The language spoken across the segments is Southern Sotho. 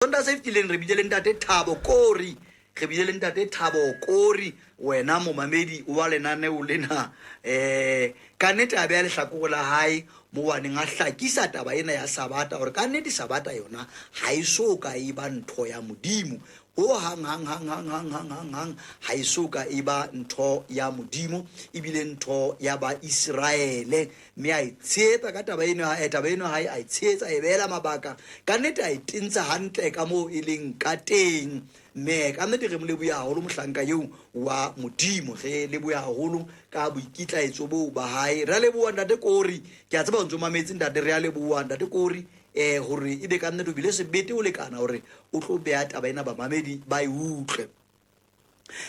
Sontaha se fetileng re bile le ntate Thabo Kori, re bile le ntate Thabo Kori, wena momamedi wa lenaneo lena. Ka nnete a beha lehlakore la hae mo a neng a hlakisa taba ena ya Sabata hore ka nnete Sabata yona ha e so ka e ba ntho ya Modimo. Ho hang hang hang hang hang hang hang hang ha e so ka e ba ntho ya Modimo ebile ntho ya ba Iseraele. Mme a e tshehetsa ka taba eno, taba eno hae a e tshehetsa, a e behela mabaka. Ka nnete a e tentsha hantle ka moo e leng ka teng. Mme ka nnete re mo leboha haholo mohlanka eo wa Modimo. Re leboha haholo ka boikitlaetso boo ba hae. Re a leboha ntate Kori. Ke a tseba o ntso mametse ntate, re a leboha ntate Kori hore ebe ka nnete o bile sebete o lekana hore o tlo beha taba ena bamamedi ba e utlwe.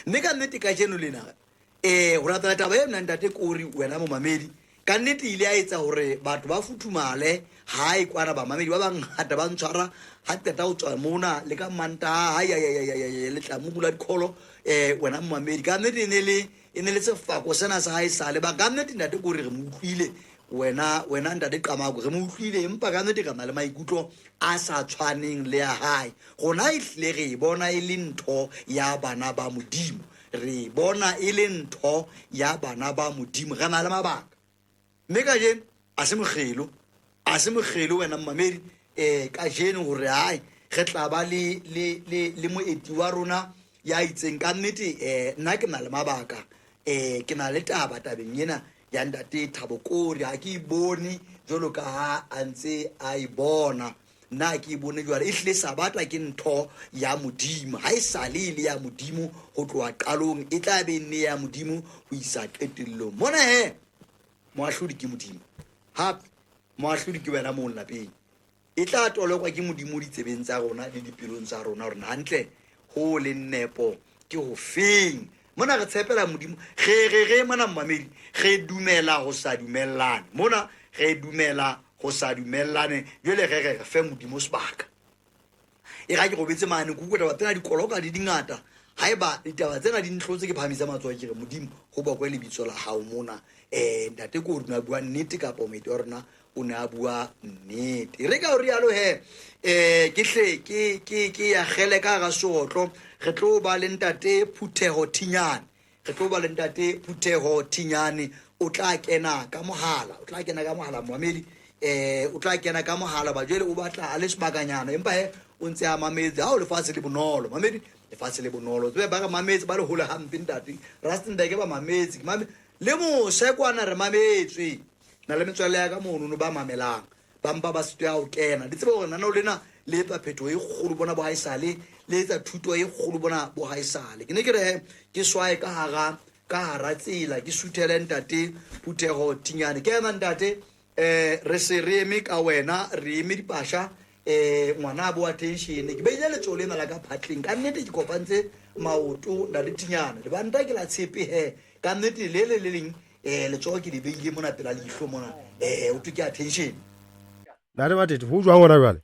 Mme ka nnete kajeno lena ho latela taba ena ntate Kori wena momamedi, ka nnete ile a etsa hore batho ba futhumale hae kwana, bamamedi ba bangata ba ntshwara ha qeta ho tswa mona le ka Mantaha, hai, hai, hai, hai, hai, le tla mo bula dikholo wena momamedi. Ka nnete e ne le sefako sena sa hae sale ba ka nnete ntate Kori re mo utlwile wena, wena ntate Qamako re mo utlwile, empa ka nnete re na le maikutlo a sa tshwaneng le a hae. Rona ehlile re e bona e le ntho ya bana ba Modimo, re e bona e le ntho ya bana ba Modimo, re na le mabaka. Mme kajeno a se mokgelo, a se mokgelo wena mmamedi kajeno hore hai re tla ba le, le, le, le moeti wa rona ya itseng. Ka nnete nna ke na le mabaka, ke na le taba tabeng ena ya ntate Thabo Kori. Ha ke e bone jwalo ka ha a ntse a e bona, nna ha ke e bone jwale. Ehlile Sabata ke ntho ya Modimo, ha e sale e le ya Modimo ho tloha qalong, e tla be e nne ya Modimo ho isa qetellong. Mona he moahlodi ke Modimo, hape moahlodi ke wena moo lapeng. E tla tolokwa ke Modimo ditsebeng tsa rona le dipelong tsa rona hore hantle ho le nepo ke ho feng. Mona re tshepela Modimo, re re re mona mmamedi, re dumela ho sa dumellane. Mona re dumela ho sa dumellane, jwale re re re fe Modimo sebaka. E ga ke robetse mane, ke utlwa taba tsena dikoloka di dingata. Haeba ditaba tsena di ntlotse, ke phahamisa matsoho ke re Modimo ho bokwe lebitso la hao mona. Ntate ko rona bua nnete kapa moeti wa rona o ne a bua nnete. Re ka o rialo he, ke hle ke ke ke ya gele ka ga seotlo. Re tlo ba le ntate Phutheho Thinyane, re tlo ba le ntate Phutheho Thinyane. O tla kena ka mohala, o tla kena ka mohala momamedi, o tla kena ka mohala ba jwale o batla a le sebakanyana, empa he o ntse a mametse. Ha o lefatshe le bonolo mamedi, lefatshe le bonolo tsebe ba re mametse ba le hole hampe ntate Rustenburg ba mametse, ke mame le mose kwana re mametswe na le metswalle ya ka mono no ba mamelang ba mpa ba sitwa ho kena. Di tsebe hore naneo lena le etsa phetoho e kgolo bona bo haesale, le etsa thuto e kgolo bona bo haesale. Ke ne ke re he ke swaye ka hara, ka hara tsela ke suthele ntate Phutheho Thinyane. Ke ema ntate, re se re eme ka wena, re eme dipasha, ngwana bo attention. Ke beile letsoho lena la ka phatleng, ka nnete ke kopantse maoto ntate Thinyane. Lebanta ke la tshepe he, ka nnete le le le leng letsoho ke le beile mona pela leihlo mona, o thwe ke attention. Ntate Matete, ho jwang hona jwale?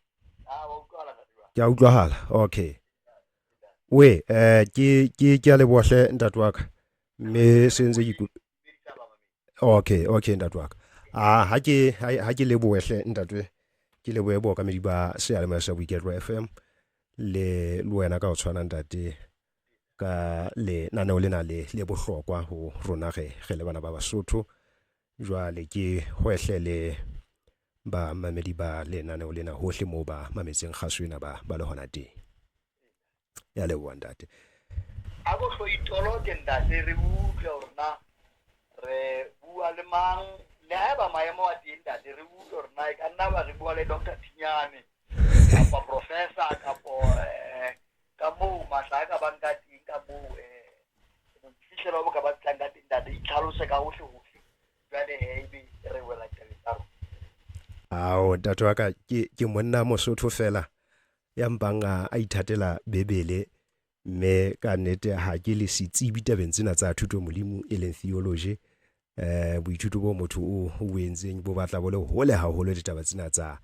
Ke a utlwahala. Okay. We, ke ke ke a leboha hle ntate wa ka. Mme se ntse ke Okay, okay ntate wa ka. Ah, ha ke ha ke lebohe hle ntate. Ke lebohe bookamedi ba seyalemoya sa Boiketlo FM le le wena ka ho tshwana ntate ka lenaneo lena le le bohlokwa ho rona re re le bana ba Basotho. Jwale ke hwehle le ba mamedi ba lenaneo lena hohle moo ba mametseng kgaso ena ba ba le hona teng. Ya leboha ntate. A ko hlo itoloke ntate re utlwe hore na re bua le mang, le haeba maemo a teng ntate re utlwe hore na e ka nna ba re bua le Doctor Thinyane kapa professor kapo ka moo matla a ka bang ka teng, ka moo boiphihlelo bo ka ba tlang ka teng ntate, itlhalose ka hohle hohle. Jwale he ebe re wela tabeng tsa rona. Ao ntate wa ka ke ke monna Mosotho fela ya mpang a a ithatela Bebele mme ka nnete ha ke le setsebi tabeng tsena tsa thuto Molimo e leng theology. Boithuto bo motho o o entseng bo batla bo le hole haholo ditaba tsena tsa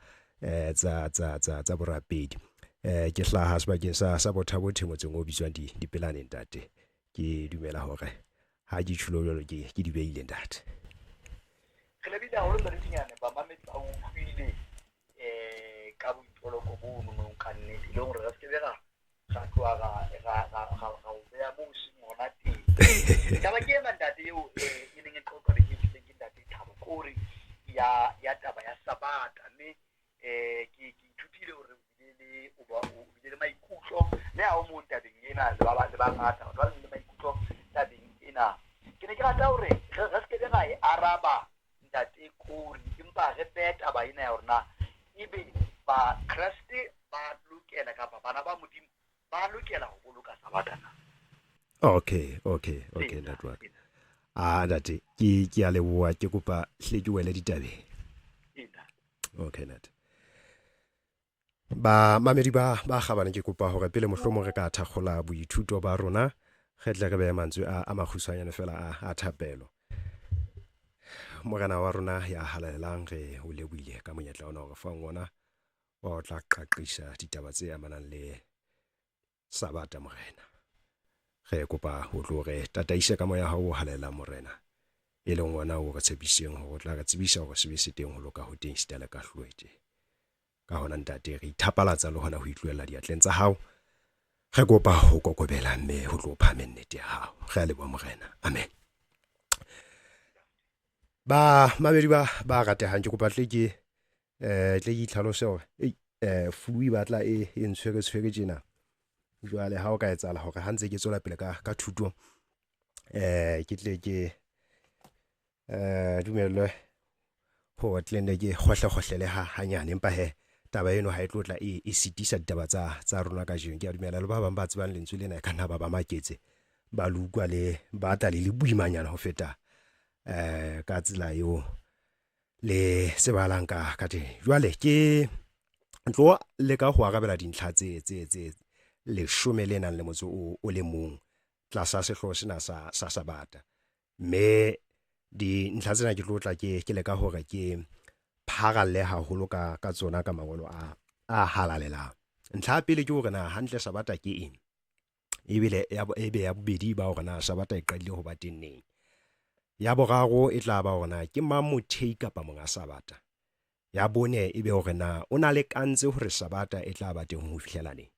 tsa tsa tsa tsa borapedi. Ke hlaha sebakeng sa sa Bothabothe motseng o bitswang di Dipelane ntate. Ke dumela hore ha ke tjhulo jwalo ke ke di beile ntate. Re lebile haholo ntate Thinyane, bamamedi ba utlwile ka boitoloko bo nonong ka nnete. nnete, e leng gore re se ke be ra ra tloha ra ra ra ra ra o beha moo o seng hona teng. Taba ke ena ntate eo e neng e qoqwa beke e fetileng ke ntate Thabo Kore ya ya taba ya Sabata, mme ke ke ithutile hore o bile le o ba o bile le maikutlo le ha o mong tabeng ena le ba le bangata batho ba le maikutlo tabeng ena. Ke ne ke rata hore re re se ke be ra e araba ntate Kore, empa re behe taba ena ya hore na ebe Bakreste ba lokela kapa bana ba Modimo ba lokela ho boloka Sabata na. Okay, okay, okay, ntate wa ka. Ah, ntate, ke ke a leboha, ke kopa hle ke wele ditabeng. Okay, ntate. Ba mamedi ba ba kgabane, ke kopa hore pele mohlomong re ka thakgola boithuto ba rona, re tle re behe mantswe a a makgutshwanyane fela a a thapelo. Morena wa rona ya halalelang, re o lebohile ka monyetla ona o re fang ona wa ho tla qaqisa ditaba tse amanang le Sabata, Morena. Re kopa o tlo re tataise ka moya hao o halalelang, Morena, e leng wona o re tshepisitseng hore o tla re tsebisa hore sebe se teng, ho loka ho teng, esita le kahlolo e teng. Ka hona, Ntate, re ithapalatsa le hona ho itlohella diatleng tsa hao. Re kopa ho kokobela mme ho tlo phahame nnete ya hao. Re a leboha, Morena. Amen. Ba mamedi ba ba ratehang, ke kopa tle ke tle ke itlhalose hore ei flu e batla e e ntshwere tshwere tjena. Jwale ha o ka etsahala hore ha ntse ke tswela pele ka ka thuto ke tle ke dumellwe hore tle nne ke kgohle kgohlele ha hanyane, empa he taba eno ha e tlo tla e e sitisa ditaba tsa tsa rona kajeno. Ke a dumela le ba bang ba tsebang lentswe lena e ka nna ba ba maketse ba le utlwa le batla le le boimanyana ho feta ka tsela eo le tsebahalang ka ka teng. Jwale ke tlo leka ho arabela dintlha tse tse tse leshome le nang le motso o o le mong tlasa sehlooho sena sa sa Sabata, mme dintlha tsena ke tlo tla ke ke leka hore ke pharalle haholo ka ka tsona ka mangolo a a halalelang. Ntlha ya pele ke hore na hantle Sabata ke eng, ebile ya ebe ya bobedi ba hore na Sabata e qadile ho ba teng neng. Ya boraro e tla ba hore na ke mang mothei kapa monga Sabata. Ya bone e be hore na o na lekantse hore Sabata e tla ba teng ho fihlela neng.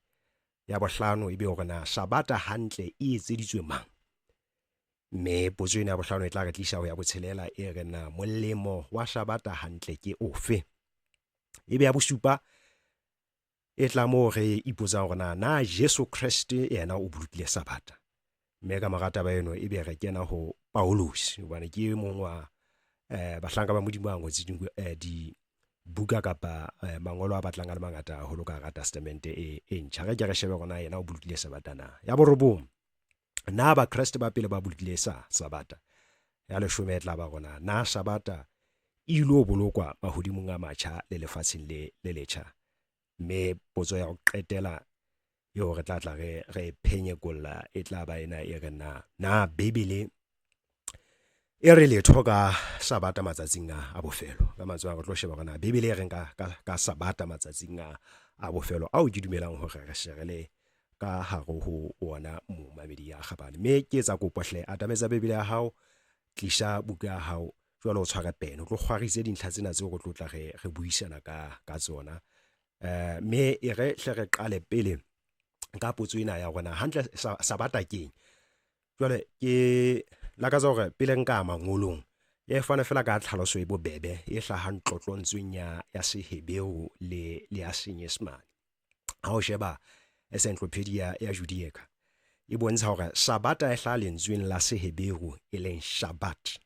Ya bohlano e be hore na Sabata hantle e etseditswe mang. Mme potso ena ya bohlano e tla re tlisa ho ya botshelela e re na molemo wa Sabata hantle ke ofe. Ebe ya bosupa e tla moo re ipotsang hore na na Jesu Kreste yena o bolokile Sabata. Mme ka mora taba eno ebe re kena ho Paulus, hobane ke e mong wa bahlanka ba Modimo a ngotseng dibuka kapa mangolo a batlang a le mangata haholo ka hara Testamente e e ntjha. Re ke re shebe hore na yena o bolokile Sabata na. Ya borobong, na Bakreste ba pele ba bolokile sa Sabata. Ya leshome e tla ba rona na Sabata e ilo bolokwa mahodimong a matjha le lefatsheng le le letjha. Mme potso ya ho qetela eo re tla tla re re phenyekolla e tla ba ena e re na na Bibele e re letho ka Sabata matsatsing a a bofelo. Ka mantswe a re tlo sheba hore na Bibele e reng ka ka ka Sabata matsatsing a a bofelo ao ke dumelang hore re se re le ka hare ho ona momamedi ya kgabane. Mme ke etsa kopo hle, atametsa Bibele ya hao, tlisa buka ya hao, jwale o tshware pene, o tlo kgwarise dintlha tsena tseo re tlo tla re re buisana ka ka tsona. Mme e re hle re qale pele ka potso ena ya hore na hantle Sabata keng. Jwale ke lakatsa hore pele nka mangolong e fane fela ka tlhaloso e bobebe e hlahang tlotlontsweng ya ya Seheberu le le ya Senyesemane. Ha o sheba encyclopedia ya Judaica e bontsha hore Sabata e hlaha lentsweng la Seheberu e leng Shabbat.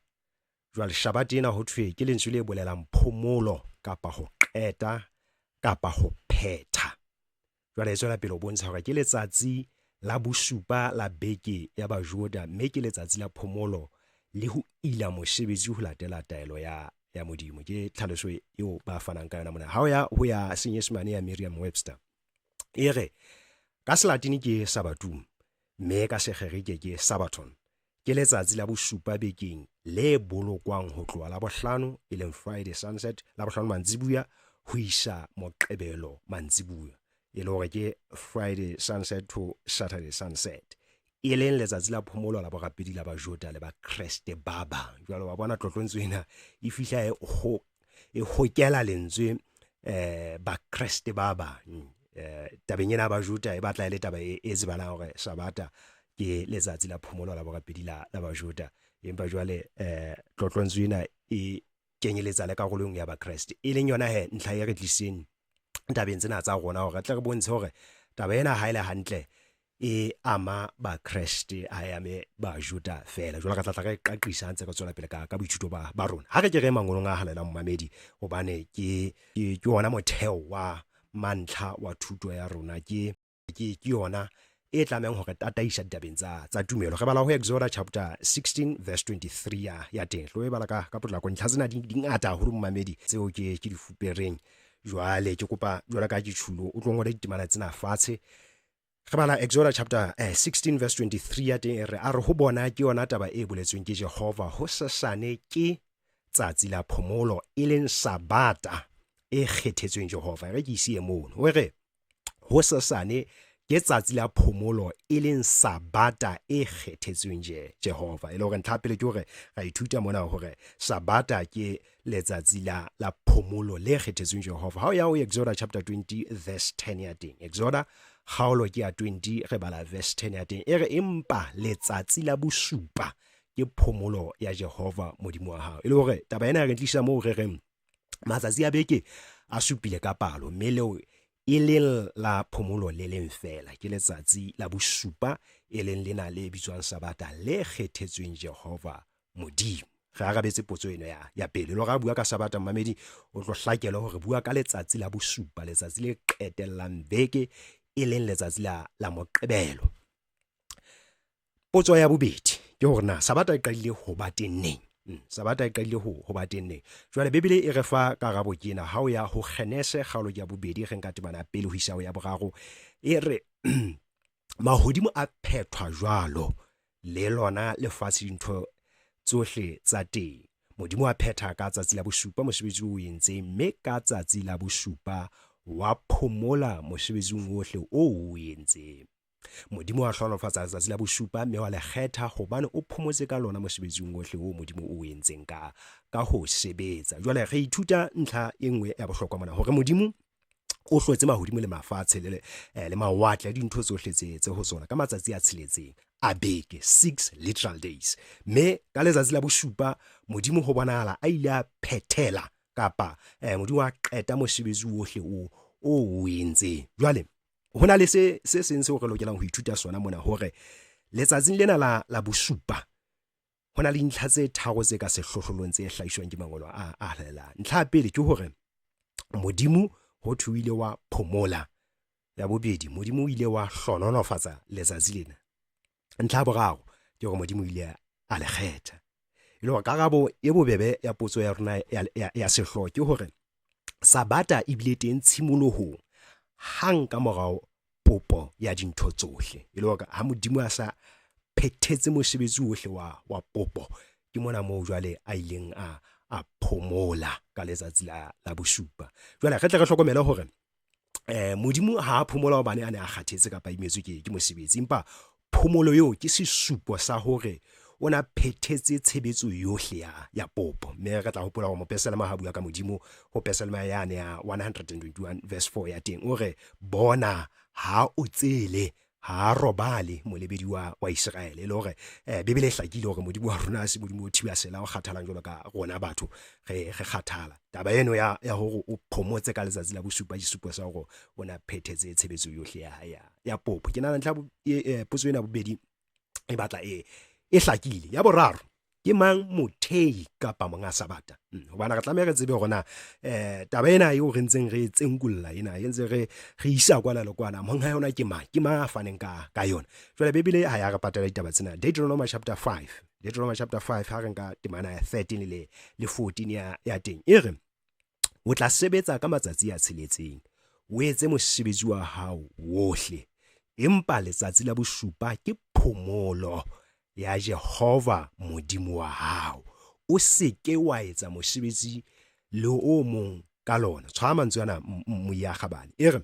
Jwale Shabbat ena ho thwe ke lentswe le bolelang phomolo kapa ho qeta kapa ho phetha. Jwale e tswela pele ho bontsha hore ke letsatsi la bosupa la beke ya Bajuda, mme ke letsatsi la phomolo le ho ila mosebetsi ho latela taelo ya ya Modimo. Ke tlhaloso eo ba fanang ka yona mona. Ha o ya ho ya Senyesemane ya Merriam-Webster e re ka Selatini ke Sabbatum, mme ka Segerike ke Sabbaton. Ke letsatsi la bosupa bekeng le bolokwang ho tloha la bohlano e leng Friday sunset, la bohlano mantsibuya ho isa Moqebelo mantsibuya, e le hore ke Friday sunset to Saturday sunset, e leng letsatsi la phomolo la borapedi la Bajuda le Bakreste ba bang. Jwale wa bona tlotlontswe ena e fihla e hokela lentswe Bakreste ba bang. Tabeng ena Bajuda e batla e le taba e tsebahalang hore Sabata ke letsatsi la phomolo la borapedi la Bajuda. Empa jwale tlotlontswe ena e kenyeletsa le karolo ya Bakreste, e leng yona he ntlha e re tliseng tabeng tsena tsa rona hore re tle re bontshe hore taba ena ha e le hantle e ama Bakreste, ha e ame Bajuda feela. Jwale re tla tla re qaqisa ntse re tswela pele ka boithuto ba rona. Ha re ke re mangolong a halalelang momamedi, hobane ke yona motheo wa mantlha wa thuto ya rona, ke yona e tlamehang hore tataisa ditabeng tsa tumelo. Re bala ho Exoda chapter 16 verse 23 ya teng. Tlo e bala ka potlako. Ntlha tsena di ngata haholo momamedi, tseo ke di fupereng. Jwale ke kopa jwale ka ke tjhulo o tlo ngola ditemana tsena fatshe. Re bala Exoda chapter 16 verse 23 ya teng, e re a re ho bona ke yona taba e boletsweng ke Jehova, hosasane ke tsatsi la phomolo, e leng Sabata e kgethetsweng Jehova. Re ke ise e mono. O re hosasane ke tsatsi la phomolo, e leng Sabata e kgethetsweng Jehova. E le hore ntlha pele ke hore ra ithuta mona hore Sabata ke letsatsi la phomolo le kgethetsweng Jehova. Ha o ya ho Exoda chapter 20 verse 10 ya teng, Exoda kgaolo ke ya 20, re bala verse 10 ya teng, e re empa letsatsi la bosupa ke phomolo ya Jehova Modimo wa hao. E le hore taba ena re tlisa moo re reng matsatsi a beke a supile ka palo, mme leo e leng la phomolo le leng feela ke letsatsi la bosupa, e leng lena le bitswang Sabata le kgethetsweng Jehova Modimo. Re arabetse potso eno ya pele. Le hore a bua ka Sabata mmamedi, o tlo hlakelwa hore bua ka letsatsi la bosupa, letsatsi le qetellang beke, e leng letsatsi la Moqebelo. Potso ya bobedi ke hore na Sabata e qadile ho ba teng neng? Sabata e qadile ho ba teng neng? Jwale Bibele e re fa karabo ke ena. Ha o ya ho Genese kgaolo ya bobedi, re nka temana ya pele ho isa ho ya boraro, e re mahodimo a phethwa jwalo, le lona lefatshe dintho tsohle tsa teng. Modimo a phetha ka tsatsi la bosupa mosebetsi o entseng, mme ka tsatsi la bosupa wa phomola mosebetsing wohle o o entseng. Modimo wa hlohonolofatsa letsatsi la bosupa mme wa le kgetha, hobane o phomotse ka lona mosebetsing wohle oo Modimo o entseng ka ho sebetsa. Jwale re ithuta ntlha e nngwe ya bohlokwa mona, hore Modimo o hlotse mahodimo le mafatshe le mawatle le dintho tsohle tse ho tsona ka matsatsi a tsheletseng a beke, 6 literal days. Mme ka letsatsi la bosupa Modimo ho bonahala a ile a phethela kapa Modimo a qeta mosebetsi wohle o entseng. Jwale ho na le se seng seo re lokelang ho ithuta sona mona, hore letsatsing lena la bosupa ho na le dintlha tse tharo tse ka sehlohlolong tse hlahiswang ke mangolo a halalelang. Ntlha ya pele ke hore Modimo ho thwe o ile wa phomola. Ya bobedi, Modimo o ile wa hlohonolofatsa letsatsi lena. Ntlha ya boraro ke hore Modimo o ile a le kgetha. E le hore karabo e bobebe ya potso ya rona ya sehlooho ke hore Sabata e bile teng tshimolohong hang ka morao popo ya dintho tsohle. E le hore ha Modimo a sa phethetse mosebetsi wohle wa popo, ke mona moo jwale a ileng a phomola ka letsatsi la bosupa. Jwale re tle re hlokomele hore Modimo ha a phomola hobane a ne a kgathetse kapa imetswe ke mosebetsi, empa phomolo eo ke sesupo sa hore o na phethetse tshebetso yohle ya popo. Mme re tla hopola hore mopesalema ha bua ka Modimo ho pesalema yane ya 121 verse 4 ya teng, o re bona ha o tsele, ha robale molebedi wa Iseraele. E le hore Bibele e hlakile hore Modimo wa rona ha se Modimo o thiba sela, o kgathalang jwalo ka rona batho re kgathala. Taba eno ya hore o phomotse ka letsatsi la bosupa ke sesupo sa hore o na phethetse tshebetso yohle ya hae ya popo. Ke nahana ntlha potso ena bobedi e batla e hlakile. Ya boraro, ke mang mothei kapa monga Sabata? Hobane re tlameha re tsebe hore na taba ena eo re ntseng re tsenkulla ena, e ntse re isa kwana le kwana, monga yona ke mang? Ke mang a faneng ka yona? Jwale Bibele ha ya re patela ditaba tsena. Deuteronomy chapter 5, Deuteronomy chapter 5 ha re nka temana ya 13 le 14 ya teng, e re o tla sebetsa ka matsatsi a tsheletseng, o etse mosebetsi wa hao wohle, empa letsatsi la bosupa ke phomolo ya Jehova Modimo wa hao. O se ke wa etsa mosebetsi le o mong ka lona. Tshwara mantswe ana moya kgabane. E re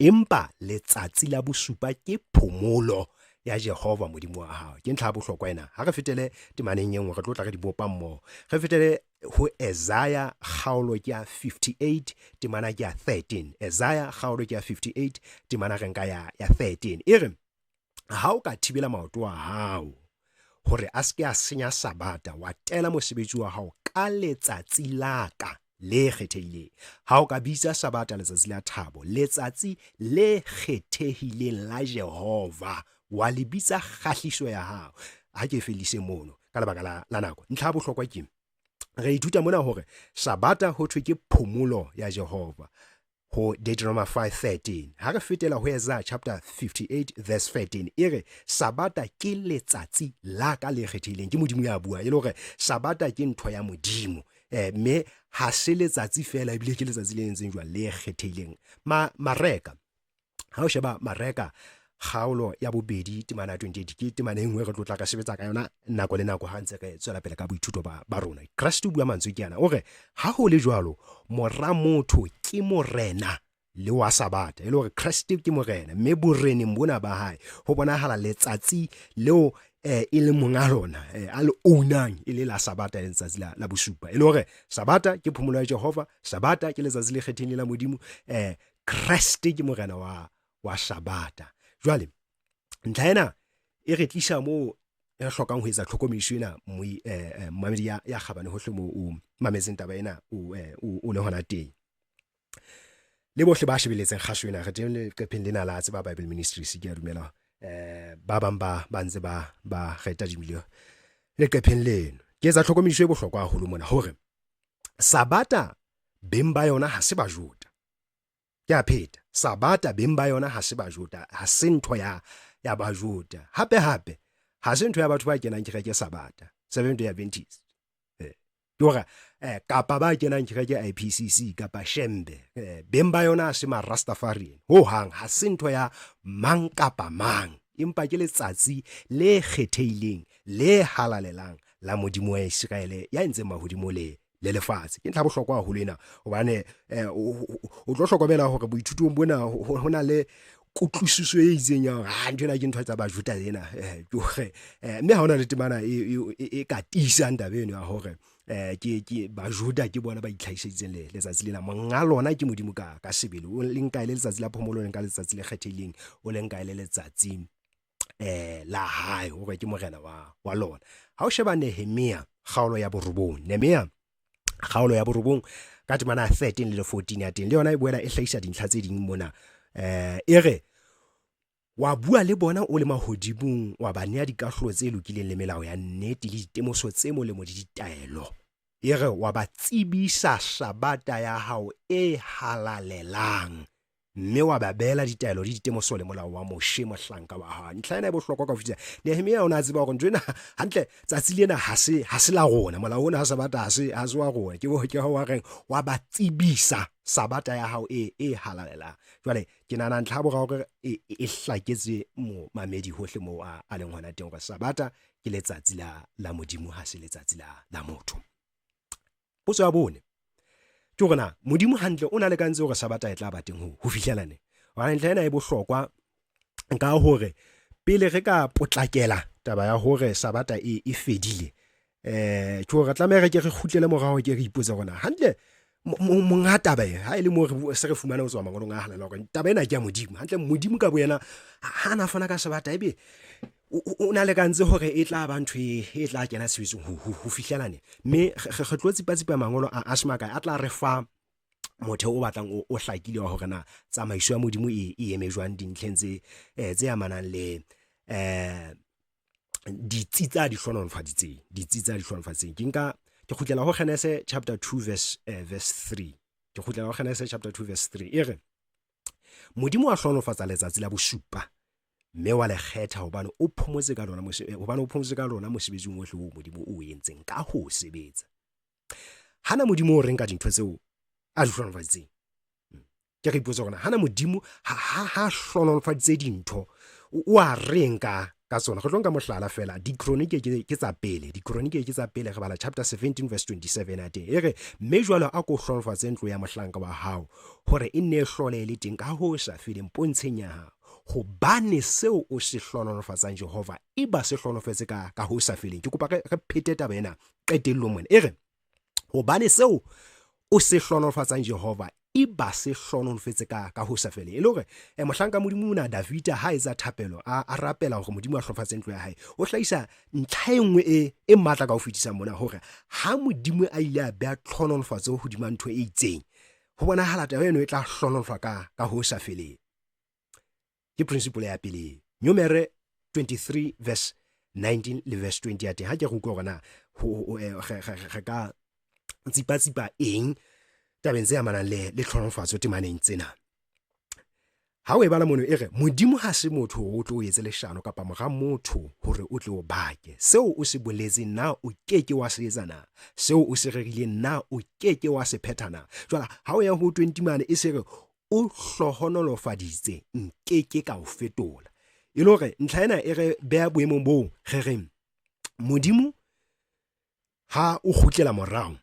empa letsatsi la bosupa ke phomolo ya Jehova Modimo wa hao. Ke ntlha ya bohlokwa ena. Ha re fetele temaneng e nngwe, re tlo tla re di bopa mmoho. Re fetele ho Isaiah kgaolo ke ya 58 temana ke ya 13. Isaiah kgaolo ke ya 58 temana re nka ya 13. E re ha o ka thibela maoto a hao hore a se ke a senya Sabata, wa tela mosebetsi wa hao ka letsatsi la ka le kgethehileng. Ha o ka bitsa Sabata letsatsi la thabo, letsatsi le kgethehileng la Jehova, wa le bitsa kgahliso ya hao. Ha ke fedise mono ka lebaka la nako. Ntlha ya bohlokwa ke re ithuta mona hore Sabata ho thwe ke phomolo ya Jehova ho Deuteronomy 5:13. Ha re fetela ho Isaiah chapter 58 verse 13, e re Sabata ke letsatsi la ka le kgethehileng. Ke Modimo ya bua, e le hore Sabata ke ntho ya Modimo, mme ha se letsatsi fela, ebile ke letsatsi le entseng jwang, le kgethehileng. Mareka, ha o sheba Mareka kgaolo ya bobedi temana ya 28, ke temana e nngwe re tlo tla re sebetsa ka yona nako le nako ha ntse re tswela pele ka boithuto ba rona. Kreste o bua mantswe ke ana, o re ha ho le jwalo mora motho ke morena le wa Sabata. E le hore Kreste ke morena, mme boreneng bona ba hae ho bonahala letsatsi leo e le monga lona, a le ownang e le la Sabata, e letsatsi la bosupa. E le hore Sabata ke phomolo ya Jehova, Sabata ke letsatsi le kgethehileng la Modimo, Kreste ke morena wa Sabata. Jwale ntlha ena e re tlisa moo re hlokang ho etsa tlhokomediso ena, momamedi ya kgabane hohle moo o mametseng taba ena o le hona teng. Le bohle ba shebeletseng kgaso ena, re teng leqepheng lena la Tseba Bible Ministries, ke a dumela ba bang ba ntse ba re tadimile leqepheng leno. Ke etsa tlhokomediso e bohlokwa haholo mona hore Sabata beng ba yona ha se Bajuda. Ke a pheta, Sabata beng ba yona ha se Bajuda, ha se ntho ya Bajuda. Hape hape ha se ntho ya batho ba kenang kereke Sabata, Seventh Day Adventist. Ke hore kapa ba kenang kereke IPCC kapa Shembe, beng ba yona ha se ma-Rastafarian ho hang, ha se ntho ya mang kapa mang, empa ke letsatsi le kgethehileng le halalelang la Modimo wa Iseraele ya entseng mahodimo le lefatshe. Ke ntlha bohlokwa haholo ena, hobane o tlo hlokomela hore boithutong bona ho na le kutlwisiso e itseng ya hore ntho ena ke ntho tsa Bajuda ena, ke hore mme ha hona le temana e ka tiisang taba eno ya hore ke Bajuda ke bona ba itlhahiseditseng letsatsi lena. Monga lona ke Modimo ka sebele. O le nka le letsatsi la phomolo, o le nka letsatsi le kgethehileng, o le nka le letsatsi la hae, hore ke morena wa lona. Ha o sheba Nehemia kgaolo ya borobong, Nehemia kgaolo ya borobong ka temana ya 13 le 14 ya teng, le yona e boela e hlahisa dintlha tse ding mona. E re wa bua le bona o le mahodimong, wa ba nea dikahlolo tse lokileng le melao ya nnete le ditemoso tse molemo le ditaelo. E re wa ba tsebisa Sabata ya hao e halalelang, mme wa ba beela ditaelo le ditemoso le molao wa Moshe mohlanka wa hao. Ntlha ena e bohlokwa ka ho fetisisa. Nehemia o ne a tseba hore ntho ena hantle tsatsi lena ha se la rona, molao ona ha Sabata ha se wa rona. Ke wa reng wa ba tsebisa Sabata ya hao e halalelang. Jwale ke nahana ntlha ya boraro hore e hlaketse momamedi hohle moo a leng hona teng, hore Sabata ke letsatsi la Modimo, ha se letsatsi la motho. Potso ya bone ke hore na Modimo hantle o na lekantse hore Sabata e tla ba teng ho fihlela neng. Hobane ntlha ena e bohlokwa ka hore pele re ka potlakela taba ya hore Sabata e fedile, ke hore tlameha re ke re kgutlele morao, ke re ipotse hore na hantle monga taba e, ha e le moo re se re fumana ho tswa mangolong a halala hore taba ena ke ya Modimo. Hantle Modimo ka boyena ha na fana ka Sabata, ebe o na lekantse hore e tla ba ntho e tla kena tshebetsong ho fihlela neng. Mme re tlo tsipatsipa mangolo a se makae a tla re fa motheo o batlang o hlakile wa hore na tsamaiso ya Modimo e eme jwang dintlheng tse amanang le ditsi tsa di hlohonolofaditseng, ditsi tsa di hlohonolofaditseng. Ke nka ke kgutlela ho Genese chapter 2 verse 3. Ke kgutlela ho Genese chapter 2 verse 3. E re Modimo wa hlohonolofatsa letsatsi la bosupa mme wa le kgetha hobane o phomotse ka lona hobane o phomotse ka lona mosebetsing ohle oo Modimo o entseng ka ho sebetsa. Hana Modimo o reng ka dintho tseo a di hlohonolofaditseng? Ke re ipotsa hore hana Modimo ha hlohonolofaditse dintho o a reng ka tsona. Re tlo nka mohlala fela, Dikronike ke tsa pele, Dikronike ke tsa pele, re bala chapter 17 verse 27 ya teng. E re mme jwalo a ko hlohonolofatse ntlo ya mohlanka wa hao hore e nne e hlole e le teng ka ho sa feleng pontsheng ya hao. Hobane seo o se hlohonolofatsang Jehova e ba se hlohonolofetse ka ho sa feleng. Ke kopa re phete taba ena qetellong mona. E re, hobane seo o se hlohonolofatsang Jehova e ba se hlohonolofetse ka ho sa feleng. E le hore mohlanka Modimo ona Davida ha etsa thapelo, a rapela hore Modimo a hlohonolofatse ntlo ya hae, o hlahisa ntlha e nngwe e matla ka ho fetisang mona, hore ha Modimo a ile a beha tlhohonolofatso hodima ntho e itseng, ho bonahala taba eno e tla hlohonolofatsa ka ho sa feleng. Ke principle ya pele. Numere 23 verse 19 le verse 20 ya teng. Ha ke re utlwa hore na re ka tsipa-tsipa eng tabeng tse amanang le tlhohonolofatso temaneng tsena. Ha o e bala mono e re, Modimo ha se motho o tlo o etse leshano kapa mora motho hore o tle o bake. Seo o se boletseng na o ke ke wa se etsa na? Seo o se rerileng na o ke ke wa se phetha na? Jwale ha o ya ho 20 mane e se re, o hlohonolofaditse, nke ke ka o fetola. E le hore ntlha ena e re beha boemong boo re reng Modimo ha o kgutlela morao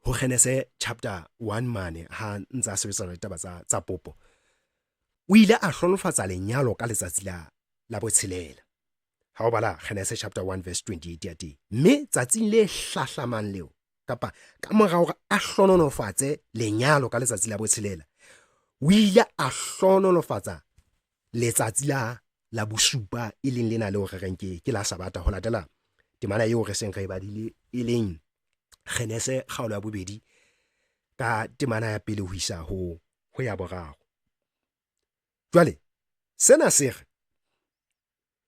ho Genese chapter 1 mane ha ntse a sebetsana le taba tsa popo, o ile a hlohonolofatsa lenyalo ka letsatsi la botshelela. Ha o bala Genese chapter 1 verse 28 ya teng, mme tsatsing le hlahlamang leo, kapa ka mora hore a hlohonolofatse lenyalo ka letsatsi la botshelela, o ile a hlohonolofatsa letsatsi la bosupa, e leng lena leo re reng ke la Sabata, ho latela temana eo re seng re e badile, e leng Genese kgaolo ya bobedi ka temana ya pele ho isa ho ya boraro. Jwale sena se re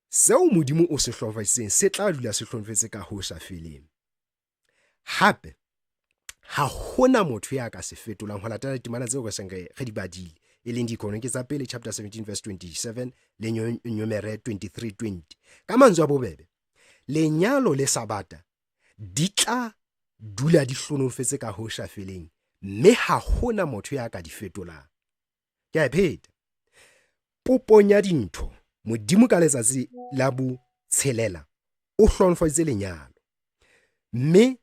seo Modimo o se hlohonolofaditseng se tla dula se hlohonolofetse ka ho sa feleng. Hape ha hona motho ya ka se fetolang ho latela ditemana tseo re seng re di badile, e leng Dikronike tsa pele chapter 17 verse 27 le Numere 23:20. Ka mantswe a bobebe, lenyalo le Sabata di tla dula di hlohonolofetse ka ho sa feleng, mme ha hona motho ya ka di fetolang. Ke a e pheta. Popong ya dintho, Modimo ka letsatsi la botshelela o hlohonolofaditse lenyalo, mme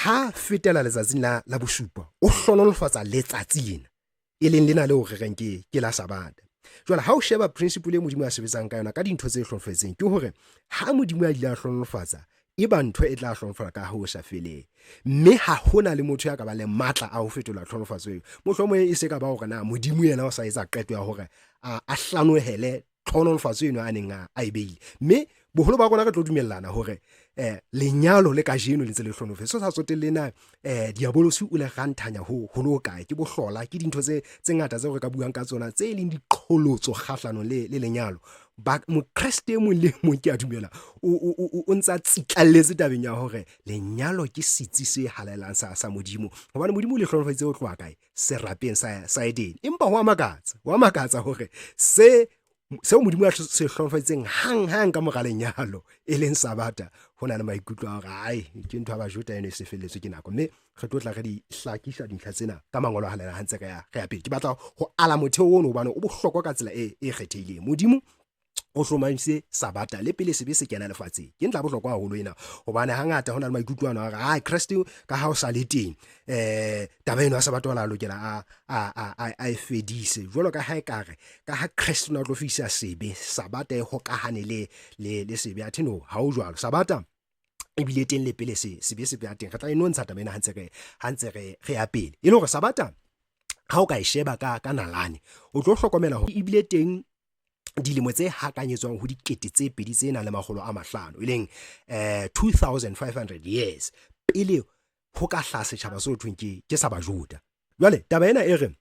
ha fetela letsatsing la bosupa o hlohonolofatsa letsatsi lena, e leng lena leo re reng ke la Sabata. Jwale ha o sheba principle e Modimo a sebetsang ka yona ka dintho tse hlohonolofetseng, ke hore ha Modimo a ile a hlohonolofatsa, e ba ntho e tla hlohonolofala ka ho sa feleng, mme ha hona le motho ya ka ba le matla a ho fetola tlhohonolofatso eo. Mohlomong e se ka ba hore na Modimo yena o sa etsa qeto ya hore a hlanohele tlhohonolofatso eno a neng a e beile. Mme boholo ba rona re tlo dumellana hore lenyalo le kajeno le ntse le hlohonolofetse, so sa tsotelle na diabolosi o le ranthanya ho lo kae, ke bohlola, ke dintho tse ngata tseo re ka buang ka tsona tse leng diqholotso kgahlanong le lenyalo. Mokreste e mong le mong ke a dumela o ntsa tsitlalletse tabeng ya hore lenyalo ke setsi se halalelang sa Modimo, hobane Modimo o le hlohonolofaditse ho tloha kae? Serapeng sa Edene. Empa ho a makatsa hore seo Modimo a se hlohonolofaditseng hang-hang ka mora lenyalo, e leng Sabata, ho na le maikutlo a hore ai, ke ntho ya Bajuda eno e se felletswe ke nako. Mme re tlo tla re di hlakisa dintlha tsena ka mangolo a halalelang ha ntse re ya pele. Ke batla ho ala motheo ono hobane o bohlokwa ka tsela e kgethehileng. Modimo o hlomamise Sabata le pele sebe se kena lefatsheng. Ke ntlha bohlokwa haholo ena, hobane hangata ho na le maikutlo ano a re, ai, Kreste ka ha o sa le teng, taba eno ya Sabata o la lokela a e fedise. Jwalo ka ha ekare ka ha Kreste o ne a tlo fedisa sebe, Sabata e hokahane le sebe. Athe no, ha ho jwalo. Sabata ebile teng le pele sebe se beha teng. Re tla e nontsha taba ena ha ntse re ya pele. E le hore Sabata ha o ka e sheba ka nalane, o tlo hlokomela hore ebile teng dilemo tse hakanyetswang ho dikete tse pedi tse nang le makgolo a mahlano, e leng 2500 years pele ho ka hlaha setjhaba seo thweng ke sa Bajuda. Jwale taba ena e re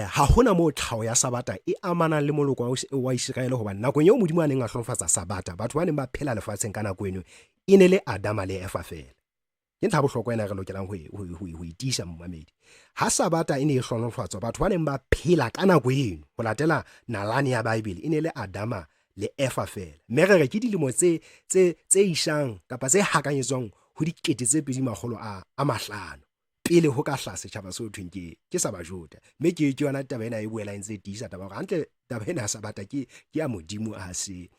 ha hona moo tlhaho ya Sabata e amanang le moloko wa Iseraele, hobane nakong eo Modimo a neng a hlohonolofatsa Sabata, batho ba neng ba phela lefatsheng ka nako eno e ne le Adama le Eva feela. Ke ntlha bohlokwa ena re lokelang ho e tiisa momamedi. Ha Sabata e ne e hlohonolofatswa, batho ba neng ba phela ka nako eno ho latela nalane ya Bibele e ne le Adama le Eva feela. Mme re re ke dilemo tse isang kapa tse hakanyetswang ho dikete tse pedi makgolo a mahlano pele ho ka hlaha setjhaba seo thweng ke sa Bajuda. Mme ke yona taba ena e boela e ntse e tiisa taba hore hantle taba ena ya Sabata ke ya Modimo, ha se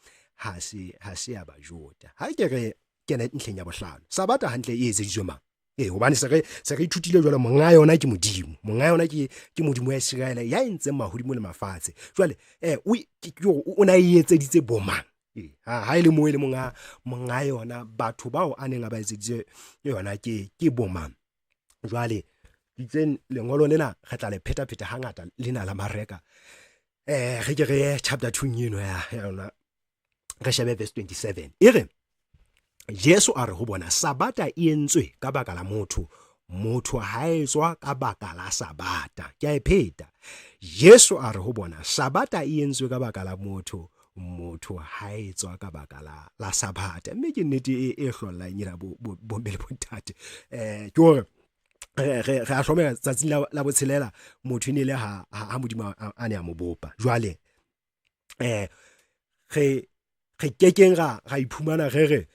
ya Bajuda. Ha ke re kene ntlheng ya bohlano, Sabata hantle e etseditswe mang? Ee, hobane se re se re ithutile jwale monga yona ke Modimo. Monga yona ke ke Modimo wa Iseraele ya entseng mahodimo le mafatshe. Jwale o ke o na e etseditse bomang? Ee, ha ha e le moo e le monga monga yona batho bao a neng a ba etseditse yona ke ke bomang? Jwale itseng lengolo lena re tla le pheta-pheta hangata lena la Mareka. Re ke re ye chapter 2 eno ya yona re shebe verse 27. E re Jesu a re ho bona, Sabata e entswe ka baka la motho, motho ha etswa ka baka la Sabata. Ke a e pheta. Jesu a re ho bona, Sabata e entswe ka baka la motho, motho ha etswa ka baka la la Sabata. Mme ke nnete e e hlollang ena bo bo mme le bontate. Ke hore re re re a hlokomela tsatsing la la botshelela motho e ne le ha ha Modimo a ne a mo bopa. Jwale re re kekeng ra ra iphumana re re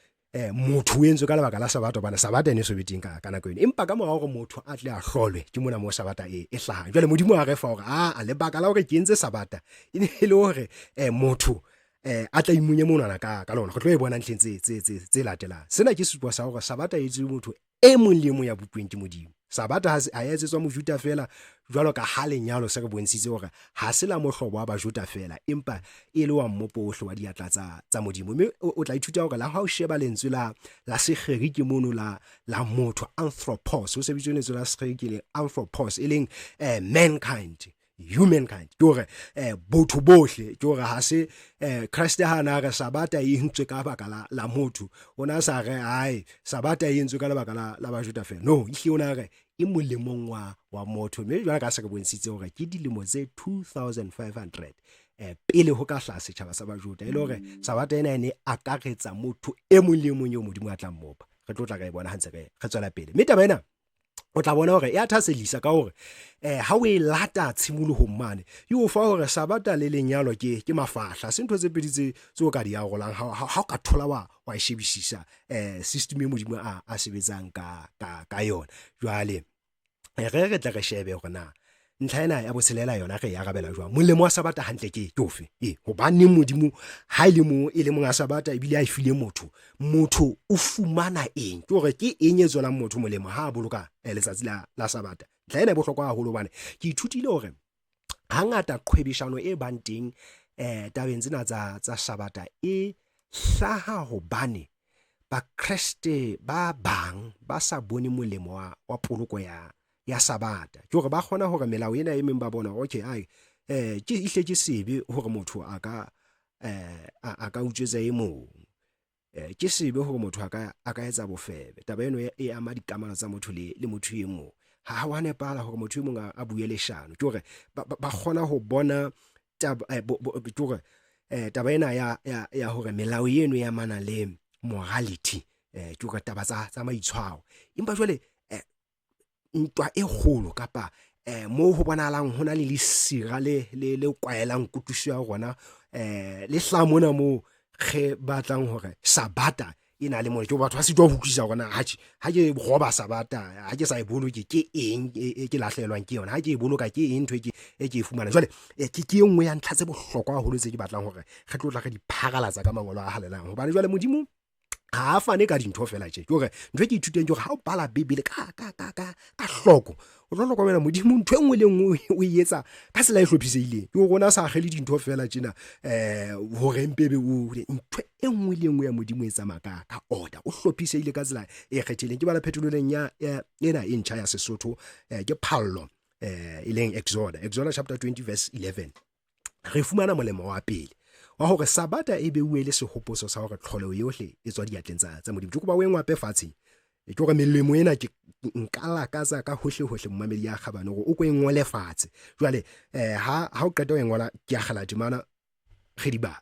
motho o entswe ka lebaka la Sabata, hobane Sabata e ne so be teng ka ka nako eno. Empa ka mora hore motho a tle a hlolwe, ke mona moo Sabata e e hlahang. Jwale Modimo a re fa hore a lebaka la hore ke entse Sabata e ne e le hore motho a tla imonye monwana ka ka lona. Re tlo e bona ntlheng tse tse tse tse latelang. Sena ke sesupo sa hore Sabata e etswe motho e mong le e mong ya bopilweng ke Modimo. Sabata ha ha ya etsetswa Mojuda feela, jwalo ka ha lenyalo se re bontshitse hore ha se la mohlobo wa Bajuda feela, empa e le wa mmopo ohle wa diatla tsa tsa Modimo. Mme o tla ithuta hore la ha o sheba lentswe la la Segerike mono la la motho anthropos, ho sebedisitswe lentswe la Segerike le anthropos e leng mankind, humankind, ke hore botho bohle. Ke hore ha se Kreste ha na re Sabata e entswe ka baka la la motho, o na sa re ai Sabata e entswe ka lebaka la la Bajuda fela. No, ehlile o na re e molemong wa wa motho. Mme jwale ka se re bontshitse hore ke dilemo tse 2500 pele ho ka hlaha setjhaba sa Bajuda, e le hore Sabata ena e ne akaretsa motho e mong le e mong eo Modimo a tlang mopa. Re tlo tla re e bona ha ntse re re tswela pele. Mme taba ena o tla bona hore e a thasellisa ka hore ha o e lata tshimolohong mane e o fa hore Sabata le lenyalo ke ke mafahla, se ntho tse pedi tse tse o ka di arolang ha ha o ka thola wa wa e shebisisa system e Modimo a a sebetsang ka ka ka yona. Jwale re re tle re shebe hore na ntlha ena ya botshelela yona re e arabela jwang. Molemo wa Sabata hantle ke ke ofe? Ee, hobaneng Modimo ha e le mo e le monga Sabata ebile a e file motho, motho o fumana eng? Ke hore ke eng e tswelang motho molemo ha a boloka letsatsi la la Sabata? Ntlha ena e bohlokwa haholo hobane ke ithutile hore hangata qhwebeshano e bang teng tabeng tsena tsa tsa Sabata e hlaha hobane Bakreste ba bang ba sa bone molemo wa wa poloko ya ya Sabata. Ke hore ba kgona hore melao ena e meng ba bona okay ai ke ihle ke sebe hore motho a ka a ka utswetsa e mong. Ke sebe hore motho a ka a ka etsa bofebe. Taba eno e ama dikamano tsa motho le le motho e mong. Ha wa nepahala hore motho e mong a bue leshano. Ke hore ba kgona ho bona taba ke hore taba ena ya ya ya hore melao eno e amana le morality, ke hore taba tsa tsa maitshwaro. Empa jwale ntwa e kgolo kapa moo ho bonahalang ho na le lesira le le le kwaelang kutlwisiso ya rona le hlaha mona moo re batlang hore Sabata e na le mona. Ke batho ba sitwa ho utlwisisa hore na atjhe ha ke roba Sabata, ha ke sa e boloke ke eng e ke lahlehelwang ke yona, ha ke e boloka ke eng ntho e ke e ke e fumanang. Jwale ke ke e nngwe ya ntlha tse bohlokwa haholo tse ke batlang hore re tlo tla re di pharalatsa ka mangolo a halalelang. Hobane jwale Modimo ha a fane ka dintho fela tje. Ke hore ntho e ke ithuteng ke hore ha o bala Bibele ka ka ka ka ka hloko, o tlo hlokomela Modimo ntho e nngwe le nngwe o e etsa ka tsela e hlophisehileng. Ke hore o na sa akgele dintho fela tjena hore mpe ebe o ntho e nngwe le e nngwe ya Modimo e tsamaya ka ka order, o hlophisehile ka tsela e kgethehileng. Ke bala phetolelong ya ena e ntjha ya Sesotho, ke Phallo e leng Exoda, Exoda chapter 20 verse 11. Re fumana molemo wa pele wa hore Sabata e beuwe le sehopotso sa hore tlholeho yohle e tswa diatleng tsa tsa Modimo. Ke kopa o e ngwape fatshe. Ke hore melemo ena ke nka lakatsa ka hohle hohle momamedi ya kgabane hore o ko e ngole fatshe. Jwale ha ha o qeta ho e ngola ke akgela temana re di bala.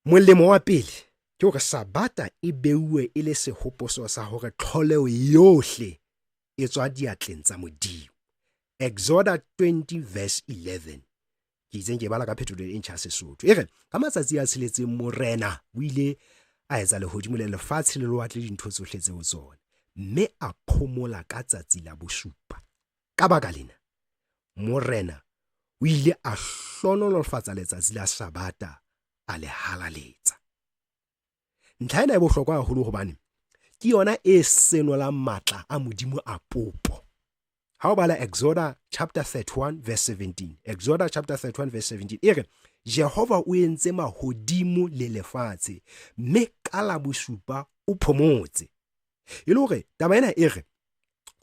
Molemo wa pele ke hore Sabata e beuwe e le sehopotso sa hore tlholeho yohle e tswa diatleng tsa Modimo. Exoda 20 verse 11. Ke itseng ke bala ka phetolelo e ntjha ya Sesotho. E re ka matsatsi a tsheletseng Morena o ile a etsa lehodimo le lefatshe le lewatle dintho tsohle tseo tsona, mme a phomola ka tsatsi la bosupa. Ka baka lena Morena o ile a hlonolofatsa letsatsi la Sabata a le halaletsa. Ntlha ena e bohlokwa haholo hobane ke yona e senolang matla a Modimo a popo. Ha o bala Exoda chapter 31 verse 17, Exoda chapter 31 verse 17 e re Jehova o entse mahodimo le lefatshe mme ka la bosupa o phomotse. E le hore taba ena e re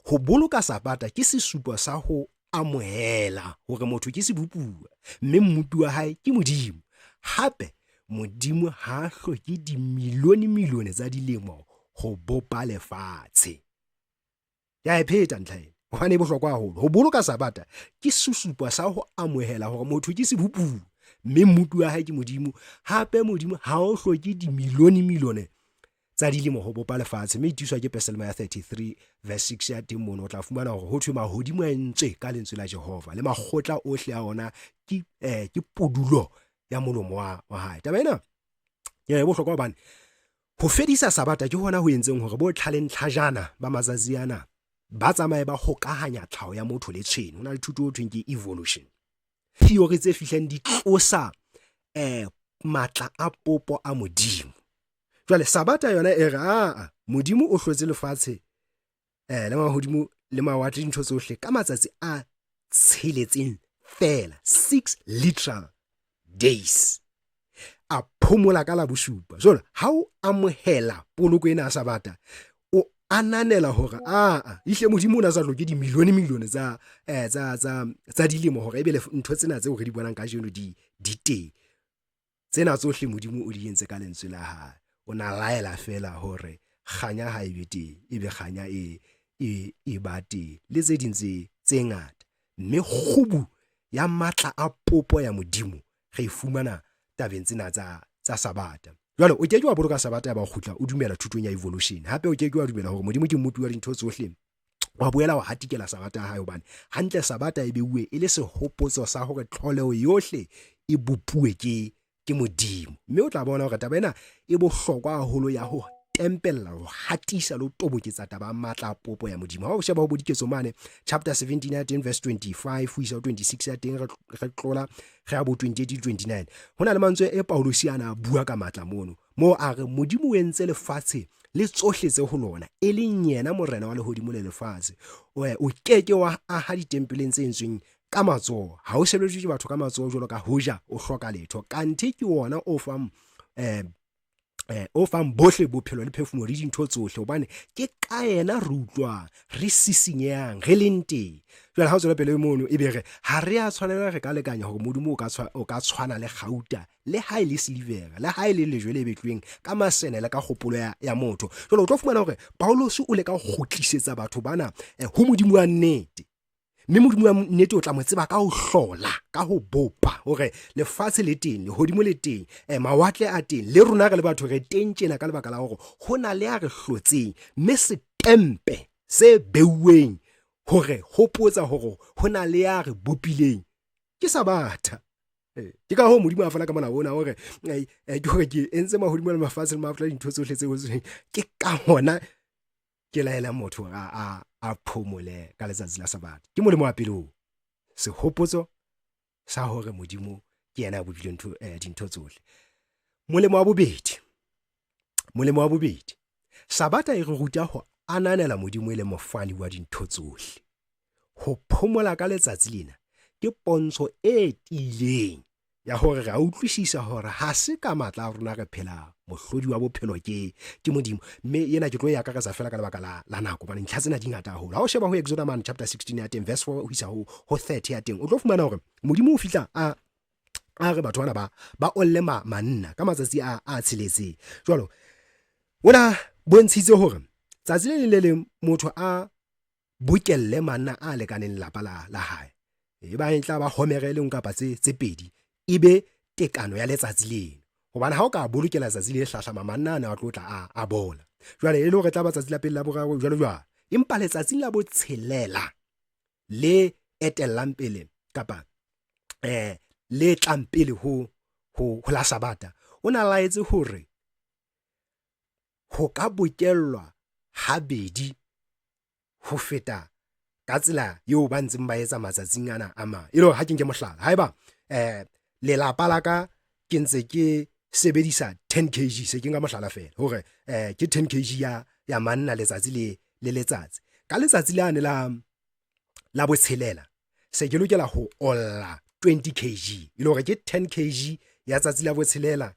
ho boloka Sabata ke sesupo sa ho amohela hore motho ke sebopuwa mme mmopi wa hae ke Modimo. Hape Modimo ha a hloke dimilione-milione tsa dilemo ho bopa lefatshe. Ke a e pheta ntlha ena hobane e bohlokwa haholo. Ho boloka Sabata ke sesupo sa ho amohela hore motho ke sebopuwa mme mmopi wa hae ke Modimo. Hape Modimo ha o hloke dimilione-milione tsa dilemo ho bopa lefatshe, mme e tiiswa ke Pesalema ya 33 verse 6 ya teng mono. O tla fumana hore ho thwe mahodimo a entswe ka lentswe la Jehova le makgotla ohle a ona ke pudulo ya molomo wa hae. Taba ena ke e bohlokwa hobane ho fedisa Sabata ke hona ho entseng hore bo tlhaleng tlhajana ba matsatsi ana ba tsamaye ba hokahanya tlhaho ya motho le tshwene. Ho na le thuto ho thweng ke evolution theory tse fihlang di tlosa matla a popo a Modimo. Jwale Sabata yona e re aa Modimo o hlotse lefatshe le mahodimo le mawatle dintho tsohle ka matsatsi a tsheletseng fela, 6 literal days, a phomola ka la bosupa. Jwale ha o amohela poloko ena ya Sabata, o ananela hore aa ihle Modimo o na sa hloke dimilione-milione tsa dilemo hore ebe ntho tsena tseo re di bonang kajeno di teng. Tsena tsohle Modimo o di entse ka lentswe la hae. O na laela fela hore kganya ha e be teng, ebe kganya e ba teng le tse ding tse ngata. Mme kgubu ya matla a popo ya Modimo re e fumana tabeng tsena tsa Sabata. Jwale o ke ke wa boloka Sabata ya ba kgutla o dumela thutong ya evolution. Hape o ke ke wa dumela hore Modimo ke mmopi wa dintho tsohle, wa boela wa hatikela Sabata ya hae, hobane hantle Sabata e beuwe e le sehopotso sa hore tlholeho yohle e bopuwe ke Modimo. Mme o tla bona hore taba ena e bohlokwa haholo ya ho tempella, ho hatisa le ho toboketsa taba ya matla a popo ya Modimo. Ha o sheba ho bo Diketso mane chapter 17 ya teng verse 25 ho isa ho 26 ya teng, re tlola re ya bo 28 le 29, ho na le mantswe e Paulosi ana a bua ka matla mono, moo a re Modimo o entse lefatshe le tsohle tse ho lona, e leng yena morena wa lehodimo le lefatshe. O ke ke wa aha ditempeleng tse entsweng ka matsoho, ha o sebeletswe ke batho ka matsoho jwalo ka hoja o hloka letho, kanthe ke wona o fang o fang bohle bophelo le phefumo le dintho tsohle, hobane ke ka yena re utlwang, re sisinyehang, re leng teng. Jwale ha o tswela pele mono, e be re ha re a tshwanela re ka lekanya hore Modimo o ka tshwana le kgauta, le ha e le silivera, le ha e le lejwe le betlweng ka masene le ka kgopolo ya motho. Jwale o tlo fumana hore Paulus o leka ho kgutlisetsa batho bana ho Modimo wa nnete. Mme Modimo wa nnete o tla mo tseba ka ho hlola, ka ho bopa, hore lefatshe le teng, lehodimo le teng, mawatle a teng, le rona re le batho re teng tjena ka lebaka la hore ho na le a re hlotseng. Mme setempe se beuweng hore hopotsa hore ho na le a re bopileng ke Sabatha. Ke ka hoo Modimo a fana ka molao ona hore ke hore ke entse mahodimo le mafatshe le mawatle dintho tsohle tse ho, ke ka hona ke laela motho hore a phomole ka letsatsi la Sabatha. Ke molemo wa pele oo, sehopotso sa hore Modimo ke yena a bopileng dintho tsohle. Molemo wa bobedi, Sabatha e re ruta ho ananela Modimo e le mofani wa dintho tsohle. Ho phomola ka letsatsi lena ke pontsho e tiileng ya hore re a utlwisisa hore ha se ka matla a rona re phelang, mohlodi wa bophelo ke Modimo. Mme ena ke tlo e akaretsa fela ka lebaka la nako, hobane ntlha tsena di ngata haholo. Ha o sheba ho Exoda mane chapter 16 ya teng verse 4 ho isa ho 30 ya teng, o tlo fumana hore Modimo o fihla a re batho bana ba olle manna ka matsatsi a tsheletseng. Jwalo ona bontshitse hore tsatsi le leng le leng motho a bokelle manna a lekaneng lelapa la hae, e ba e tla ba homere e leng kapa tse pedi, e be tekano ya letsatsi leno. Hobane ha o ka bolokela letsatsi le hlahlama, manna ana a tlo tla a bola. Jwale e le hore tla ba tsatsi la pele, la boraro, jwalo jwalo. Empa letsatsing la botshelela le etellang pele kapa le tlang pele ho la Sabata, o na laetse hore ho ka bokellwa habedi ho feta ka tsela eo ba ntseng ba etsa matsatsing ana a mang. E le hore ha ke nke mohlala, haeba lelapa la ka ke ntse ke sebedisa 10 kg, se ke nka mohlala fela hore ke 10 kg ya manna letsatsi le le letsatsi. Ka letsatsi lane la botshelela se ke lokela ho olla 20 kg, e le hore ke 10 kg ya tsatsi la botshelela,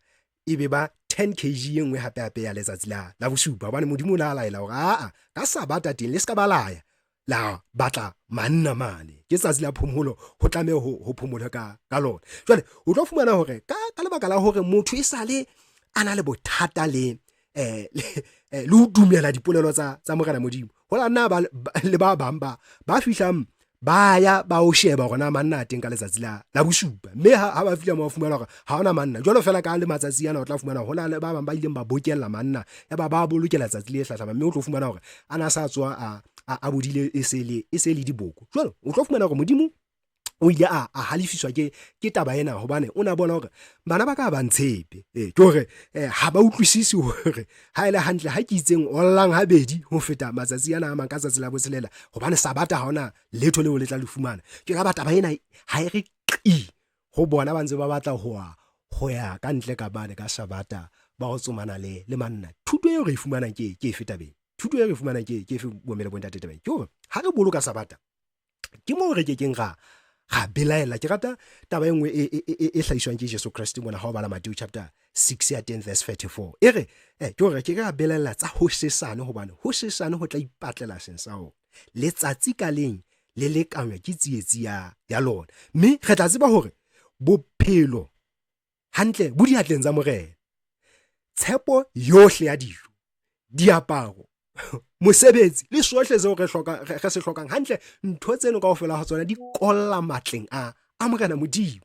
e be ba 10 kg e nngwe hape hape ya letsatsi la bosupa. Hobane Modimo o ne a laela hore aa ka sabata teng le se ka ba laya la batla manna mane, ke tsatsi la phomolo, ho tlameha ho phomole ka lona. Jwale o tlo fumana hore ka lebaka la hore motho e sale a na le bothata le le ho dumela dipolelo tsa Morena Modimo, ho la nna le ba bang ba fihlang ba ya ba o sheba hore na manna a teng ka letsatsi la bosupa, mme ha ba fihla mo ba fumana hore ha hona manna. Jwalo fela ka le matsatsi ana o tla fumana ho na le ba bang ba ileng ba bokella manna, ya ba bolokela tsatsi le hlahlamang, mme o tlo fumana hore a na sa tswa a bodile e se le diboko. Jwalo o tlo fumana hore Modimo o ile a halefiswa ke taba ena, hobane o na bona hore bana ba ka ba ntshepe. Ke hore ha ba utlwisisi hore ha ele hantle ha ke itseng ollang habedi ho feta matsatsi ana a mang ka tsatsi la botshelela, hobane sabata ha hona letho leo le tla le fumana. Ke ka ba taba ena ha e re qi ho bona, ba ntse ba batla ho ya ka ntle ka bane ka sabata ba ho tsomana le manna. Thuto eo re e fumanang ke efe tabeng? Thuto eo re e fumanang ke efe bommele bontate tabeng? Ke hore ha re boloka sabata ke moo re kekeng ra belaela. Ke rata taba e nngwe e hlahiswang ke Jesu Kreste mona ha o bala Matthew chapter 6 ya 10 verse 34. E re ke hore ke ka belaela tsa hosesane, hobane hosesane ho tla ipatlela seng sa ona. Letsatsi ka leng le lekanywa ke tsietsi ya lona, mme re tla tseba hore bophelo hantle bo diatleng tsa Morena. Tshepo yohle ya dijo, diaparo, mosebetsi le sohle seo re se hlokang hantle, ntho tseno kaofela ha tsona di kolla matleng a Morena Modimo.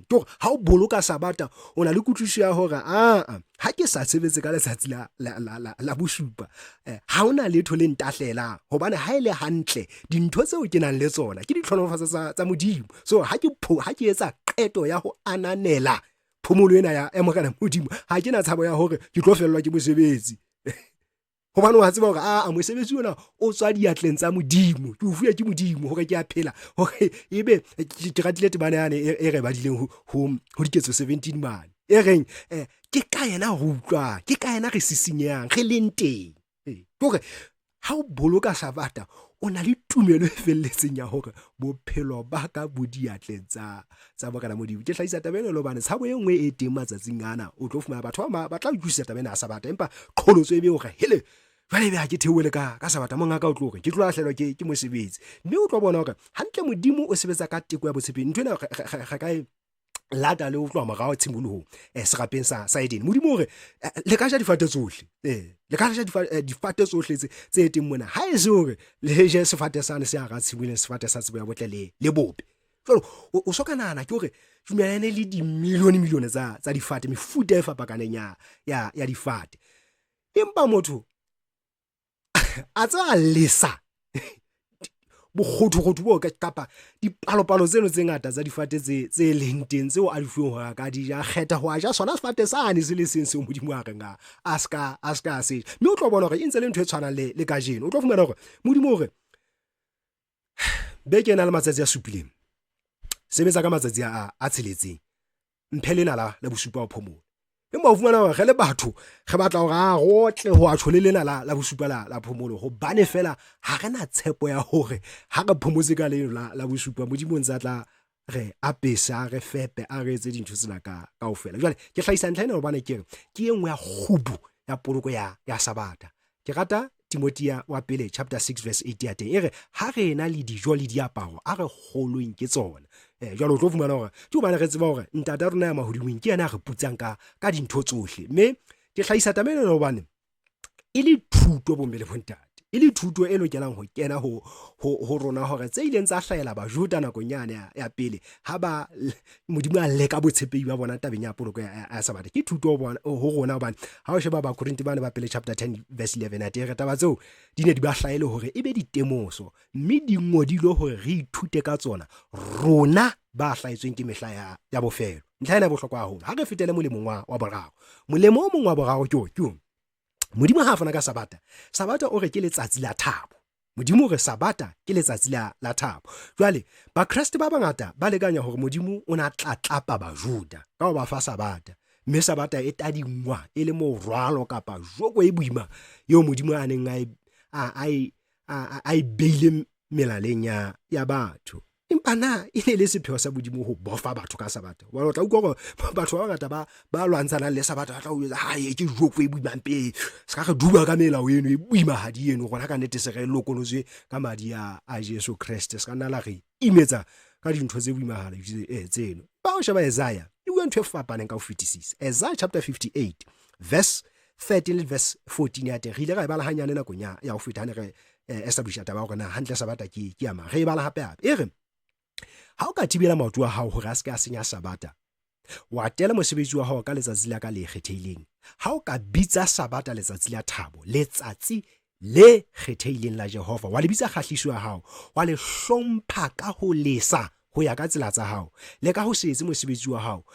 Ke hore ha o boloka sabata o na le kutlwisiso ya hore aa ha ke sa sebetse ka letsatsi la bosupa, ha hona letho le ntahlelang, hobane ha e le hantle dintho tseo ke nang le tsona ke ditlhonolofatso tsa Modimo. So ha ke etsa qeto ya ho ananela phomolo ena ya Morena Modimo, ha ke na tshabo ya hore ke tlo fellwa ke mosebetsi, hobane wa tseba hore a mosebetsi ona o tswa diatleng tsa Modimo, ke o fuwe ke Modimo hore ke a phela, hore ebe ke ratile temana yane e re badileng ho Diketso 17 mane, e reng ke ka yena re utlwang, ke ka yena re sisinyang, re leng teng. Ke hore ha o boloka sabata o na le tumelo e felletseng ya hore bophelo ba ka bo diatleng tsa Morena Modimo. Ke hlahisa taba ena hobane tshabo e nngwe e teng matsatsing ana, o tlo fumana batho ba tla utlwisisa taba ena ya sabata, empa qholotso e be hore hele jwale ebe ha ke theohele ka sabata, mongaka o tlo hore ke tlo lahlelwa ke mosebetsi. Mme o tlo bona hore hantle Modimo o sebetsa ka teko ya botshepehi. Ntho ena re ka e lata le ho tloha morao tshimolohong serapeng sa Edene. Modimo o re le ka ja difate tsohle, le ka ja difate tsohle tse teng mona, ha e se hore le je sefate sane se hara tshimo, e leng sefate sa tsebo ya botle le bobe. Jwale o so ka nahana ke hore tumelane le dimilione milione tsa difate, mefuta e fapakaneng ya difate, empa motho a tsa lesa bokgothokgotho bo kapa dipalopalo tseno tse ngata tsa difate tse leng teng tseo a di fuweng hore a ka di ja, kgetha ho a ja sona sefate sane se le seng seo Modimo a reng a ska a se ja. Mme o tlo bona hore e ntse le ntho e tshwanang le kajeno. O tlo fumana hore Modimo o re beke e na le matsatsi a supileng, sebetsa ka matsatsi a tsheletseng, mphe lena la bosupa ho phomola. Empa o fumana hore re le batho re batla hore a rotle ho a tjho le lena la bosupa la phomolo, hobane fela ha re na tshepo ya hore ha re phomotse ka leno la bosupa Modimo o ntse a tla re apesa, re fepe, a re etse dintho tsena kaofela. Jwale ke hlahisa ntlha ena hobane ke re ke e nngwe ya kgubu ya poloko ya sabata. Ke rata Timothea wa pele chapter 6 verse 8 ya teng e re ha re ena le dijo le diaparo a re kgolweng ke tsona. Jwale o tlo fumana hore ke hobane re tseba hore ntate wa rona ya mahodimong ke yena a re putsang ka dintho tsohle. Mme ke hlahisa taba ena hobane e le thuto bomme le bontate, e le thuto e lokelang ho kena ho rona hore tse ileng tsa hlahela Bajuda nakong yane ya pele ha ba Modimo a leka botshepehi ba bona tabeng ya poloko ya sabata, ke thuto ho rona hobane ha o sheba Bakorinthe bane ba pele chapter 10 verse 11 a tere taba tseo di ne di ba hlahele hore e be ditemoso, mme di ngodilwe hore re ithute ka tsona rona ba hlahetsweng ke mehla ya bofelo. Ntlha ena e bohlokwa haholo. Ha re fetele molemong wa boraro. Molemo o mong wa boraro ke o Modimo ha a fana ka sabata, sabata o re ke letsatsi la thabo. Modimo o re sabata ke letsatsi la thabo. Jwale Bakreste ba bangata ba lekanya hore Modimo o na tlatlapa Bajuda ka ho ba fa sabata. Mme Sabata e tadingwa e le morwalo kapa joko e boima eo Modimo a neng a e beile melaleng ya batho. Empa na e ne le sepheo sa Modimo ho bofa batho ka Sabata? Hobane o tla utlwa hore batho ba bangata ba lwantshanang le Sabata ba tla o jwetsa, "Hae, ke joko e boima mpe. Se ka re duba ka melao eno e boimahadi eno. Rona ka nnete se re lokolotswe ka madi a Jesu Kreste. Se ka nna la re imetsa ka dintho tse boimahadi tseno." Ba o sheba Isaiah, e bua ntho e fapaneng ka ho fetisisa. Isaiah chapter 58 verse 13 le verse 14 ya teng. Re ile ra e bala hanyane nakong ya ho feta ha ne re establisha taba ya hore na hantle Sabata ke ya mang. Re e bala hape hape. E re, ha o ka thibela maoto a hao hore a se ke a senya Sabata, wa tela mosebetsi wa hao ka letsatsi la ka le kgethehileng, ha o ka bitsa Sabata letsatsi la thabo, letsatsi le kgethehileng la Jehova, wa le bitsa kgahliso ya hao, wa le hlompha ka ho lesa ho ya ka tsela tsa hao, le ka ho se etse mosebetsi wa hao,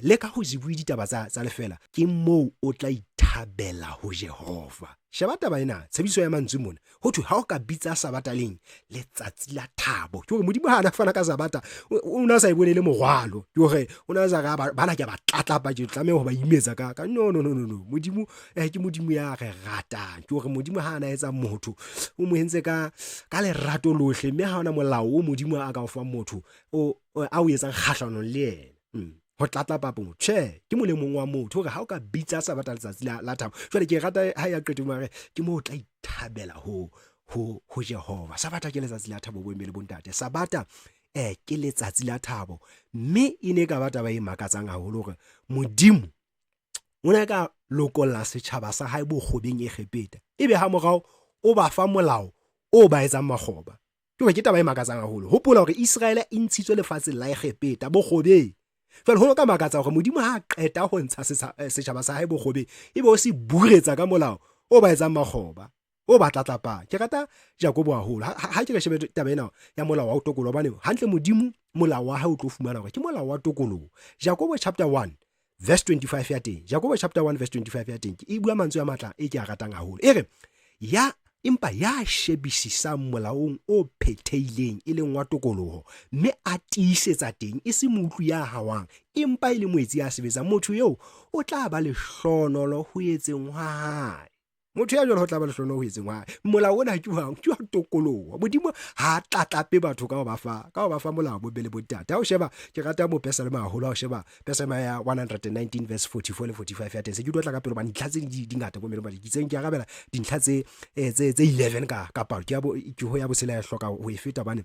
le ka ho se bue ditaba tsa lefela, ke moo o tla ithabela ho Jehova. Sheba taba ena, tshebediso ya mantswe mona. Ho thwe ha o ka bitsa Sabata leng letsatsi la thabo. Ke hore Modimo ha a na fana ka Sabata, o na sa e bone le morwalo. Ke hore o na sa re bana ke ba tlatlapa, ke tlameha ho ba imetsa ka no no no no no. Modimo ke Modimo ya re ratang. Ke hore Modimo ha a na etsa motho, o mo entse ka lerato lohle, mme ha hona molao o Modimo a ka o fang motho o a o etsang kgahlanong le yena. Ho tlatlapa motho, tjhe, ke molemong wa motho hore ha o ka bitsa Sabata letsatsi la thabo. Jwale ke rata ha ya qetong hore ke moo o tla ithabela ho Jehova. Sabata ke letsatsi la thabo bomme le bontate. Sabata ke letsatsi la thabo, mme e ne ka ba taba e makatsang haholo hore Modimo o ne ka lokolla setjhaba sa hae bokgobeng Egepeta, ebe ha morao o ba fa molao o ba etsang makgoba. Ke hore ke taba e makatsang haholo. Hopola hore Iseraele e ntshitswe lefatsheng la Egepeta bokgobeng. Jwale ho ka makatsa hore Modimo ha a qeta ho ntsha setjhaba sa hae bokgobeng, ebe o se buretsa ka molao o ba etsang makgoba, o ba tlatlapang. Ke rata Jakobo haholo. Ha ke re shebe taba ena ya molao wa tokoloho, hobane hantle Modimo molao wa hae o tlo fumana hore ke molao wa tokoloho. Jakobo chapter 1 verse 25 ya teng. Jakobo chapter 1 verse 25 ya teng. E bua mantswe a matla e ke a ratang haholo. E re, ya empa ya shebisisang molaong o phethehileng e leng wa tokoloho, mme a tiisetsa teng, e se moutlwi ya hawang, empa e le moetsi ya sebetsang, motho eo o tla ba lehlonolo ho etseng hwa hae. Motho ya jwalo ho tla ba lehlono ho etseng hwa hae. Molao ona ke wa tokoloho. Modimo ha a tlatlape batho ka ho ba fa molao bobe le bontate. Ha o sheba, ke rata mopesalema haholo, ha o sheba pesalema ya 119 verse 44 le 45 ya teng, se ke utlwa tla ka pele hobane dintlha tse di ngata bo mmele, ke tseng ke arabela dintlha tse 11 ka palo. Ke ho ya botshela ya hloka ho e feta hobane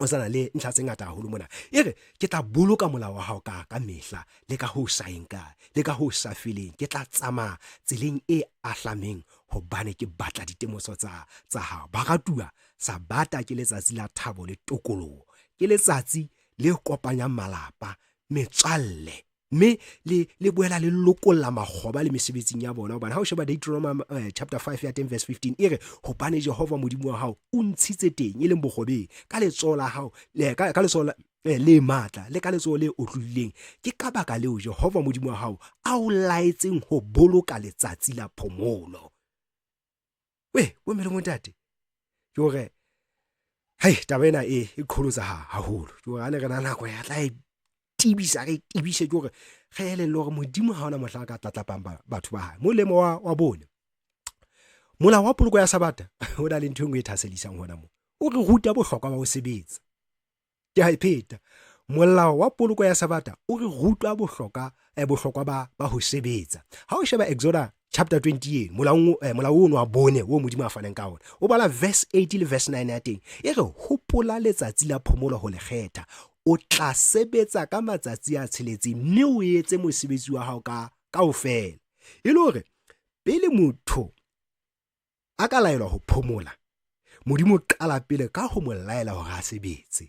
o sana le ntlha tse ngata haholo mona. E re, ke tla boloka molao wa hao ka mehla, le ka ho sa eng kae, le ka ho sa feleng. Ke tla tsamaya tseleng e ahlameng, hobane ke batla ditemoso tsa hao. Baratuwa, Sabata ke letsatsi la thabo le tokoloho. Ke letsatsi le kopanyang malapa, metswalle, mme le boela le lokolla makgoba le mesebetsing ya bona. Hobane ha o sheba Deuteronomy chapter 5 ya 10 verse 15, e re, hobane Jehova Modimo wa hao o ntshitse teng, e leng bokgobeng, ka letsoho la hao, ka letsoho le matla, le ka letsoho le otlollileng. Ke ka baka leo Jehova Modimo wa hao a o laetseng ho boloka letsatsi la phomolo. We, bomme le bontate, ke hore hai taba ena e qholotsa haholo. Ke hore ha ne re na nako ya tla e tibisa, re tibise, ke hore re elellwe hore Modimo ha ona mohla a ka tlatlapang batho ba hae. Molemo wa bone, molao wa poloko ya Sabata o na le ntho e nngwe e thahasellisang hona moo. O re ruta bohlokwa ba ho sebetsa. Ke ha e pheta. Molao wa poloko ya Sabata o re ruta bohlokwa ba ho sebetsa. Ha o sheba Exoda chapter 28, molao ono wa bone o Modimo a faneng ka ona, o bala verse 8 le verse 9 ya teng, e re, hopola letsatsi la phomolo ho le kgetha. O tla sebetsa ka matsatsi a tsheletseng, mme o etse mosebetsi wa hao ka kaofela. E le hore pele motho a ka laelwa ho phomola, Modimo o qala pele ka ho mo laela hore a sebetse.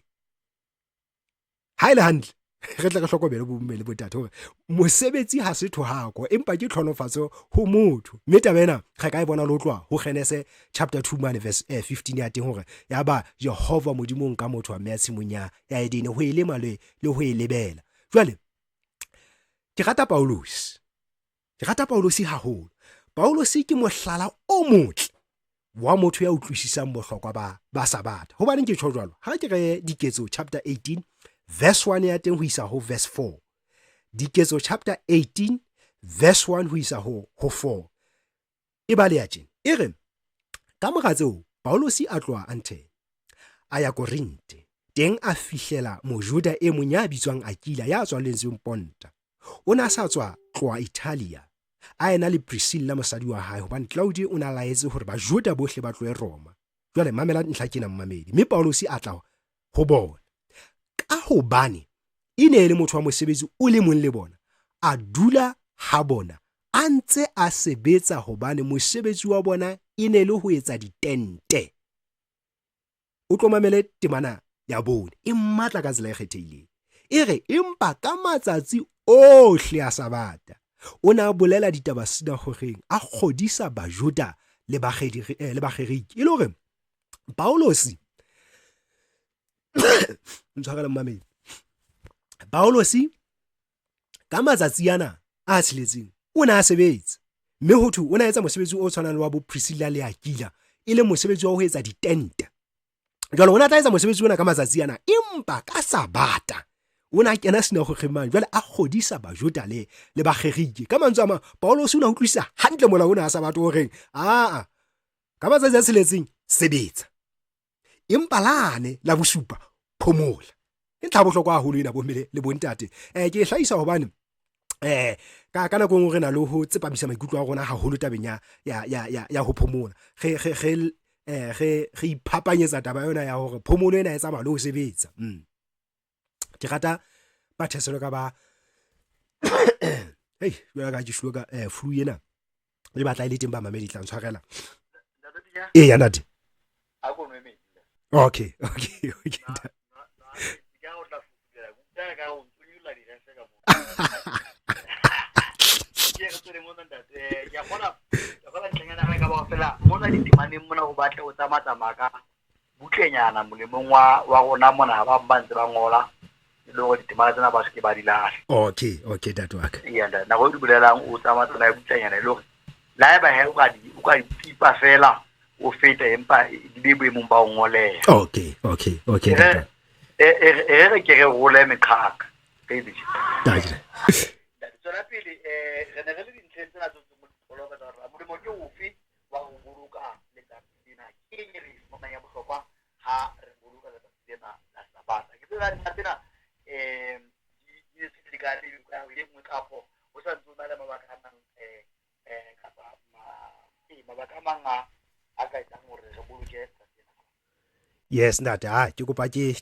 Ha e le hantle, re tle re hlokomele bomme le bontate hore mosebetsi ha se thohako, empa ke tlhonofatso ho motho. Mme taba ena re ka e bona le ho tloha ho Genese chapter 2 mane verse 15 ya teng, hore ya ba Jehova Modimo o nka motho wa mme ya tshimong ya Edene ho e lema le ho e lebela. Jwale ke rata Paulus. Ke rata Paulus haholo. Paulus ke mohlala o motle wa motho ya utlwisisang bohlokwa ba Sabata. Hobaneng ke tjho jwalo? Ha ke re Diketso chapter 18 verse 1 ya teng ho isa ho verse 4. Diketso chapter 18 verse 1 ho isa ho 4. E baleha tjena, e re, ka mora tseo Paulosi a tloha Athene a ya Korinthe, teng a fihlela Mojuda e mong ya bitswang Akila, ya tswaletsweng Ponta. O ne a sa tswa tloha Italia, a ena le Priscilla mosadi wa hae, hobane Claudio o ne a laetse hore Bajuda bohle ba tlohe Roma. Jwale mamela ntlha kena mmamedi. Mme Paulosi a tla ho bona, ka hobane e ne e le motho wa mosebetsi o le mong le bona, a dula ha bona a ntse a sebetsa, hobane mosebetsi wa bona e ne le ho etsa ditente. O tlo mamele temana ya bone e matla ka tsela e kgethehileng. E re, empa ka matsatsi ohle a Sabata o ne a bolela ditaba sinagogeng, a kgodisa Bajuda le Bagerike. E le hore Paulosi ntshwarele mmamedi, Paulosi ka matsatsi ana a tsheletseng o ne a sebetsa, mme ho thwe o ne a etsa mosebetsi o tshwanang le wa bo Priscilla le Akila, e leng mosebetsi wa ho etsa ditente. Jwale o ne a tla etsa mosebetsi ona ka matsatsi ana, empa ka Sabata o ne a kena sinagogeng mane, jwale a kgodisa Bajuda le Bagerike. Ka mantswe a mang, Paulosi o ne a utlwisisa hantle molao ona wa Sabata o reng, aa, ka matsatsi a tsheletseng sebetsa, empa lane la bosupa phomola. Ke ntlha ya bohlokwa haholo ena bomme le bontate. Ke e hlahisa hobane ka nako e nngwe re na le ho tsepamisa maikutlo a rona haholo tabeng ya ho phomola. Re iphapanyetsa taba yona ya hore phomolo ena e tsamaya le ho sebetsa. Ke rata batheselo ka ba hei, jwale ka ke shwe ka flu ena e batla e le teng, ba mamedi tla ntshwarela. Ee ya ntate. Okay. Mona ditemaneng mona ho batle o tsamatsamaya ka butlenyana molemong wa rona mona, ha ba ntse ba ngola e le hore ditemana tsena ba se ke ba di lahla. Okay, ntate wa ka. Eya, ntate, nako e di bolelang o tsamaya butlenyana e le hore le haeba he o ka di tipa fela o feta, empa di be boemong ba ho ngoleha. Okay, ntate. E re ke re role meqhaka. Ntate. Tswela pele, re ne re le dintlheng tsena tse tswang mo tsa hore molemo ke ofe wa ho boloka letsatsi lena, ke eng e re e fumanang ya bohlokwa ha re boloka letsatsi lena la Sabata. Ke tseba dintlha tsena di ne se ka e nngwe kapo ho sa ntse ho na le mabaka a mang, kapa mabaka a mang a ka etsang hore re boloke letsatsi lena. Yes, ntate, ke kopa ke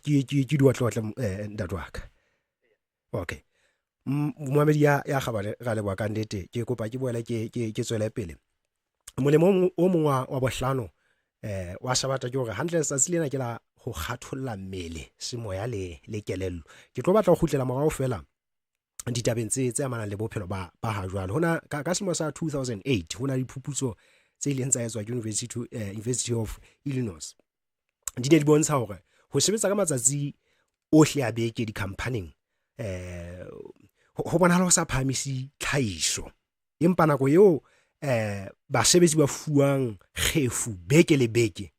diotlotle ntate wa ka. Okay. Momamedi ya kgabane, ra leboha ka nnete. Ke kopa ke boele ke tswele pele. Molemo o mong wa bohlano wa Sabata ke hore hantle letsatsi lena ke la ho kgatholla mmele, semoya le kelello. Ke tlo batla ho kgutlela morao fela ditabeng tse amanang le bophelo ba ha jwale. Hona ka selemo sa 2008 hona le diphuputso tse ileng tsa etswa ke University of Illinois. Di ne di bontsha hore ho sebetsa ka matsatsi ohle a beke di-companyng ho bonahala ho sa phahamise tlhahiso, empa nako eo basebetsi ba fuwang kgefu beke le beke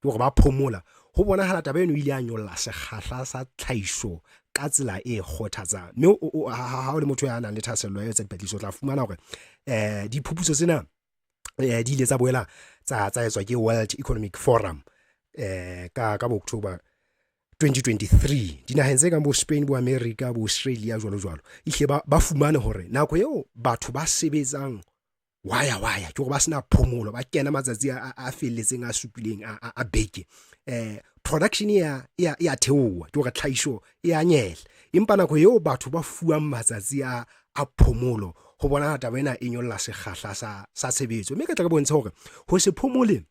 ke hore ba phomola, ho bonahala taba eno ile ya nyolla sekgahla sa tlhahiso ka tsela e kgothatsang. Mme ha o le motho ya nang le thahasello ya etsa dipatlisiso, o tla fumana hore diphuputso tsena di ile tsa boela tsa etswa ke World Economic Forum ka October 2023 dinaheng tse kang bo Spain, bo America, bo Australia jwalo jwalo. Ehlile ba fumane hore nako eo batho ba sebetsang waya ke hore ba sena phomolo, ba kena matsatsi a felletseng a supileng a beke, production ya theoha, ke hore tlhahiso e a nyehla. Empa nako eo batho ba fuwang matsatsi a phomolo, ho bona taba ena e nyolla sekgahla sa tshebetso. Mme ke tla ke bontshe hore ho se phomole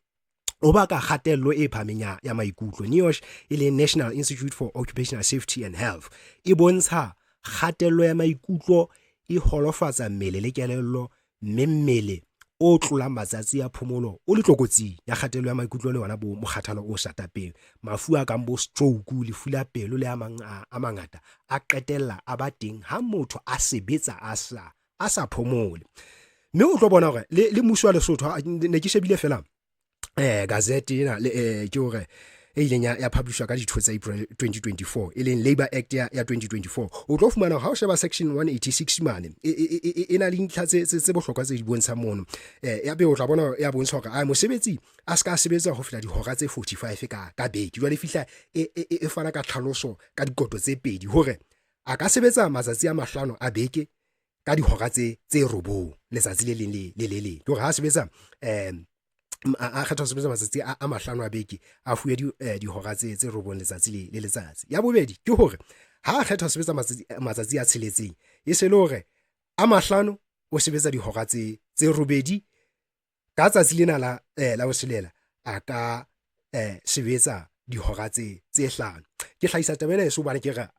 o baka kgatello e phahameng ya maikutlo. NIOSH, e leng National Institute for Occupational Safety and Health, e bontsha kgatello ya maikutlo e holofatsa mmele le kelello, mme mmele o tlolang matsatsi a phomolo o le tlokotsing ya kgatello ya maikutlo le yona bo mokgathalo o sa tapeng. Mafu a kang bo stroke, lefu la pelo le a mang a mangata a qetella a ba teng ha motho a sebetsa a sa phomole. Mme o tlo bona hore le mmuso wa Lesotho, ne ke shebile fela gazette ena le ke hore e ileng ya publishwa ka ditho tsa April 2024, e leng Labour Act ya 2024, o tlo fumana ha o sheba section 186 mane e na le dintlha tse bohlokwa tse di bontshang mono. Ya be o tla bona ya bontsha hore a mosebetsi a ska sebetsa ho feta dihora tse 45 ka beke. Jwale fihla e fana ka tlhaloso ka dikoto tse pedi hore a ka sebetsa matsatsi a 5 a beke ka dihora tse 9 letsatsi le leng le le leng. Ke hore ha sebetsa a kgetha ho sebetsa matsatsi a 5 a beke a fuwe dihora tse 9 letsatsi le letsatsi. Ya bobedi ke hore ha a kgetha ho sebetsa matsatsi a 6, e se le hore a 5 o sebetsa dihora tse 8 ka tsatsi lena la botshelela a ka sebetsa dihora tse 5. Ke hlahisa taba ena eso hobane ke re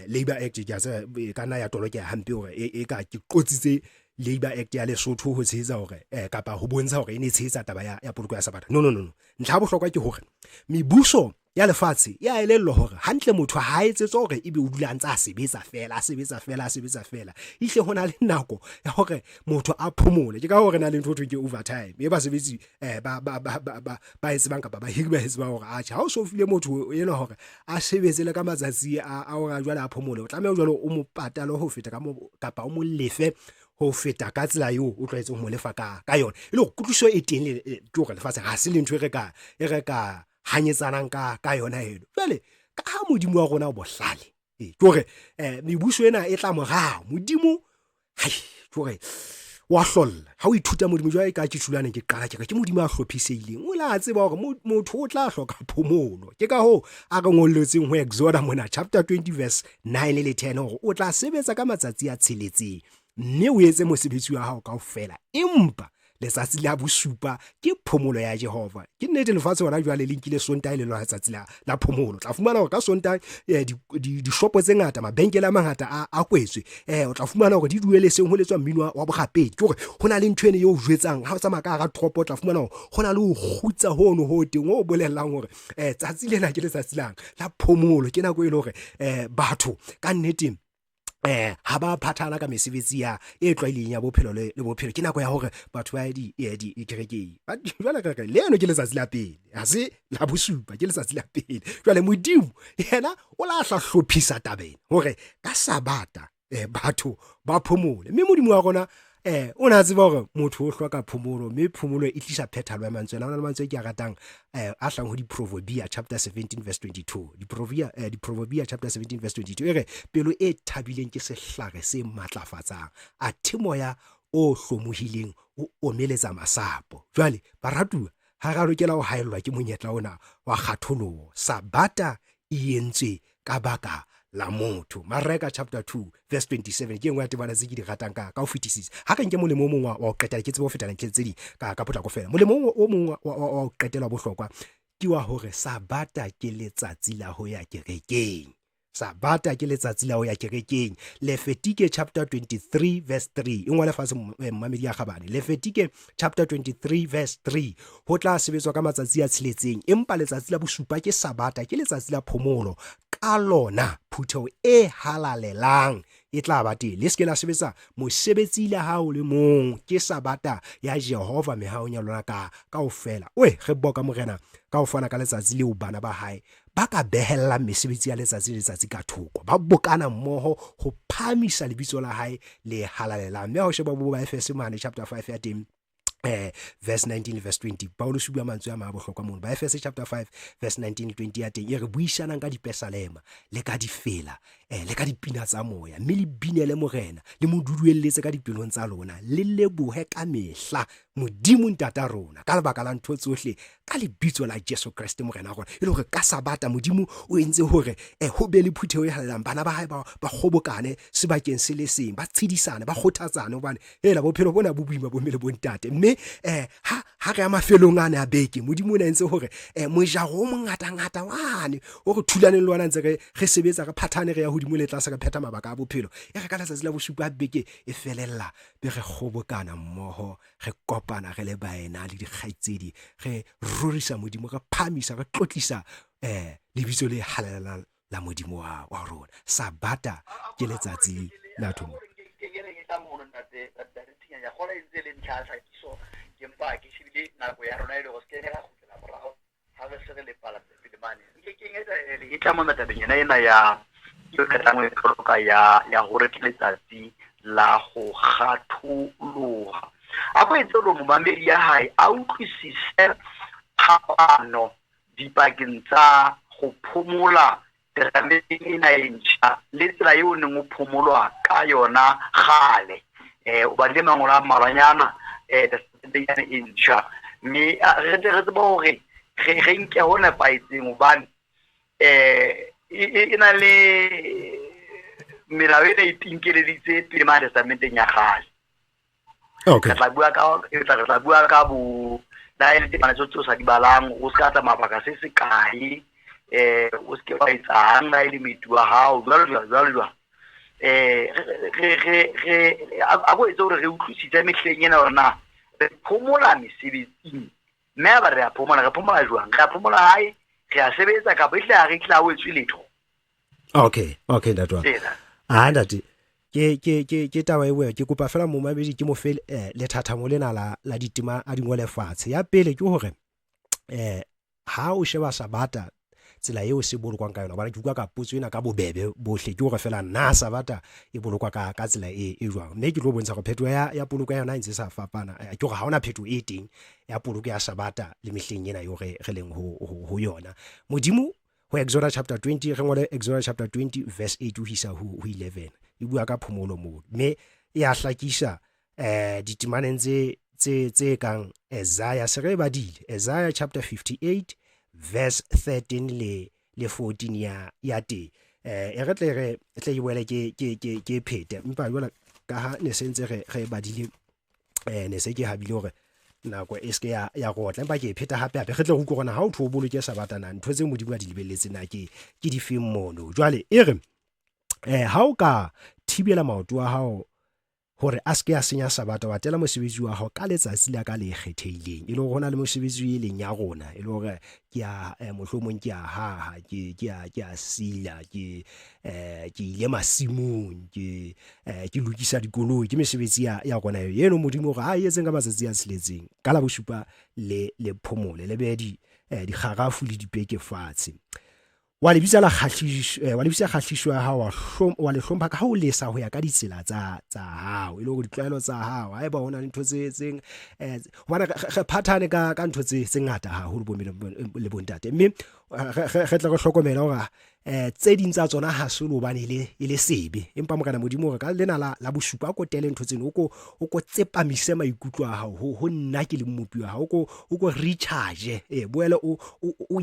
Labour Act ke a tseba e ka nna ya tolokeha hampe hore e ka ke qotsitse Labour Act ya Lesotho ho tshehetsa hore kapa ho bontsha hore e ne tshehetsa taba ya poloko ya Sabata. No. Ntlha ya bohlokwa ke hore mebuso ya lefatshe ya elellwa hore hantle motho ha etsetswa hore ebe o dula ntse a sebetsa fela. Ihle hona le nako ya hore motho a phomole. Ke ka hore na le ntho thwe ke overtime e basebetsi ba etsebang kapa ba hiri ba etsebang hore atjhe ha o so file motho ena hore a sebetse le ka matsatsi a hore jwale a phomole, o tlameha jwale o mo patale ho feta ka mo kapa o mo lefe ho feta ka tsela eo o tlwaetseng ho mo lefa ka yona. E le hore kutlwisiso e teng le ke hore lefatshe ha se le ntho e re ka hanyetsanang ka yona eno. Jwale ka ha Modimo wa rona o bohlale, ke hore mebuso ena e tla morao. Modimo hai ke hore wa hlolla ha o ithuta Modimo. Jwale ka ke thulane ke qala ke re ke Modimo a hlophisehileng, o la tseba hore motho o tla hloka phomolo. Ke ka hoo a re ngolletseng ho Exoda mona chapter 20 verse 9 le 10 hore o tla sebetsa ka matsatsi a 6 mme o etse mosebetsi wa hao kaofela, empa letsatsi la bosupa ke phomolo ya Jehova. Ke nnete lefatshe hona jwale le nkile Sontaha le lona letsatsi la phomolo. Tla fumana hore ka Sontaha dishopo tse ngata, mabenkele a mangata a kwetswe. O tla fumana hore di dueleseng ho letswa mmino wa borapedi. Ke hore ho na le ntho ene eo jwetsang ha o tsamaya ka hara toropo, o tla fumana hore ho na le ho kgutsa hono ho teng o bolellang hore tsatsi lena ke letsatsi lang la phomolo. Ke nako e le hore batho ka nnete ha ba phathana ka mesebetsi ya e tlwaileng ya bophelo le bophelo. Ke nako ya hore batho ba ye dikerekeng. Jwale re re leno ke letsatsi la pele, ha se la bosupa, ke letsatsi la pele. Jwale Modimo yena o la hla hlophisa tabeng hore ka Sabata batho ba phomole. Mme Modimo wa rona o na tseba hore motho o hloka phomolo, mme phomolo e tlisa phethalo ya mantswe. Ana le mantswe ke a ratang a hlang ho Diproverbia chapter 17 verse 22. Diproverbia chapter 17 verse 22 e re pelo e thabileng ke sehlare se matlafatsang, athe moya o hlomohileng o omeletsa masapo. Jwale baratuwa, ha ra lokela ho haellwa ke monyetla ona wa kgatholoho. Sabata e entswe ka baka la motho. Mareka chapter 2 verse 27 ke engwe ya temana tse ke di ratang ka ho fetisisa. Ha re nke molemo o mong wa ho qetela, ke tsebe ho fetela ntlheng tse ding ka potlako fela. Molemo o mong wa ho qetela bohlokwa ke wa hore Sabata ke letsatsi la ho ya kerekeng. Sabata ke letsatsi la ho ya kerekeng. Lefetike chapter 23 verse 3 e ngwale fatshe mmamedi ya kgabane. Lefetike chapter 23 verse 3 ho tla sebetswa ka matsatsi a 6, empa letsatsi la bosupa ke Sabata, ke letsatsi la phomolo. Ka lona phutheho e halalelang e tla ba teng. Le se ke la sebetsa mosebetsi la hao le mong, ke Sabata ya Jehova mehaong ya lona ka kaofela. Oe re boka Morena ka ho fana ka letsatsi leo bana ba hae ba ka behellang mesebetsi ya letsatsi le letsatsi ka thoko, ba bokana mmoho ho phahamisa lebitso la hae le halalelang. Mme ha o sheba bo ba Efese mane chapter 5 ya teng verse 19 le verse 20, Paulus o bua mantswe a mang a bohlokwa mono. Ba Efese chapter 5 verse 19 le 20 ya teng e re buisanang ka dipesalema le ka difela le ka dipina tsa moya, mme le binele Morena, le mo duduelletse ka dipelong tsa lona, le lebohe ka mehla Modimo Ntata rona ka lebaka la ntho tsohle ka lebitso la Jesu Kreste Morena wa rona. E le hore ka Sabata Modimo o entse hore ho be le phutheho e halalelang, bana ba hae ba kgobokane sebakeng se le seng, ba tshedisane, ba kgothatsane, hobane hela bophelo bona bo boima bo mmele bo ntate. Mme ha re ya mafelong ana a beke, Modimo o ne entse hore mojaro o mongatangata wane o re thulaneng le ona ntse re sebetsa, re phathane, re ya hodimo le tlase, re phetha mabaka a bophelo. E re ka letsatsi la bosupa beke e felella, be re kgobokana mmoho, re kopana re le baena le dikgaitsedi, re rorisa Modimo, re phahamisa, re tlotlisa lebitso le halalelang la Modimo wa rona. Sabata ke letsatsi la thomo. Ke mpa ke shebile nako ya rona e le hore se ke ra kgutlela morao ha re se re le pala pele mane. E tla mona tabeng yona ena ya e qetang ho e toloka ya hore ke letsatsi la ho kgatholoha. A ko etse hore momamedi ya hae a utlwisise phapano dipakeng tsa ho phomola testamenteng ena e ntjha le tsela eo neng o phomolwa ka yona kgale. O badile mangolo a mmalwanyana testamenteng ena e ntjha, mme re tle re tsebe hore re nke ho nepahetseng, hobane e na le melao ena e tinkeleditse pele mane testamenteng ya kgale. Okay. Re tla bua ka, re tla bua ka bo la e le temana tseo tse o sa di balang, o se ka tsamaya mabaka se se kae, o se ke wa etsang la e le moeti wa hao, jwalo jwalo jwalo jwalo. A ko etse hore re utlwisise mehleng ena hore na re phomola mesebetsing, mme ha ba re a phomola, re phomola jwang? Re a phomola hae, re a sebetsa, kapa ehlile ha re tla ho etswe letho? Okay, okay ntate wa ka. Tsela. Ah, ntate, ke taba e boya, ke kopa fela momamedi ke mo fe lethathamo lena la ditema a di ngole fatshe. Ya pele ke hore ha o sheba Sabata tsela eo se bolokwang ka yona, hobane ke utlwa ka potso ena ka bobebe bohle, ke hore fela na Sabata e bolokwa ka tsela e jwang, mme ke tlo bontsha hore phetoho ya poloko ya yona e ntse e sa fapana. Ke hore ha hona phetoho e teng ya poloko ya Sabata le mehleng ena eo re leng ho yona. Modimo ho Exodus chapter 20, re ngole Exodus chapter 20 verse 8 ho isa ho 11, e bua ka phomolo moo, mme e a hlakisa ditemaneng tse kang Isaiah, se re badile Isaiah chapter 58 verse 13 le 14 ya teng. E re tle re tle e boele ke phete, empa jwale ka ha ne se ntse re badile, ne se ke habile hore nako e se ke ya rotla, empa ke e pheta hape hape, re tle re utlwe hore na ha o thwe o boloke Sabata na ntho tse Modimo a di lebelletseng na ke difeng mono. Jwale e re ha o ka thibela maoto a hao hore a se ke a senya Sabata, wa tela mosebetsi wa hao ka letsatsi la ka le kgethehileng, e le hore ho na le mosebetsi e leng ya rona, e le hore ke a mohlomong ke a haha, ke a sila, ke ile masimong, ke lokisa dikoloi, ke mesebetsi ya rona eo. Eno Modimo hore a e etseng ka matsatsi a tsheletseng, ka la bosupa le phomole, le behe dikgarafu le dipeke fatshe. Wa lebitsa la kgahliso, wa lebitsa kgahliso ya hao, wa le hlompha ka ha o lesa ho ya ka ditsela tsa hao, e le hore ditlwaelo tsa hao, haeba ho na le ntho tse tseng, hobane re phathane ka ntho tse ngata haholo bo mme le bontate, mme re tle re hlokomele hore tse ding tsa tsona ha se le hobane e le sebe, empa Morena Modimo hore ka lena la bosupa a kotele ntho tseno, o ko tsepamise maikutlo a hao ho nna ke le mmopi wa hao, o ko recharge, boele o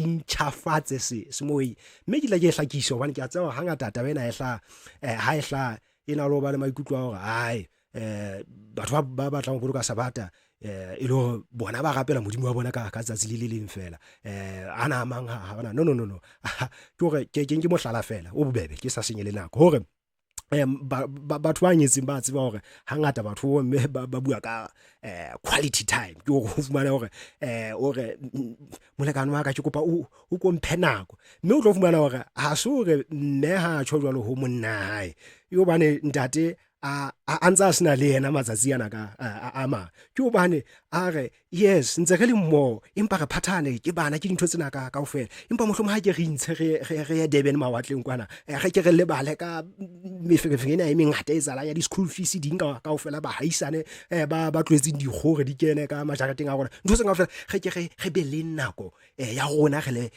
intjhafatse se moyeng. Mme ke tla ke e hlakise hobane ke a tseba hangata taba ena e hlaha, ha e hlaha e na le ho ba le maikutlo a hore ai, batho ba batlang ho boloka Sabata, e le hore bona ba rapela Modimo wa bona ka tsatsi le le leng fela, ana a mang ha bana, no, no, no, no. Ke hore ke nke mohlala fela o bobebe, ke sa senye le nako, hore batho ba nyetseng ba tseba hore hangata batho bo mme ba bua ka quality time, ke hore o fumane hore hore molekane wa ka ke kopa o ko mphe nako, mme o tlo fumana hore ha se hore mme ha tjho jwalo ho monna hae, e hobane ntate a ntse a sena le yena matsatsi ana ka a mang, ke hobane a re yes ntse re le mmoho, empa re phathane ke bana, ke dintho tsena ka kaofela, empa mohlomong ha ke re intshe re ye Durban mawatleng kwana, re ke re lebale ka meferefere ena e mengata e tsalang ya di-school fees ding kaofela, bahaisane, ba tlohetseng dikgoho di kene ka majareteng a rona, ntho tsena kaofela re ke re be le nako ya rona re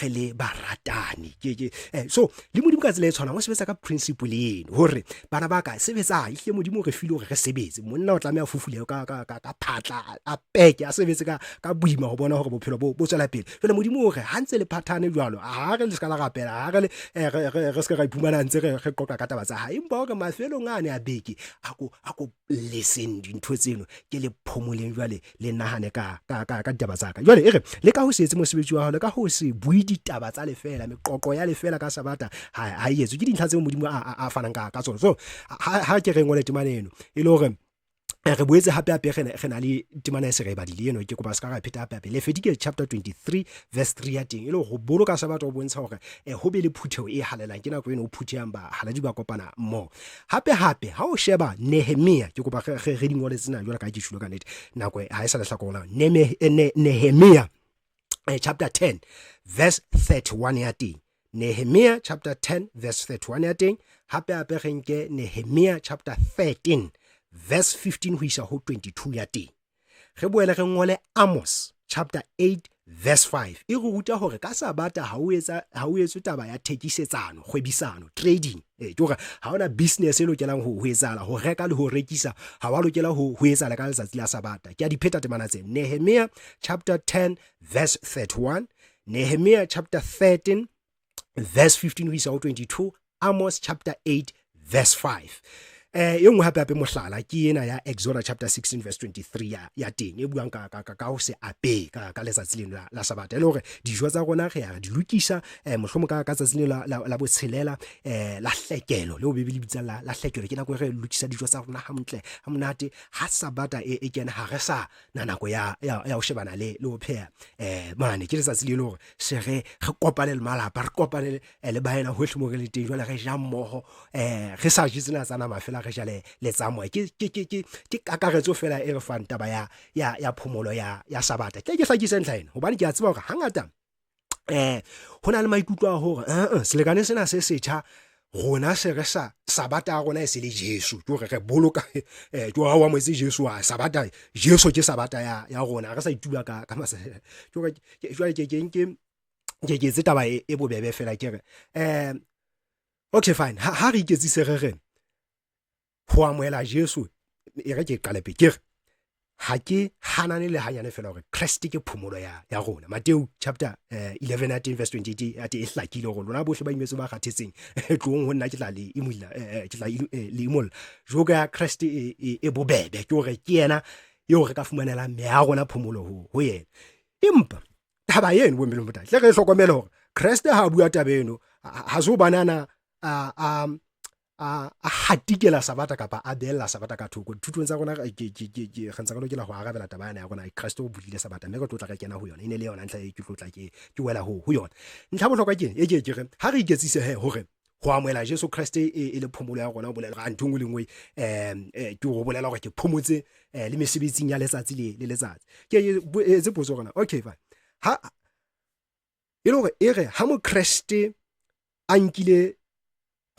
le baratani. So le Modimo ka tsela e tshwanang o sebetsa ka principle eno, hore bana ba ka sebetsa, ehlile Modimo o re file hore re sebetse, monna o tlameha a fufule ka phatla, a peke, a sebetse ka boima ho bona hore bophelo bo tswela pele. Jwale Modimo o re ha ntse le phathane jwalo, ha re le ska la rapela, ha re le re se ke ra iphumana ntse re qoqa ka taba tsa hae, empa hore mafelong a ne a beke a ko leseng dintho tseno, ke le phomoleng jwale le nahane ka ditaba tsa ka. Jwale e re le ka ho se etse mosebetsi wa hao, le ka ho se bue ditaba tsa lefela, meqoqo ya lefela ka Sabata ha e etswe, ke dintlha tseo Modimo a fanang ka tsona. So ha ke re ngole temana eno, e le hore re boetse hape hape re na le temana e se re e badile eno, ke kopa se ka ra pheta hape hape. Lefetike chapter 23 verse 3 ya teng, e le hore ho boloka Sabata ho bontsha hore ho be le phutheho e halalelang, ke nako eno ho phuthehang bahaladi ba kopana mmoho. Hape hape ha o sheba Nehemia, ke kopa re di ngole tsena jwalo ka ha ke tjhulo ka nnete, nako ha e sa lehlakore la Nehemia, chapter 10 verse 31 ya teng. Nehemia chapter 10 verse 31 ya teng, hape hape re nke Nehemia chapter 13 verse 15 ho isa ho 22 ya teng. Re boele re ngole Amos chapter 8 verse 5 e re ruta hore ka Sabata ha o etsa ha o etswe taba ya thekisetsano, kgwebisano, trading. Ke hore ha ona business e lokelang ho etsahala, ho reka le ho rekisa ha wa lokela ho etsahala ka letsatsi la Sabata. Ke a di pheta temana tse. Nehemia chapter 10 verse 31, Nehemia chapter 13 verse 15 ho isa ho 22, Amos chapter 8 verse 5. E nngwe hape hape mohlala ke ena ya Exodus chapter 16 verse 23 ya teng e buang ka ho se apehe ka letsatsi leno la Sabata, e le hore dijo tsa rona re ya di lokisa mohlomong ka tsatsi leno la botshelela la hlekelo leo Bibele e bitsang la hlekelo, ke nako e re lokisa dijo tsa rona hantle ha monate. Ha Sabata e kena ha re sa na nako ya ho shebana le ho pheha mane, ke letsatsi le le hore se re kopane le malapa, re kopane le baena hohle mo re le teng, jwale re ja mmoho re sa je tsena tsa nama fela, re ja le tsa moya. Ke kakaretso fela e re fang taba ya phomolo ya Sabata. Ke hlakise ntlha ena hobane ke a tseba hore hangata ho na le maikutlo a hore selekane sena se setjha rona se re sa Sabata ya rona e se le Jesu, ke hore re boloka ke hore wa moetse Jesu wa Sabata, Jesu ke Sabata ya rona, re sa ituba ka ke hore jwale ke ke etse taba e bobebe fela, ke re okay fine, ha re iketsise re re ho amohela Jesu, e re ke qale pele ke re ha ke hanane le hanyane fela hore Kreste ke phomolo ya rona. Matthew chapter 11 verse 28 ya te e hlakile hore lona bohle ba imetswe ba kgathetseng tlohong ho nna ke tla le imolla, ke tla le imolla. Joko ya Kreste e bobebe, ke hore ke yena eo re ka fumanelang meya ya rona phomolo ho yena. Empa taba eno bo mmele motata tle re hlokomele hore Kreste ha bua taba eno ha se hobane ana a hatikela Sabata kapa a beella Sabata ka thoko. Dithutong tsa rona re ntse re lokela ho arabela taba ena ya rona, Kreste o bolile Sabata mme re tlo tla re kena ho yona. E ne le yona ntlha e ke tlo tla ke wela ho yona. Ntlha bohlokwa ke e ke re ha re iketsise he hore ho amohela Jesu Kreste e le phomolo ya rona, ho bolela ntho nngwe le nngwe ke ho bolela hore ke phomotse le mesebetsing ya letsatsi le letsatsi. Ke etse potso rona, okay fine, ha e le hore e re ha mokreste a nkile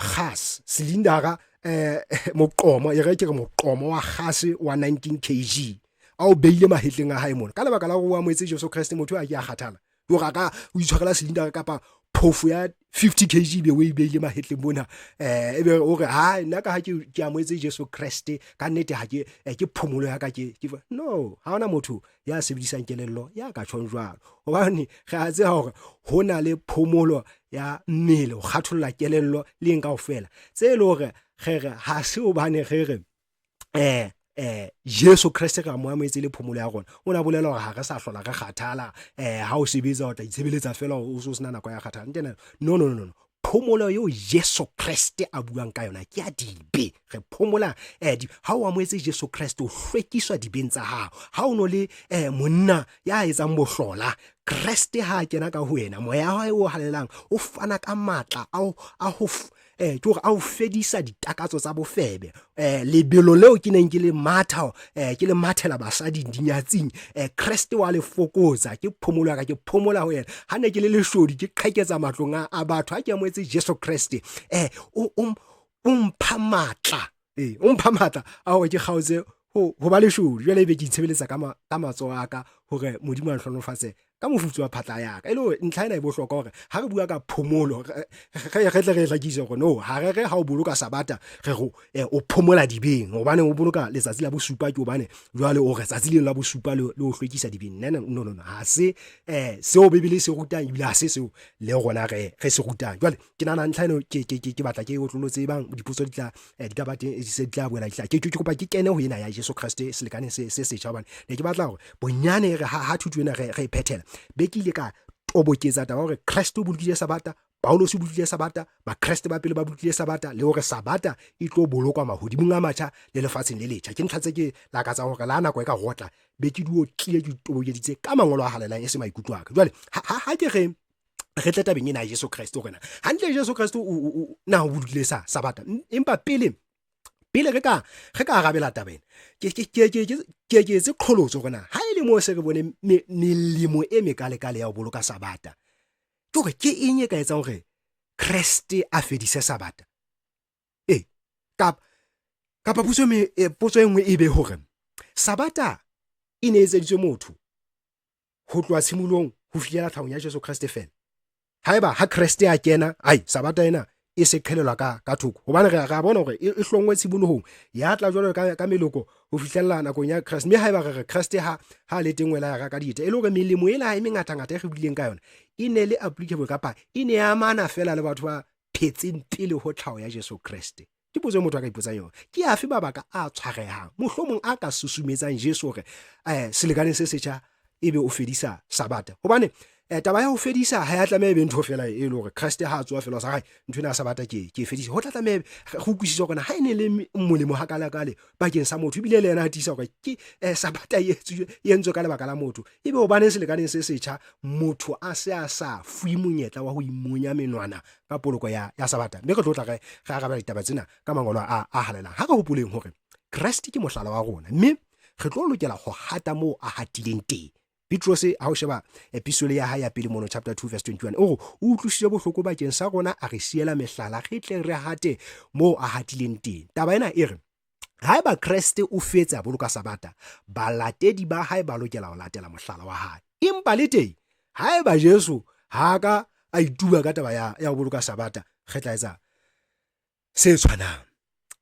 gas cylindera moqomo, e re ke re moqomo wa gas wa 19 kg a o beile mahetleng a hae mona ka lebaka la hore o amohetse Jesu Kreste, motho a ke a kgathala ke hore a ka o itshwarela cylindera kapa phofo ya 50 kg be o e beile mahetleng mona, ebe o re ha nna ka ha ke amohetse Jesu Kreste ka nnete ha ke ke phomolo ya ka ke no, ha hona motho ya sebedisang kelello ya ka tjhong jwalo, hobane re a tseba hore ho na le phomolo ya mmele ho kgatholla kelello le eng kaofela tse e le hore re re ha se hobane re re Jesu Kreste re mo amohetse le phomolo ya rona, o na bolela hore ha re sa hlola re kgathala, ha o sebetsa o tla itshebeletsa fela o so sena nako ya kgathala. Ntena no no no no, phomolo eo Jesu Kreste a buang ka yona ke ya dibe. Re phomola ha o amohetse Jesu Kreste o hlwekiswa dibeng tsa hao. Ha o no le monna ya etsang bohlola, Kreste ha a kena ka ho wena, moya wa hae o halalelang o fana ka matla a ho ke hore a o fedisa ditakatso tsa bofebe. Lebelo leo ke neng ke le matha, ke le mathela basadi dinyatsing, Kreste wa le fokotsa. Ke phomolo ya ka, ke phomola ho yena. Ha ne ke le leshodi ke qheketsa matlong a batho, ha ke amohetse Jesu Kreste o mpha matla, o mpha matla a hore ke kgaotse ho ba leshodu. Jwale ebe ke itshebeletsa ka matsoho a ka hore Modimo a nhlohonolofatse ka mofutso wa phatla ya ka. E le hore ntlha ena e bohlokwa hore ha re bua ka phomolo re tle re hlakise hore no, ha re re ha o boloka Sabata re go o phomola dibeng, hobane o boloka letsatsi la bosupa ke hobane jwale o re tsatsi leno la bosupa le o hlwekisa dibeng. No no no, ha se seo Bibele se rutang, ebile ha se seo le rona re se rutang. Jwale ke nahana ntlha eno ke batla ke otlolotse bang dipotso di tla di ka ba teng, se di tla boela di tla. Ke kopa ke kene ho ena ya Jesu Kreste selekane se setjha, hobane ne ke batla hore bonyane re ha thuto ena re e phethela. Be ke ile ka toboketsa taba hore Kreste o bolokile Sabata, Paulus o bolokile Sabata, Bakreste ba pele ba bolokile Sabata, le hore Sabata e tlo bolokwa mahodimong a matjha le lefatsheng le letjha. Ke ntlha tse ke lakatsang hore la nako e ka rotla be ke di otlile, ke tobokeditse ka mangolo a halalelang e se maikutlo a ka. Jwale ha ke re re tle tabeng ena ya Jesu Kreste hore na hantle Jesu Kreste o na o bolokile sa Sabata, empa pele re ka arabela taba ena, ke etse qholotso hore na ha e le moo se re bone melemo e mekalekale ya ho boloka Sabata, ke hore ke eng e ka etsang hore Kreste a fedise Sabata? E kapa kapa potso me potso e nngwe e be hore Sabata e ne etseditswe motho ho tloha tshimolong ho fihlela tlhahong ya Jesu Kreste fela. Haeba ha Kreste a kena, ai Sabata ena e se qhelelwa ka thoko, hobane re a bona hore e hlongwe tshimolohong, ya tla jwalo ka meloko ho fihlella nakong ya Kreste. Mme haeba re re Kreste ha le teng wela ya ka dieta, e le hore melemo ena e mengatangata e re buileng ka yona e ne le applicable kapa e ne amana fela le batho ba phetseng pele ho tlhaho ya Jesu Kreste. Ke potso e motho a ka ipotsang yona. Ke afe mabaka a tshwarehang mohlomong a ka susumetsang Jesu hore selekaneng se setjha ebe o fedisa Sabata? Hobane taba ya ho fedisa ha ya tlameha e be ntho fela e le hore Kreste ha a tsoa fela sa hae ntho ena ya Sabata ke e fedisa. Ho tla tlameha re utlwisise hore na ha e ne le molemo hakalakale bakeng sa motho, ebile le yena a tiisa hore ke Sabata e entswe ka lebaka la motho, ebe hobaneng selekaneng se setjha motho a se a sa fuwe monyetla wa ho imonya menwana ka poloko ya Sabata? Mme re tlo tla re arabela ditaba tsena ka mangolo a halalelang. Ha re hopoleng hore Kreste ke mohlala wa rona, mme re tlo lokela ho hata moo a hatileng teng. Petrose ha o sheba episole ya hae ya pele mono chapter 2 verse 21, o re o utlwisitse bohloko bakeng sa rona, a re siela mehlala, re tle re hate moo a hatileng teng. Taba ena e re haeba Kreste o fetsa boloka Sabata, balatedi ba hae ba lokela ho latela mohlala wa hae. Empa le teng haeba Jesu ha ka a ituba ka taba ya ho boloka Sabata, re tla etsa se tshwanang.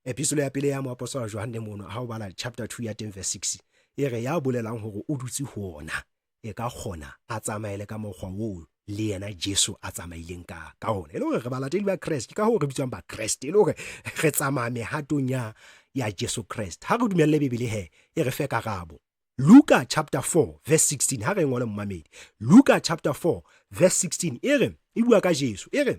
Episole ya pele ya moapostola Johanne mono ha o bala chapter 2 ya 10 verse 6, e re ya bolelang hore o dutse ho ona e ka kgona a tsamaele ka mokgwa oo le yena Jesu a tsamaileng ka ona. E le hore re balatedi ba Kreste, ke ka hoo re bitswang ba Kreste, e le hore re tsamaya mehatong ya Jesu Kreste. Ha re dumelle Bibele he e re fe karabo. Luka chapter 4 verse 16, ha re ngole mmamedi. Luka chapter 4 verse 16 e re, e bua ka Jesu, e re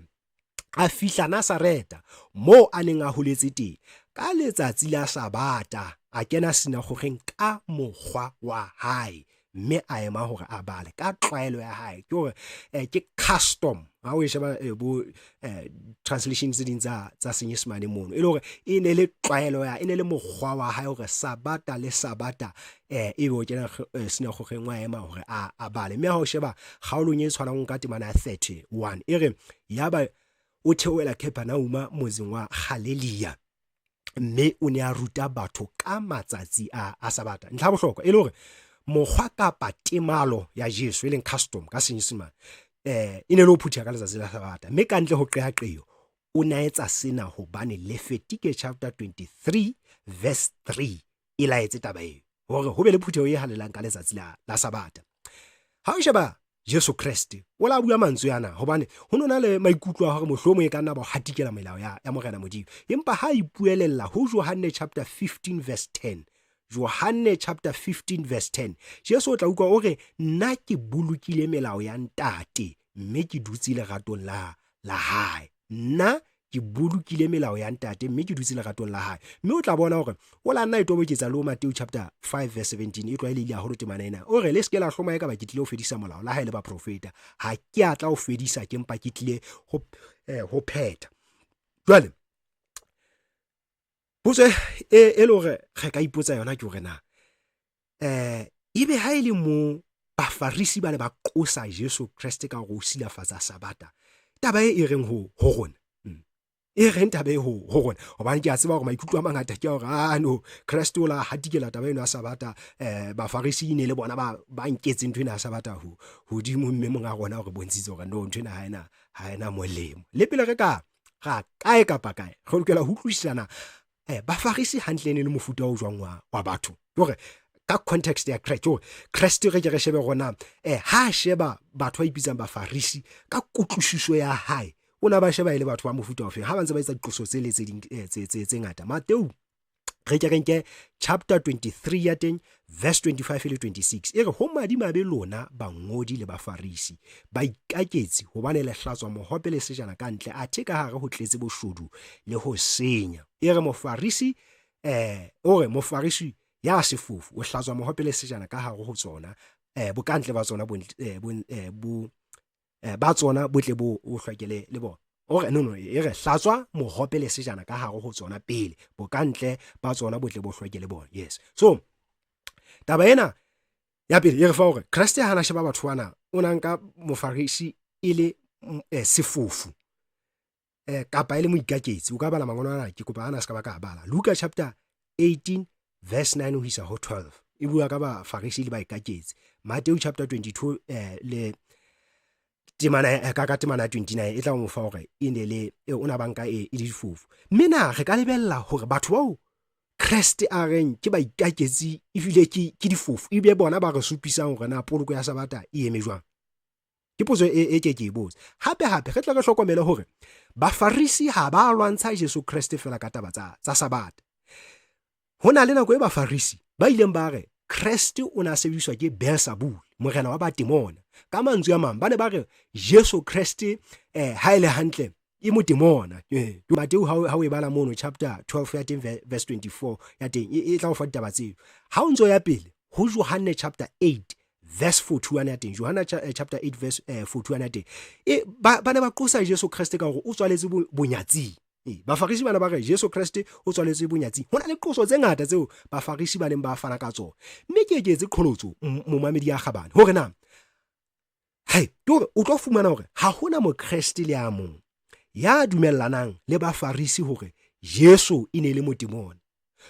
a fihla Nazareta moo a neng a holetse teng. Ka letsatsi la Sabata a kena sinagogeng ka mokgwa wa hae, mme a ema hore a bale ka tlwaelo ya hae. Ke hore ke custom ha o e sheba bo translation tse ding tsa Senyesemane mono, e le hore e ne le tlwaelo ya, e ne le mokgwa wa hae hore Sabata le Sabata e be o kena sinagogeng wa ema hore a bale. Mme ha o sheba kgaolong e tshwanang ka temana ya 31, e re yaba o theohela Capernaum motseng wa Galilea, mme o ne a ruta batho ka matsatsi a Sabata. Ntlha bohlokwa e le hore mokgwa kapa temalo ya Jesu e leng custom ka Senyesemane e ne le ho phutheha ka letsatsi la Sabata, mme ka ntle ho qeaqeo o ne a etsa sena hobane Lefetike chapter 23 verse 3 e laetse taba eo hore ho be le phutheho e halalelang ka letsatsi la Sabata. Ha o sheba Jesu Kreste o la bua mantswe ana hobane ho nona le maikutlo a hore mohlomong e ka nna ba hatikela melao ya Morena Modimo, empa ha ipuelella ho Johanne chapter 15 verse 10, Johanne chapter 15 verse 10, Jesu o tla utlwa o re nna ke bolokile melao ya Ntate mme ke dutse leratong la hae. Nna ke bolokile melao ya Ntate mme ke dutse leratong la hae. Mme o tla bona hore o la nna e toboketsa le ho Mateo chapter 5 verse 17, e tlwaelehile haholo temana ena. O re le se ke la hloma ekaba ke tlile ho fedisa molao la hae le baprofeta. Ha ke a tla ho fedisa, ke mpa ke tlile ho phetha. Jwale potso e le hore re ka ipotsa yona ke hore na ebe ha e le mo Bafarisi ba ne ba qosa Jesu Kreste ka hore o silafatsa Sabata, taba e reng ho rona? E reng taba e ho rona? Hobane ke a tseba hore maikutlo a mangata ke hore a no Kreste o la hatikela taba eno ya Sabata, Bafarisi ne le bona ba nketse ntho ena ya Sabata ho hodimo, mme monga rona o re bontshitse hore no ntho ena ha ena molemo. Le pele re ka ra kae kapa kae, re lokela ho utlwisisana Bafarisi hantle ne le mofuta o jwang wa batho. Ke hore ka context ya Kreste, hore Kreste re ke re shebe rona ha sheba batho ba ipitsang Bafarisi ka kutlwisiso ya hae, o na ba sheba e le batho ba mofuta ofeng ha ba ntse ba etsa diqoso tse le tse ding tse ngata. Mateu re ke re nke chapter 23 ya teng verse 25 le 26, e re ho madimabe lona bangodi le Bafarisi, baikaketsi, hobane le hlatswa mohope le sejana ka ntle, athe ka hare ho tletse boshodu le ho senya. E re Mofarisi o re Mofarisi ya sefofu o hlatswa mohope le sejana ka hare ho tsona, bokantle ba tsona ba tsona botle bo o hlwekele le bona. O re no e re hlatswa mohope le sejana ka hare ho tsona pele, bokantle ba tsona botle bo hlwekele bona. Yes, so taba ena ya pele e re fa hore Kreste ha na sheba batho bana, o na nka Mofarisi e le sefofu. Kapa e le moikaketsi. O ka bala mangolo ana, ke kopa ana se ka ba ka bala. Luka chapter 18 verse 9 ho isa ho 12 e bua ka Bafarisi le baikaketsi. Matthew chapter 22 le temana ka temana 29 e tla mo fa hore e ne le o na banka e le difofu. Mme na re ka lebella hore batho bao Kreste a reng ke baikaketsi ebile ke difofu e be bona ba re supisang hore na poloko ya Sabata e eme jwang? Ke potso e ke ke e botse. Hape hape re tle re hlokomele hore Bafarisi ha ba lwantsha Jesu Kreste fela ka taba tsa Sabata. Ho na le nako e Bafarisi ba ileng ba re Kreste o ne a sebediswa ke Beelzebul, morena wa batemona. Ka mantswe a mang ba ne ba re Jesu Kreste ha e le hantle e motemona. Mateu ha o e bala mono chapter 12 ya teng verse 24 ya teng e tla o fa ditaba tseo. Ha o ntso ya pele ho Johanne chapter 8 verse 41 ya teng, Johanna chapter 8 verse 41 ya teng, e ba ne ba qosa Jesu Kreste ka hore o tswaletse bonyatsing. Bafarisi bana ba re Jesu Kreste o tswaletse bonyatsing. Ho na le qoso tse ngata tseo Bafarisi ba neng ba fana ka tsona. Mme ke etse qholotso momamedi ya kgabane hore na hai ke hore o tlo fumana hore ha hona Mokreste le a mong ya dumellanang le Bafarisi hore Jesu e ne le motemona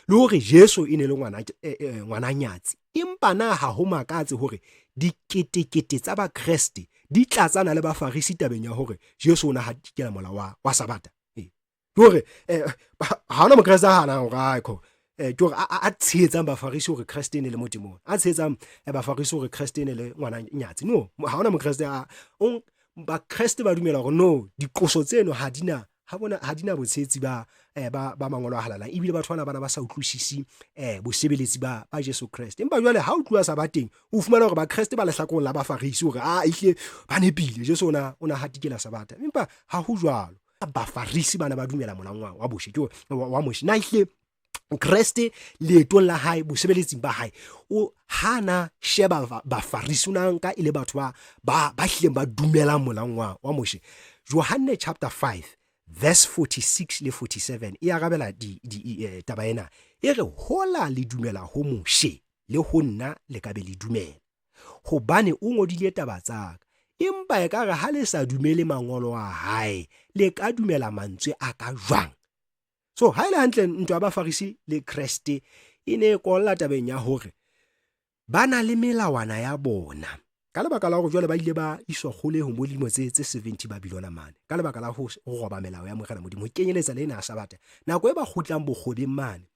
le hore Jesu e ne le ngwana nyatsi. Empa na ha ho makatse hore diketekete tsa Bakreste di tlatsana le Bafarisi tabeng ya hore Jesu o na hatikela molao wa Sabata? Ke hore ha hona Mokreste a hanang hore a kho ke hore a tshehetsang Bafarisi hore Kreste e ne le motemona, a tshehetsang Bafarisi hore Kreste e ne le ngwana nyatsi. No, ha hona Mokreste a Bakreste ba dumela hore no diqoso tseno ha di na ha bona ha dina botshehetsi ba ba mangolo a halalang, ebile batho bana bana ba sa utlwisisi bosebeletsi ba Jesu Kreste. Empa jwale ha o tluwa sa ba teng, o fumana hore Bakreste ba lehlakoreng la Bafarisi hore a ehlile ba nepile, Jesu ona o na hatikela Sabata. Empa ha ho jwalo. Bafarisi bana ba dumela molao wa Moshe, ke wa Moshe. Na ehlile Kreste leetong la hae bosebeletsing ba hae o hana sheba Bafarisi, o na nka e le batho ba hlileng ba dumelang molao wa Moshe. Johanne chapter 5 verse 46 le 47 e arabela taba ena, e re hola le dumela ho Moshe le ho nna le ka be le dumela, hobane o ngodile taba tsa ka. Empa e ka re ha le sa dumele mangolo a hae, le ka dumela mantswe a ka jwang? So ha ile hantle ntwa ya Bafarisi le Kreste e ne e kolla tabeng ya hore ba na le melawana ya bona. Ka lebaka la hore jwale ba ile ba iswa kgolehong bo dilemo tse 70 Babilona mane, ka lebaka la ho roba melao ya Morena Modimo, ho kenyeletsa le ena ya Sabata. Nako e ba kgutlang bokgobeng mane,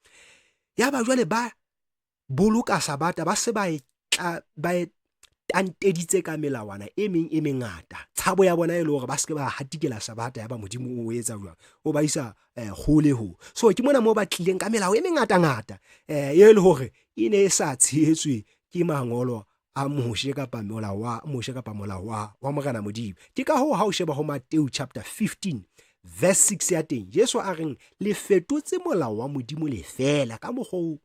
ya ba jwale ba boloka Sabata, ba se ba e tanteditse ka melawana e meng e mengata. Tshabo ya bona e le hore ba se ke ba hatikela Sabata, ya ba Modimo o etsa jwang, o ba isa kgolehong. So ke mona moo ba tlileng ka melao e mengatangata e le hore e ne e sa tshehetswe ke mangolo a Moshe kapa molao wa Moshe kapa molao wa Morena Modimo. Ke ka hoo ha o sheba ho Mateu chapter 15 verse 6 ya teng, Jesu a reng le fetotse molao wa Modimo lefeela ka mokgwa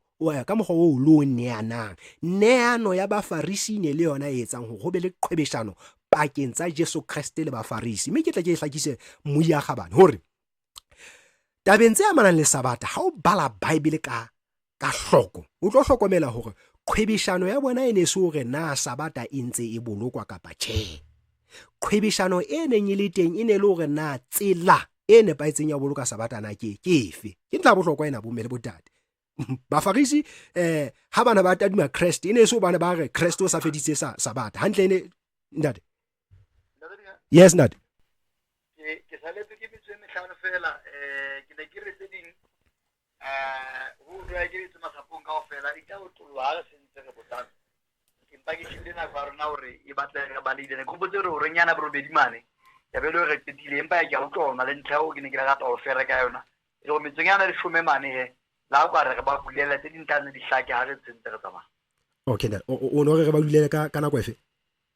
o lo neanang. Neano ya Bafarisi ne le yona e etsang hore ho be le qhwebeshano pakeng tsa Jesu Kreste le Bafarisi. Mme ke tle ke hlakise mmui ya kgabane hore tabeng tse amanang le Sabata, ha o bala Bible ka hloko, o tlo hlokomela hore qhwebeshano ya bona e ne se hore na Sabata e ntse e bolokwa kapa tjhe. Qhwebeshano e neng e le teng e ne le hore na tsela e nepahetseng ya ho boloka Sabata na ke efe. Ke ntlha ya bohlokwa ena bomme le botate. Bafarisi ha bana ba tadima Kreste e ne se hobane ba re Kreste o sa feditse Sabata. Hantle ene ntate. Yes ntate. Ke saletse ke metso e mehlano fela, ke ne ke re tse ding ho utlwa ke etse masapong kaofela di tla otlollwa ha re sentse re botsana. Empa ke shebile nako ya rona hore e batla re balehile. Ne ke hopotse hore horeng yana borobedi mane ya be le hore re qetile, empa ke a utlwa hona le ntlha eo ke ne ke rata ho fera ka yona. E le hore metsong yana leshome mane he, la o ka re re ba bulela tse ding tla nne di hlake ha re sentse re tsamaya. Okay, o no re re ba bulele ka nako efe?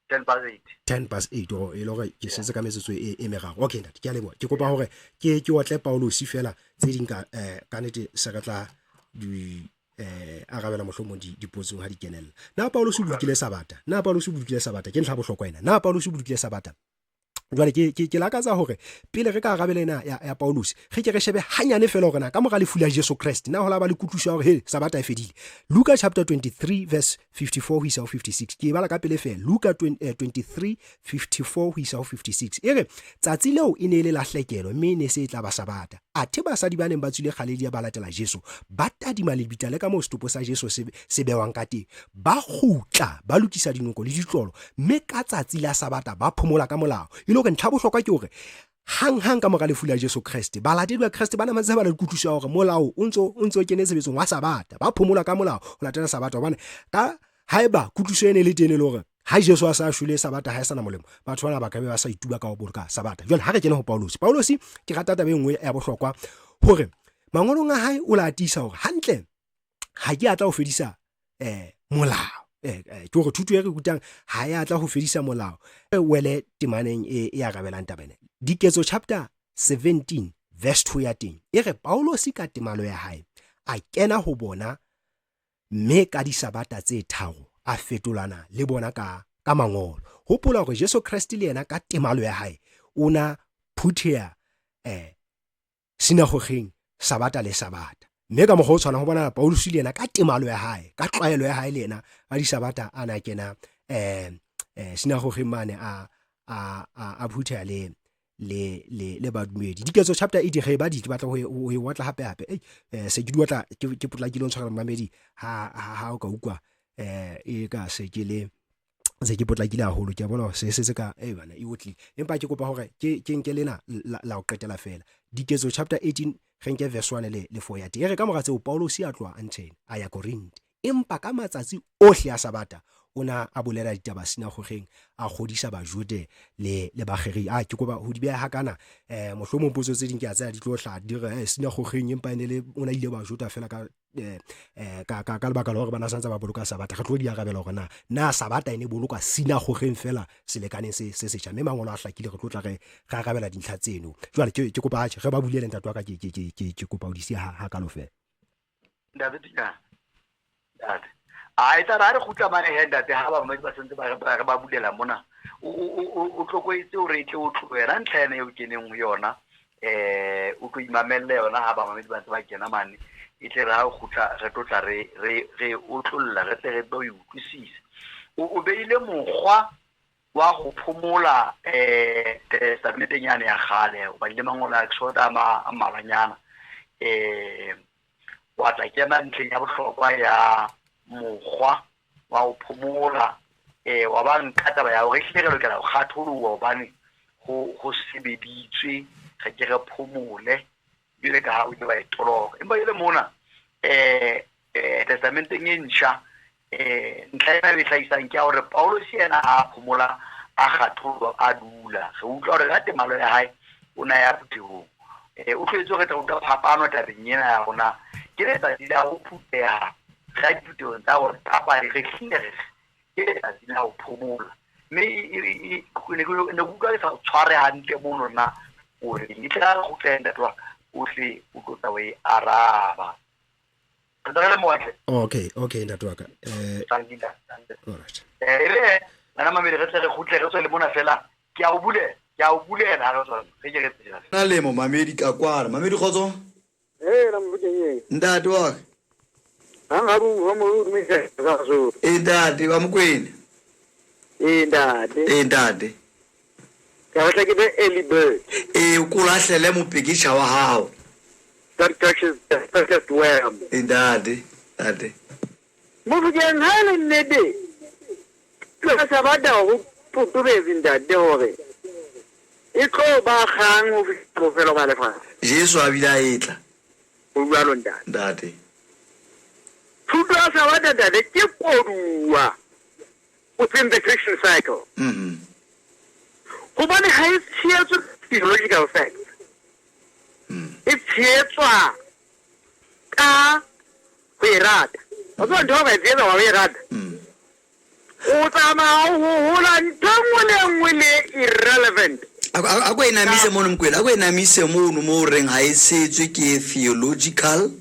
10 past 8. 10 past 8 o e le hore ke setse ka metsotso e meraro. Okay ntate, ke a leboha. Ke kopa hore ke otle Paulosi fela tse ding ka ka nete se re tla di arabela mohlomong dipotsong ha di kenella. Na Paulosi o bolokile Sabata? Na Paulosi o bolokile Sabata? Ke ntlha bohlokwa ena. Na Paulosi o bolokile Sabata? Jwale ke lakatsa hore pele re ka arabela ena ya Paulus, re ke re shebe hanyane fela hore na ka mora lefu la Jesu Kreste na ho la ba le kutlwiso ya hore he sabata e fedile. Luka chapter 23 verse 54 ho isa ho 56. Ke e bala ka pele fela. Luka 23 54 ho isa ho 56. E re tsatsi leo e ne e le la hlekelo mme e ne se e tla ba sabata. Athe basadi ba neng ba tswile Galilea ba latela Jesu, ba tadima lebitla le ka moo setopo sa Jesu se bewang ka teng. Ba kgutla, ba lokisa dinoko le ditlolo, mme ka tsatsi la Sabata ba phomola ka molao. E le hore ntlha bohlokwa ke hore hang-hang ka mora lefu la Jesu Kreste, balatedi ba Kreste ba ne ba ntse ba na le kutlwisiso ya hore molao o ntse o kene tshebetsong wa Sabata. Ba phomola ka molao ho latela Sabata, hobane ka haeba kutlwisiso e ne e le teng e le hore ha Jesu a sa shwele Sabata ha e sa na molemo, batho bana ba ka be ba sa ituba ka ho boloka Sabata. Jwale ha re kene ho Paulosi. Paulosi ke rata taba e nngwe ya bohlokwa hore mangolong a hae o la tiisa hore hantle ha ke a tla ho fedisa molao. Ke hore thuto e re rutang ha ya tla ho fedisa molao. E wele temaneng e arabelang taba ena. Diketso chapter 17 verse 2 ya teng e re Paulosi ka temalo ya hae a kena ho bona mme ka disabata tse tharo a fetolana le bona ka mangolo. Hopola hore Jesu Kreste le yena ka temalo ya hae o na phutheha sinagogeng sabata le sabata. Mme ka mokgwa o tshwanang ho bona Paulus le yena ka temalo ya hae, ka tlwaelo ya hae le yena ka disabata a na kena sinagogeng mane a phutheha le badumedi. Diketso chapter 18 ge ba di ke batla ho e otla hape hape. Se ke di otla ke potlakile ho ntshwarela momamedi ha o ka utlwa e ka se ke le se ke potlakile haholo, ke a bona se se ka bana e otlile, empa ke kopa hore ke nke lena la ho qetela fela. Diketso chapter 18 re nke verse 1 le 4 ya teng. E re ka mora tseo Paulosi a tloha Antene a ya Korinthe, empa ka matsatsi ohle a Sabata o na a bolela ditaba sinagogeng, a kgodisa Bajude le Bagerike. A ke kopa ho di beha hakana, mohlomong potso tse ding ke a tsaya di tlo hlaha di re sinagogeng, empa e ne le o na ile Bajuda fela ka ka lebaka la hore bana santse ba boloka Sabata. Re tlo di arabela hore na Sabata e ne boloka sinagogeng fela selekaneng se setjha, mme mangolo a hlakile, re tlo tla re arabela dintlha tseno. Jwale ke kopa re ba bulele ntate wa ka, ke kopa ho di siya ha kalo fela. Ntate Tika, ntate. A e tla re kgutla mane he ntate, ha ba ba sentse ba re ba bulela mona. O tlokoetse hore e tle o tlohela ntlha ena eo keneng ho yona. O tlo imamelle yona ha ba mamedi ba ntse ba kena mane. E tle re ha o kgutla re tlo tla re otlolla, re tle re tlo e utlwisise. O beile mokgwa wa ho phomola testamenteng yane ya kgale, o badile mangolo a Exoda a mmalwanyana. Wa tla kena ntlheng ya bohlokwa ya mokgwa wa ho phomola, wa ba nka taba ya hore ehlile re lokela ho kgatholoha hobane ho sebeditswe, re ke re phomole jwale ka ha o ile wa e toloka. Empa jwale mona testamenteng e ntjha, ntlha ena e hlahisang ke ya hore Paulus yena ha a phomola a kgatholoha a dula. Re utlwa hore ka temalo ya hae o na ya phuthehong. O tlwaetse hore re tla utlwa phapano tabeng ena ya rona, ke letsatsi la ho phutheha re ya diphuthehong tsa rona kapa re hlile re ke letsatsi la ho phomola. Mme ne ke utlwa ke sa o tshware hantle mono na o reng. E tla re kgutle ntate wa ka, o tle o tlo tla o e araba. Okay, ntate wa ka. All right. E re bana mamedi re tle re kgutle re tswe le mona fela. Ke a o bulela, ke a o bulela ha re tswa, re ke re tsela. Na le mo mamedi ka kwana. Mamedi kgotso? La mofokeng e. Ntate wa ka. Ha nga bu ha mo dumedisa ka so. Ntate wa Mokwena. Ntate. Ntate. Ka batla ke be early bird. O ko lahlele mopeketjha wa hao. That catches the first worm. Ntate, ntate. Mofokeng ha e le nnete. Ke sa batla ho totobetse ntate hore e tlo ba kgang ho fihla bofelo ba lefatshe. Jesu a bile a etla. Ho jwalo ntate. Ntate. Thuto ya Sabata ntate ke koduwa within the Christian cycle. Hobane ha e tshehetswe theological facts. E tshehetswa ka ho e rata. Wa tseba ntho ya ho e tshehetsa wa ho e rata. O tsamaya ho hola ntho e nngwe le e nngwe le irrelevant. A ko e namise mono Mokwena, a ko e namise mono mo o reng ha e tshehetswe ke theological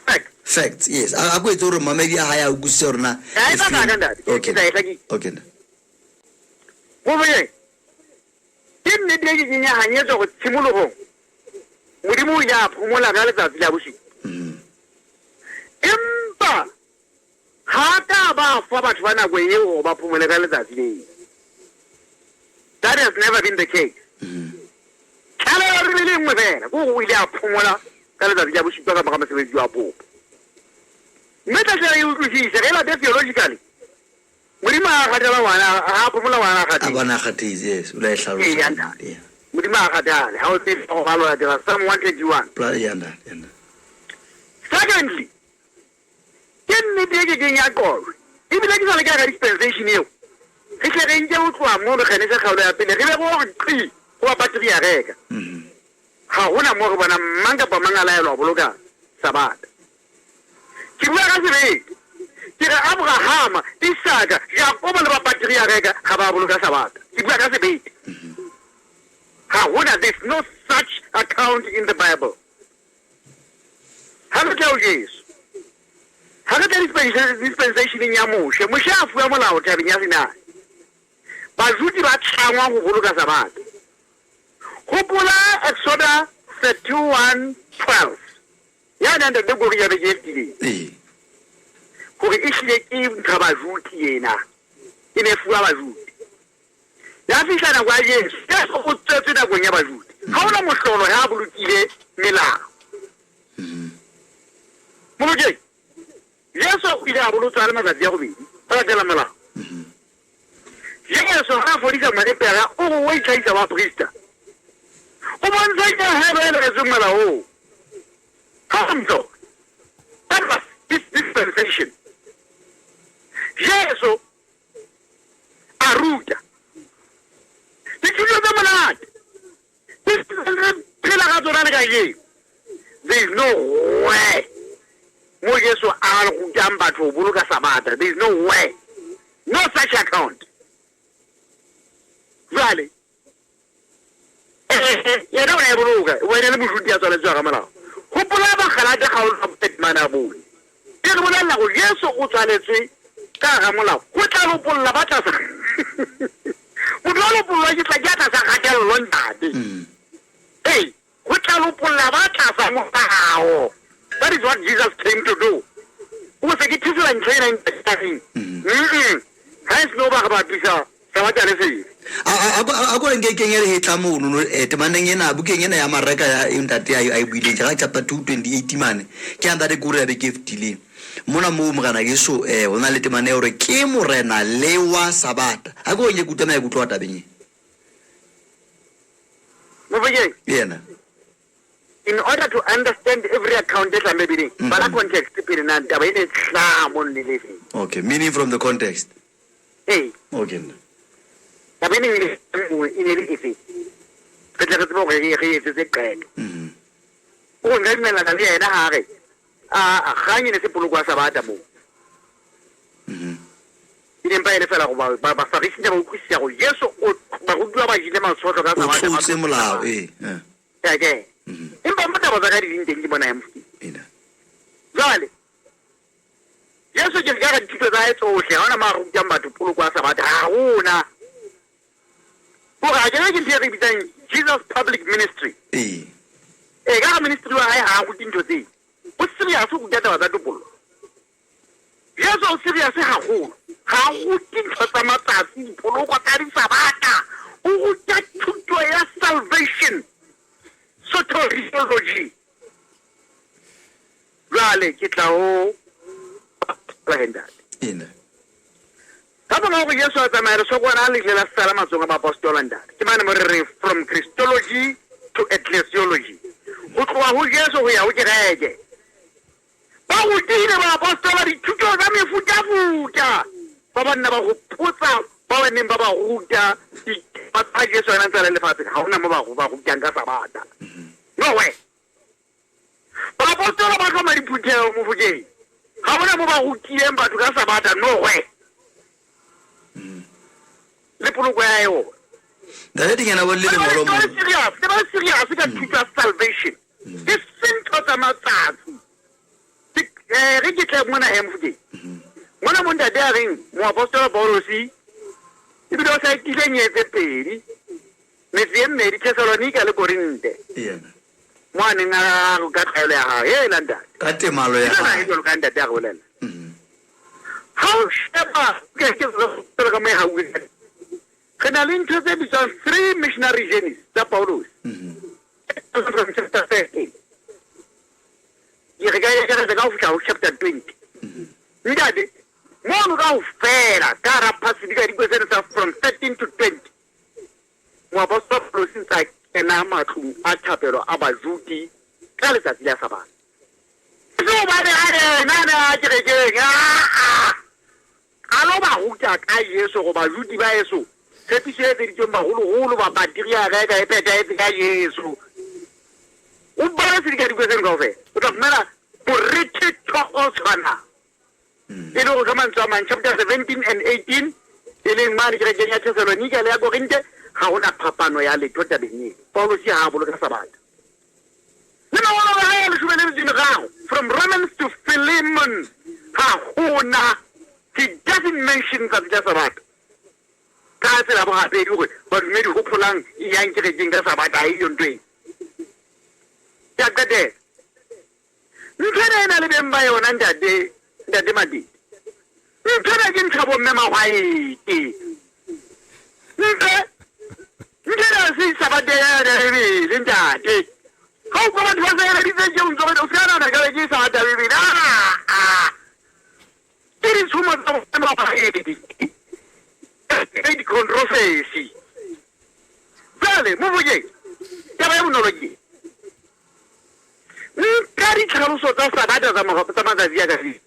facts. Facts, yes. A ko etse hore mamedi a hae a utlwisise hore na Ha e tla ka ntate. Okay. Ke tla e hlakisa. Okay. Mofokeng. Ke nnete e ke keng ya hanyetswa gore tshimologong Modimo o ile a phomola ka letsatsi la bosupa. Empa ga a ka a ba a fa batho ba nako eo gore ba phomole ka letsatsi leo. That has never been the case. Tlhalelo re be le nngwe fela, ke gore o ile a phomola ka letsatsi la bosupa ka morago ga mosebetsi wa popo. Mme tla e utlwisise, ge e late theologically, Modimo ga a kgathala ngwana, ga a phomola ngwana a A kgathetse. bona a kgathetse, yes, o la e hlalosa. Ee, ntate. Yeah. Modimo ga a kgathale. Ga o tsebe go bala o latela Psalm 121. Yeah, ntate, yeah, ntate. Secondly, ke nnete e ke keng ya qojwa, ebile ke sa le ka ga dispensation eo, re hle re nke ho tloha mono Genese kgaolo ya pele, re be re o re qi ho bapatriareka. Ga hona moo re bonang mang kapa mang a laelwa ho boloka Sabata. Ke bua ka sebete, ke re Abrahama, Isaka, Jakobo le bapatriareka ga ba boloka Sabata. Ke bua ka sebete. Ga hona, there's no such account in the Bible. Ha re tla ho Jesu, ha re tla dispensationeng ya Moshe, Moshe a fuwa molao thabeng ya Sinai. Bajudi ba tlangwa go boloka Sabata. Gopola Exoda 31:12 ya nang Ntate Kori ya beke e fetileng, Ee. gore e hlile ke ntho ya Bajudi ena, e ne e fuwa Bajudi. Ya fihla nako ya Jesu, Jesu o tswetswe nakong ya Bajudi. Ga ona mohlolo ha a bolokile melao. Molokeng, Jesu o ile a bolotswa le matsatsi a robedi go latela molao. Jesu ga a fodisa molepera, o re o itlhahisa baprista. O bontsha nyehelo e leretsweng molaong. Tlhompho. That was his dispensation. Jesu a ruta dithuto tse monate re phela ka tsona le kajeno. There is no way mo Jesu a rutang batho ho boloka Sabata. There is no way. No such account. Jwale yena o ne a e boloka, wena le moruti ya tswaletswe ga molao. Gopola Bagalata kgaolo ya botemane a bone. E re bolelela gore Jesu o tswaletswe ka ga molao go tla lopolla ba tlasa motho wa lopollwa ke tla ke a tlasa kgatelelo ntate. Ee, go tla lopolla ba tlasa molao. That is what Jesus came to do. O se ke thusela ntho ena ntateng. Ga e seno ba re bapisa Sabata le sebe. A ko re nke kenye lehetla mono no temaneng ena bukeng ena ya Mareka ya e ntate a e buileng ka chapter 2 28 mane ke a ntate kore ya beke e fetileng mona moo morena Jesu ho na le temane ya hore ke morena le wa Sabata. A ko nke kutlwa maikutlo a tabeng e. Mofokeng. Yena. In order to understand every account e hlahang Bibeleng, bala context pele na taba ena e hlaha mono le le efeng. Okay, meaning from the context. Ee. Okay nna. Taba ena e ne e ne le efe? Re tle re tsebe hore re etsetse qeto. O re nka dumellana le yena ha a re a kgang e ne se poloko ya Sabata moo. E ne mpa e le fela gore Bafarisi ne ba utlwisisa gore Jesu o barutiwa ba jele matshohlo ka O Sabata. tlotse molao ee. Ke. Empa mo taba tsa ka di leng teng ke bona ya Mofokeng. Jwale Jesu ke ka dithuto tsa hae tsohle, ha hona mo a rutang batho poloko ya Sabata, ha hona. Hore a kena ke ntho e re bitsang Jesus public ministry. Ee. Ee, ka ga ministry wa hae ha a rute ntho tseo. O serious o ruta taba tsa topollo. Jesu o serious haholo. Ga a rute ntho tsa matsatsi, dipoloko tsa disabata. O ruta thuto ya salvation. Soteriology. Jwale ke tla ho ntate. Ena. Ka mora hore Jesu a tsamaye, lesokwana le ile la sala matsohong a baapostola ntate. Ke mane mo re re from Christology to ecclesiology. Ho tloha ho Jesu ho ya ho kereke. Ba rutile baapostola dithuto tsa mefutafuta. Ba banna ba hopotsa ba ba neng ba ba ruta ditaba tsa Jesu a ntse a le lefatsheng. Ha hona mo ba rutang ka Sabata. No way. Baapostola ba hloma diphutheho Mofokeng. Ga hona mo ba rutileng batho ka Sabata. No way. Le poloko ya yona. Ntate Dinyana bo le lengolo mo. Ne ba le serious ka thuto ya salvation. Ke se ntho tsa matsatsi. Re ke tle mona he Mofokeng. Mona mo ntate a reng moapostola Paulosi ebile o sa itile nyetse pedi. Metse e mmedi, Thesalonika le Korinte. Yena. Mo a neng a ka tlwaelo ya gagwe. Hela, ntate. Ka temalo ya Ke gagwe. jwalo ka ntate a re bolela. Ha o sheba, ke ke jwalo ka mo e hauwe ka teng. Re na le ntho tse bitswang three missionary journeys tsa Paulus. From chapter 13. Ke re ka e akaretsa ka ho fihla ho chapter 20. Ntate, mono kaofela ka hara sedikadikwe sena sa from 13 to 20, moapostola Paulus ntse a kena matlung a thapelo a Bajudi ka letsatsi la Sabata. E se hobane a yena a ne a kerekeng, aa, a lo ba ruta ka Jesu gore Bajudi ba eso tshepiso e etseditsweng baholoholo ba patriareka e phethahetse ka Jesu. O bale sedikadikwe seno kaofela, o tla fumana morethetho o tshwanang. E le gore ka mantswe a mang, chapter 17 and 18, e leng mane kerekeng ya Thesalonika le ya Korinte, ga go na phapano ya letho tabeng eo. Paulose ha a boloka Sabata. Le mangolo a hae a leshome le metso e meraro, from Romans to Philemon, ha ho na, he doesn't mention tsatsi la Sabata. Ka tsela borapedi hore badumedi hopolang e yang kerekeng ka Sabata ha e yo ntho eo. Ke a qetela. Ntho ena e na le beng ba yona, ntate, ntate Matete. Ntho ena ke ntho ya bomme mahwaete. Ntho, ntho ena ha se Sabata ya Bibele, ntate. Ha o utlwa batho ba sa eleditse tje, o ntso o se ka nahana ka be ke Sabata ya Bibele. Aa, ke ditshomo tsa bomme mahwaete. Great controversy. Jwale, Mofokeng, taba e bonolo ke e. Nka ditlhaloso tsa Sabata tsa tsa matsatsi a kajeno,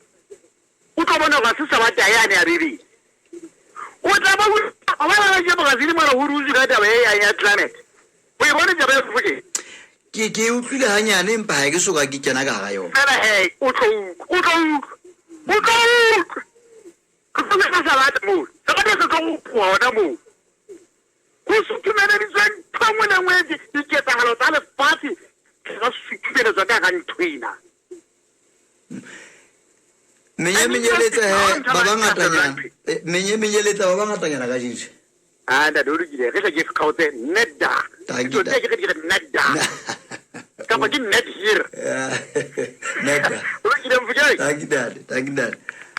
o tlo bona hore ha se Sabata yane ya Bibele. O tla ba o bona ba je Brazil mona ho rutswe ka taba e yang ya climate. O e bone taba e Mofokeng? Ke ke e utlwile hanyane empa ha ke soka ke kena ka hara yona. Fela he, o tlo utlwa, o tlo utlwa, o tlo utlwa. Re tlo etsa Sabata moo. Sabata se tlo gopoha hona moo. Go sutumeleditswe ntho e nngwe le nngwe, diketsahalo tsa lefatshe tsa sutumeletswa ka hara ntho ena. Menyemenyeletsa he ba bangatanyana, menyemenyeletsa ba bangatanyana ka jesu. Ah, ntate, o lokile. Re tle ke kgaotse neda. Dankie, Ke ke re ke re neda. Kapa ke ned here. Neda. O lokile, Mofokeng. Dankie, ntate. Dankie, ntate.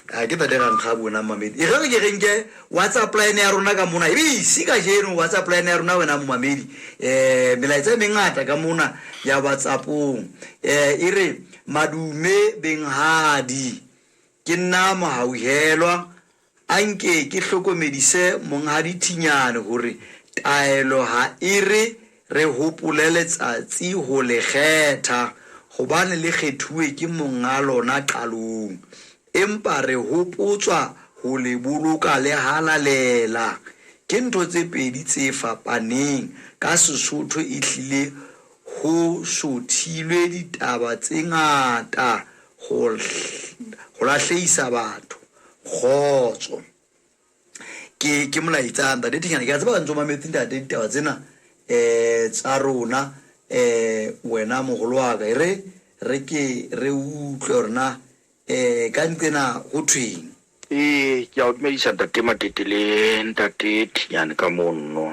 A ke tate ga nkga bona mamedi. E re re ke re nke WhatsApp line ya rona ka mona. E be isi kajeno WhatsApp line ya rona wena momamedi. Melaetsa e mengata ka mona ya WhatsAppong. E re madume benghadi. Ke nna mohauhelwa a nke ke hlokomedise monghadi Thinyane hore taelo ha e re re hopole letsatsi ho le kgetha hobane le kgethuwe ke monga lona qalong. Empa re hopotswa ho le boloka le halalela. Ke ntho tse pedi tse fapaneng. Ka Sesotho ehlile ho sothilwe ditaba tse ngata ho ho lahlehisa batho. Kgotso. Ke ke molaetsa ntate Thinyane, ke a tseba ntse o mametse ntate ditaba tsena tsa rona wena moholo wa ka. E re re ke re utlwe hore na ka nqena ho thweng. Ee, ke a o dumedisa ntate Matete le ntate Thinyane ka mono.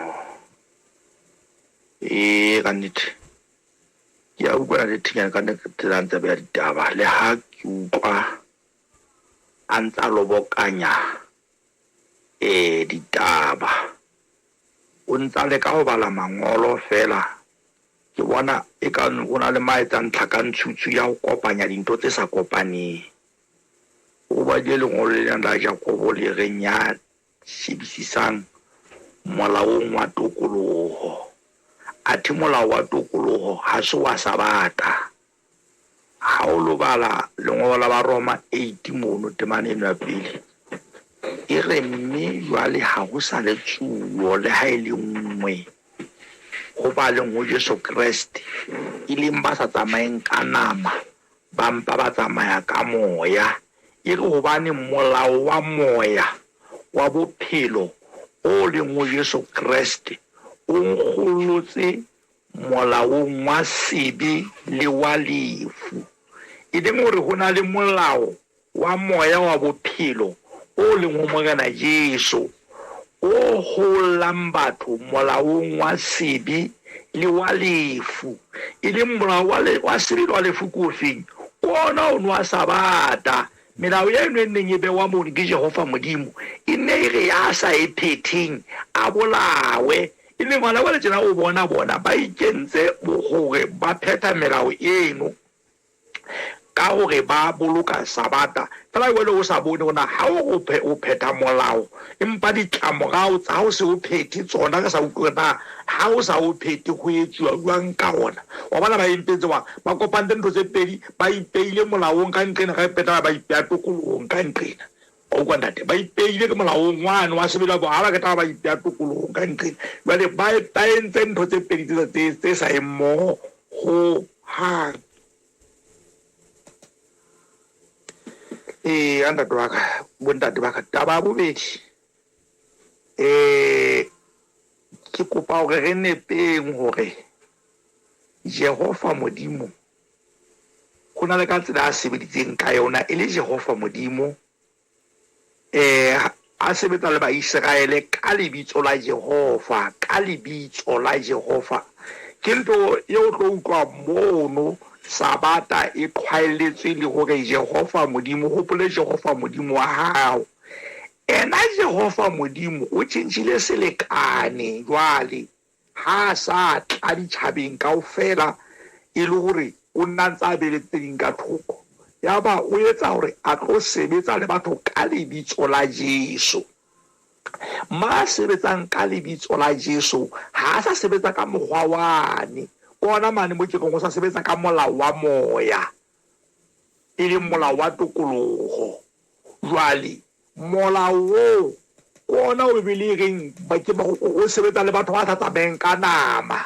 Ee, ka nnete. Ke a utlwa ntate Thinyane ka nnete tsela ntse beha ditaba le ha ke utlwa a ntsa lobokanya ditaba. O ntsa leka ho bala mangolo fela ke bona e ka o na le ma etsang tlhakantshutsu ya ho kopanya dintho tse sa kopaneng. O badile lengolo lena la Jakobo le reng ya shebisisang molaong wa tokoloho. Athe molao wa tokoloho ha se wa Sabata. Ha o lo bala lengolo la Baroma 8 mono temana eno ya pele, e re mme jwale ha ho sa le tsuo le ha e le nngwe ho ba leng ho Jesu Kreste, e leng ba sa tsamayeng ka nama, ba mpa ba tsamaya ka moya. E re hobane molao wa moya wa bophelo o leng ho Jesu Kreste o nkgolotse molaong wa sebe le wa lefu. E leng hore ho na le molao wa moya wa bophelo o leng ho Morena Jesu, O hollang batho molaong wa sebe le wa lefu, e leng molao wa, wa sebe le wa lefu ke ofeng? Ke ona ono wa Sabata. Melao eno e neng e bewa mono ke Jehova Modimo e ne e re ya sa e phetheng a bolawe. E leng hona jwale tjena o bona bona ba ikentse hore ba phetha melao eno ka hore ba boloka Sabata. Feela jwale o sa bone hore na ha o re o phetha molao, empa ditlamorao tsa ha o se o phethe tsona re sa utlwe hore na ha o sa o phethe ho etsuwa jwang ka ona. Wa bona ba entse jwang? Ba kopantse ntho tse pedi, ba ipeile molaong ka nqena, ka qeta ba ipeha tokolohong ka nqena. Wa utlwa ntate? Ba ipeile ke molaong wane wa sebele wa bona, ha ba qeta ba ipeha tokolohong ka nqena. Jwale ba ba entse ntho tse pedi tse tse tse sa yeng mmoho ho hang. Ee, ntate wa ka, bontate ba ka, taba ya bobedi um ke kopa hore re nepeng hore Jehova Modimo ho na le ka tsela a sebeditseng ka yona e le Jehova Modimo eh a sebetsa le Baiseraele ka lebitso la Jehova, ka lebitso la Jehova. Ke ntho eo o tlo utlwa mono Sabata e qhwaelletswe le hore Jehova Modimo, hopole Jehova Modimo wa hao. Ena Jehova Modimo o tjhentjhile selekane jwale. Ha a sa tla ditjhabeng kaofela e le hore o nna ntse a beele tse ding ka thoko. Yaba o etsa hore a tlo sebetsa le batho ka lebitso la Jesu. Ma sebetsang ka lebitso la Jesu ha a sa sebetsa ka mokgwa wane. Ke ona mane mo ke reng o sa sebetsa ka molao wa moya, e leng molao wa tokoloho. Jwale Molao oo ke ona o Bibele e reng ke o sebetsa le batho ba sa tsamayeng ka nama.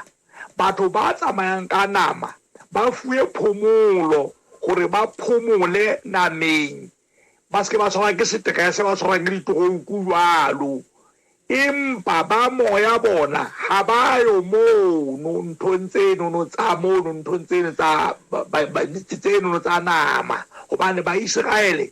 Batho ba tsamayang ka nama ba fuwe phomolo hore ba phomole nameng, ba se ke ba tshwarwa ke seterese, ba tshwarwang ke ditoroku jwalo. Empa ba moya bona ha ba yo mono nthong tsenono tsa mono nthong tseno tsa tsenono tsa nama, hobane Baiseraele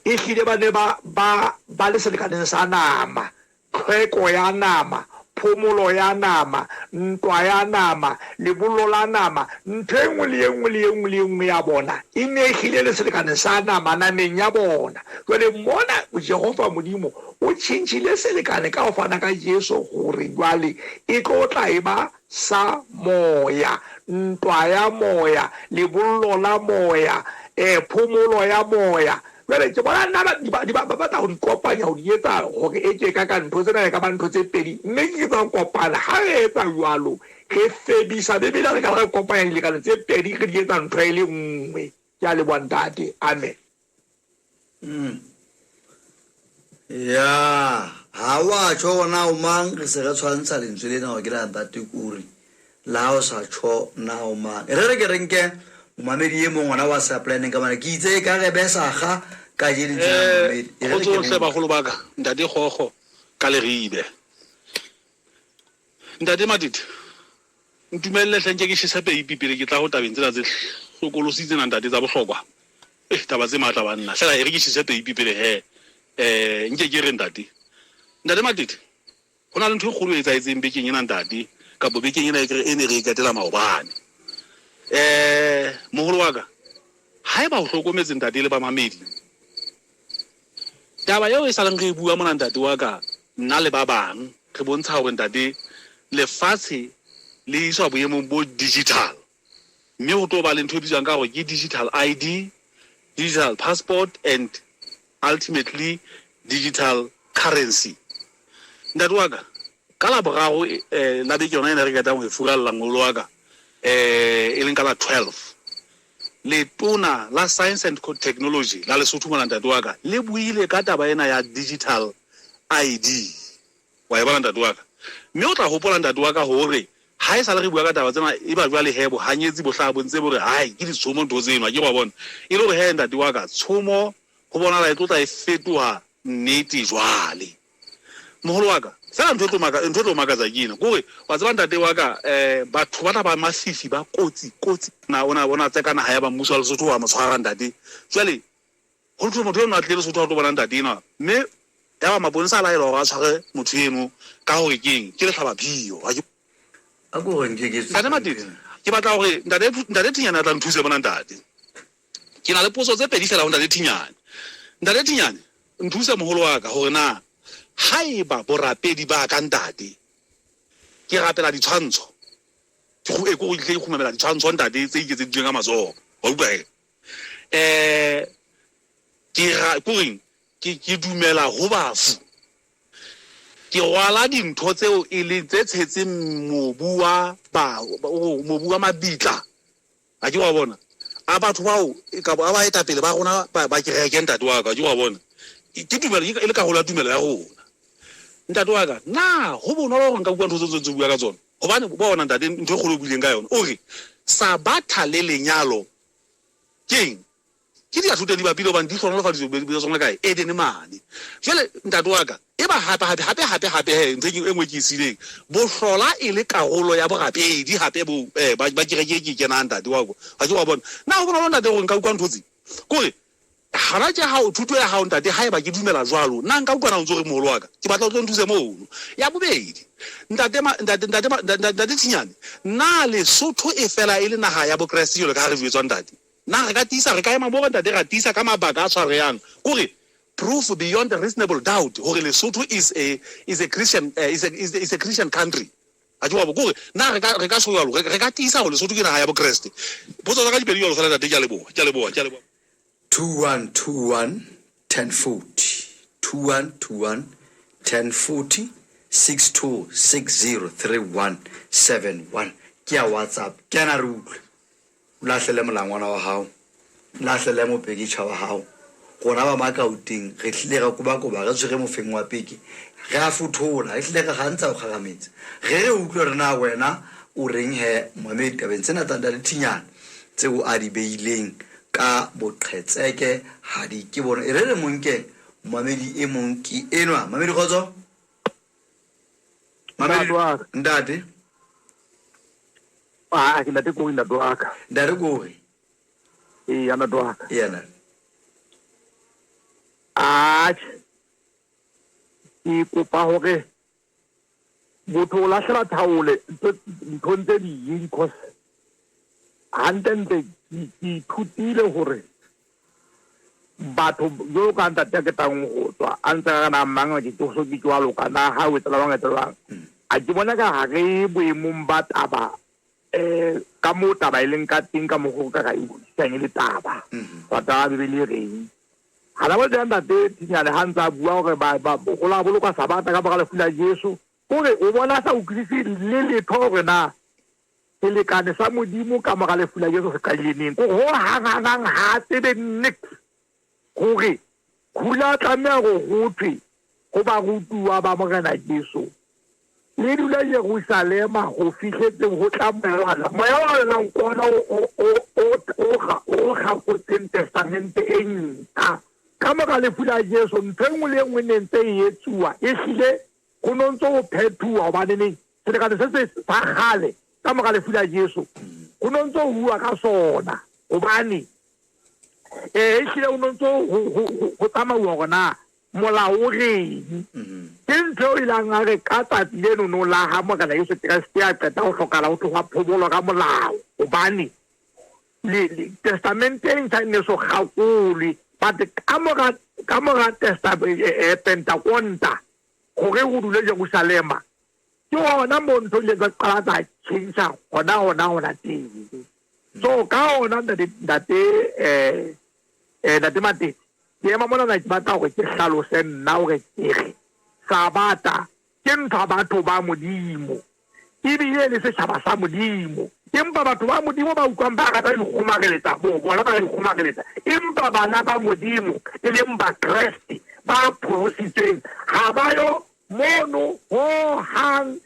Ehlile ba ne ba, ba, ba le selekaneng sa nama, tlhweko ya nama, phomolo ya nama, ntwa ya nama, lebollo la nama, ntho e nngwe le e nngwe le e nngwe le e nngwe ya bona e ne e hlile le selekaneng sa nama, nameng ya bona. Jwale mona Jehova Modimo o tjhentjhile selekane ka ho fana ka Jesu hore jwale e tlo tla e ba sa moya, ntwa ya moya, lebollo la moya, eh, phomolo ya moya. Jwale ke bona nna ba, di ba, ba batla ho di kopanya, ho di etsa hore e ke ka ka ntho tsena e ka ba ntho tse pedi, mme ke tsa kopana. Ha re etsa jwalo, re febisa Bibele, re ka re kopanya dilekane tse pedi, re di etsa ntho e le nngwe. Ke a leboha, Ntate. Amen. Mm. Ya, ha wa tjho hore na o mang, re se re tshwantsha lentswe lena hore ke la Ntate Kuri. Le ha o sa tjho na o mang. E re re ke re nke momamedi e mong ona wa supply-neng ka mane. Ke itse e ka re be sakga kajeno tjena momamedi. E re re ke Kgotso hle mo utlwe. bagolo ba ka, Ntate Gogo ka Leribe. Ntate Matete, ntumelle hle nke ke tjhese peipi pele ke tla ho tabeng tsena tse hlokolosi tsena ntate tsa bohlokwa. Eh, taba tse matla banna. Fela e re ke tjhese peipi pele he. Eh, nke ke re ntate. Ntate Matete, ho na le ntho e kgolo e etsahetseng bekeng ena ntate, kapo bekeng ena e ke re e ne re e qetela maobane. Eh, moholo wa ka, haeba o hlokometse ntate le bamamedi, Taba eo e sa leng re e bua mona ntate wa ka, nna le ba bang, re bontsha hore ntate lefatshe le iswa boemong bo digital mme ho tlo ba le ntho e bitswang ka hore ke digital ID, digital passport and ultimately digital currency. Ntate wa ka, ka Laboraro la beke yona ena re qetang ho e furalla ngolo wa ka, e leng ka la 12, Letona la Science and Technology la Lesotho mona ntate wa ka le buile ka taba ena ya digital ID. Wa e bona ntate wa ka? Mme o tla hopola ntate wa ka hore ha e sale re bua ka taba tsena eba jwale he bohanyetsi bo hlaha bo ntse bo re hai ke ditshomo ntho tseno, akere wa bona? E le hore he ntate wa ka tshomo ho bonahala e tlo tla e fetoha nnete jwale. Moholo wa ka, feela ntho e tlo maka, ntho e tlo makatsa ke ena, ke hore wa tseba ntate wa ka, batho bana ba mafifi ba kotsi, kotsi. Na o na bona tseka naha ya ba mmuso wa Lesotho wa mo tshwara ntate. Jwale ho thwe motho enwa a tlile Lesotho a tlo bona ntate enwa, mme Yaba maponesa a laelwa hore a tshware motho eno ka hore ke eng, ke lehlabaphio. Ha ke. A ko re nke ke Ntate Matete, ke batla hore Ntate, Ntate Thinyane a tla nthuse mona, Ntate. Ke na le potso tse pedi feela ho Ntate Thinyane. Ntate Thinyane, nthuse moholo wa ka hore na haeba borapedi ba ka, Ntate, ke rapela ditshwantsho, ke e, ke hore ke hle ke kgumamela ditshwantsho, Ntate, tse iketseditsweng ka matsoho. Wa utlwa he? Eh, ke ra, ke horeng, ke, ke dumela ho bafu. Ke rwala dintho tseo e leng tse tshetseng mobu wa ba, mobu wa mabitla. A ke wa bona? A batho bao, kapa a baetapele ba rona ba, ba kereke, ntate wa ka, a ke wa bona? Ke tumelo, e le karolo ya tumelo ya rona. Ntate wa ka, na ho bonolo hore nka bua ntho tseo tse bua ka tsona? Hobane, bona ntate, ntho e kgolo o buileng ka yona, o re, Sabatha le lenyalo Keng? Ke diathute di bapile hobane di hlohonolofaditswe bobedi ba tsona kae? Edene mane. Jwale, ntate wa ka, eba hape, hape, hape, hape, hape he, ntho e nngwe ke e siileng, bohlola e le karolo ya borapedi hape bo, eh, ba, ba kereke e ke e kenang, ntate wa ka. Ha ke wa bona? Na ho bonolo, ntate, hore nka utlwa ntho tse? Kore, hona tje hao, thuto ya hao, ntate, haeba ke dumela jwalo, na nka utlwa na o ntso re moholo wa ka? Ke batla o tlo nthuse mono. Ya bobedi, Ntate, ntate, ntate, ntate Thinyane, na Lesotho e fela e le naha ya Bokreste jwalo ka ha re jwetswa, ntate? Na re ka tiisa, re ka ema moo, ntate, ra tiisa ka mabaka a tshwarehang, kore proof beyond reasonable doubt hore Lesotho is a, is a Christian, is a, is a, is a Christian country? A ke wa bo, kore na re ka, re ka tjho jwalo, re, re ka tiisa hore Lesotho ke naha ya Bokreste? Potso tsa ka di pedi jwalo fela, ntate, ke a leboha, ke a leboha, ke a leboha. 2121 1040 2121 1040 62603171 ke ya WhatsApp. Kena re utlwe. O lahlele molangwana wa hao, lahlele mopeketšha wa hao. Rona ba Makauteng re hlile ra kobakoba re tshwere mofeng wa peke, re a fothola, re hlile re gantsha go kgarametsa. Re re utlwe re na wena o reng he momamedi tabeng tsena tsa Ntate Thinyane tseo a di beileng ka boqhetseke ha di ke bone. E re re mo nke momamedi e mong ke enwa. Mamedi kgotso? Mamedi Ntate wa ka. Ntate. Ah, ke ntate Kori, ntate wa ka. Ntate Kori. Eya, ntate wa ka. Eya, ntate. Atjhe. Ke kopa hore motho o lahlela thaole nthong tse ding because hantlentle ke ithutile hore batho jwalo ka ntate a ketang ho tswa a ntse a re na mang ke ke so ke jwalo ka na ha o etsa bang etsa bang a ke bona ka ha re boemong ba taba eh ka mo taba e leng ka teng ka mokgwa o ka ra e utlwisisang e le taba rata Bibele e reng. Hana ba teng ntate Thinyane ha ntse a bua hore ba ba ho la bolokwa Sabatha ka mora lefu la Jesu, kore o bona a sa utlwisise le letho hore na selekane sa Modimo ka mora lefu la Jesu se qadile neng. Kore ho hang hang hang ha a tsebe nix hore ho la tlameha hore ho thwe ho barutuwa ba Morena Jesu, Le dule Jerusalema ho fihletseng ho tla Moya o Halalelang. Moya o Halalelang ke ona o kgakotseng Testamente e Ntjha. Ka mora lefu la Jesu, ntho e nngwe le e nngwe e ne ntse e etsuwa, ehlile ho no ntse ho phethuwa, hobaneneng selekane se se sa kgale ka mora lefu la Jesu ho no ntse ho bua ka sona, hobane ehlile ho no ntse ho tsamauwa hore na Molao o reng? Ke ntho eo e ileng a re ka tsatsi lenono la ha Morena Jesu Kreste a qeta ho hlokahala ho tloha phomolo ka molao, hobane le, le, Testamente e Ntjha e ne so kgakolwe, but ka mora, ka mora testa, eh, eh, Pentakonta, hore ho dule Jerusalema, ke hona moo ntho di ileng tsa qala tsa tjhentjha hona hona hona teng. So ka hona ntate, ntate, eh, eh, ntate Matete, Ke ema monana ke batla hore ke hlalose nna hore ke re Sabata ke ntho ya batho ba Modimo ebile e le setjhaba sa Modimo. Empa batho ba Modimo ba utlwang ba rata ho ikgomareletsa bo bona ba ikgomareletsa. Empa bana ba Modimo e leng Bakreste ba pholositsweng ha ba yo mono ho hang.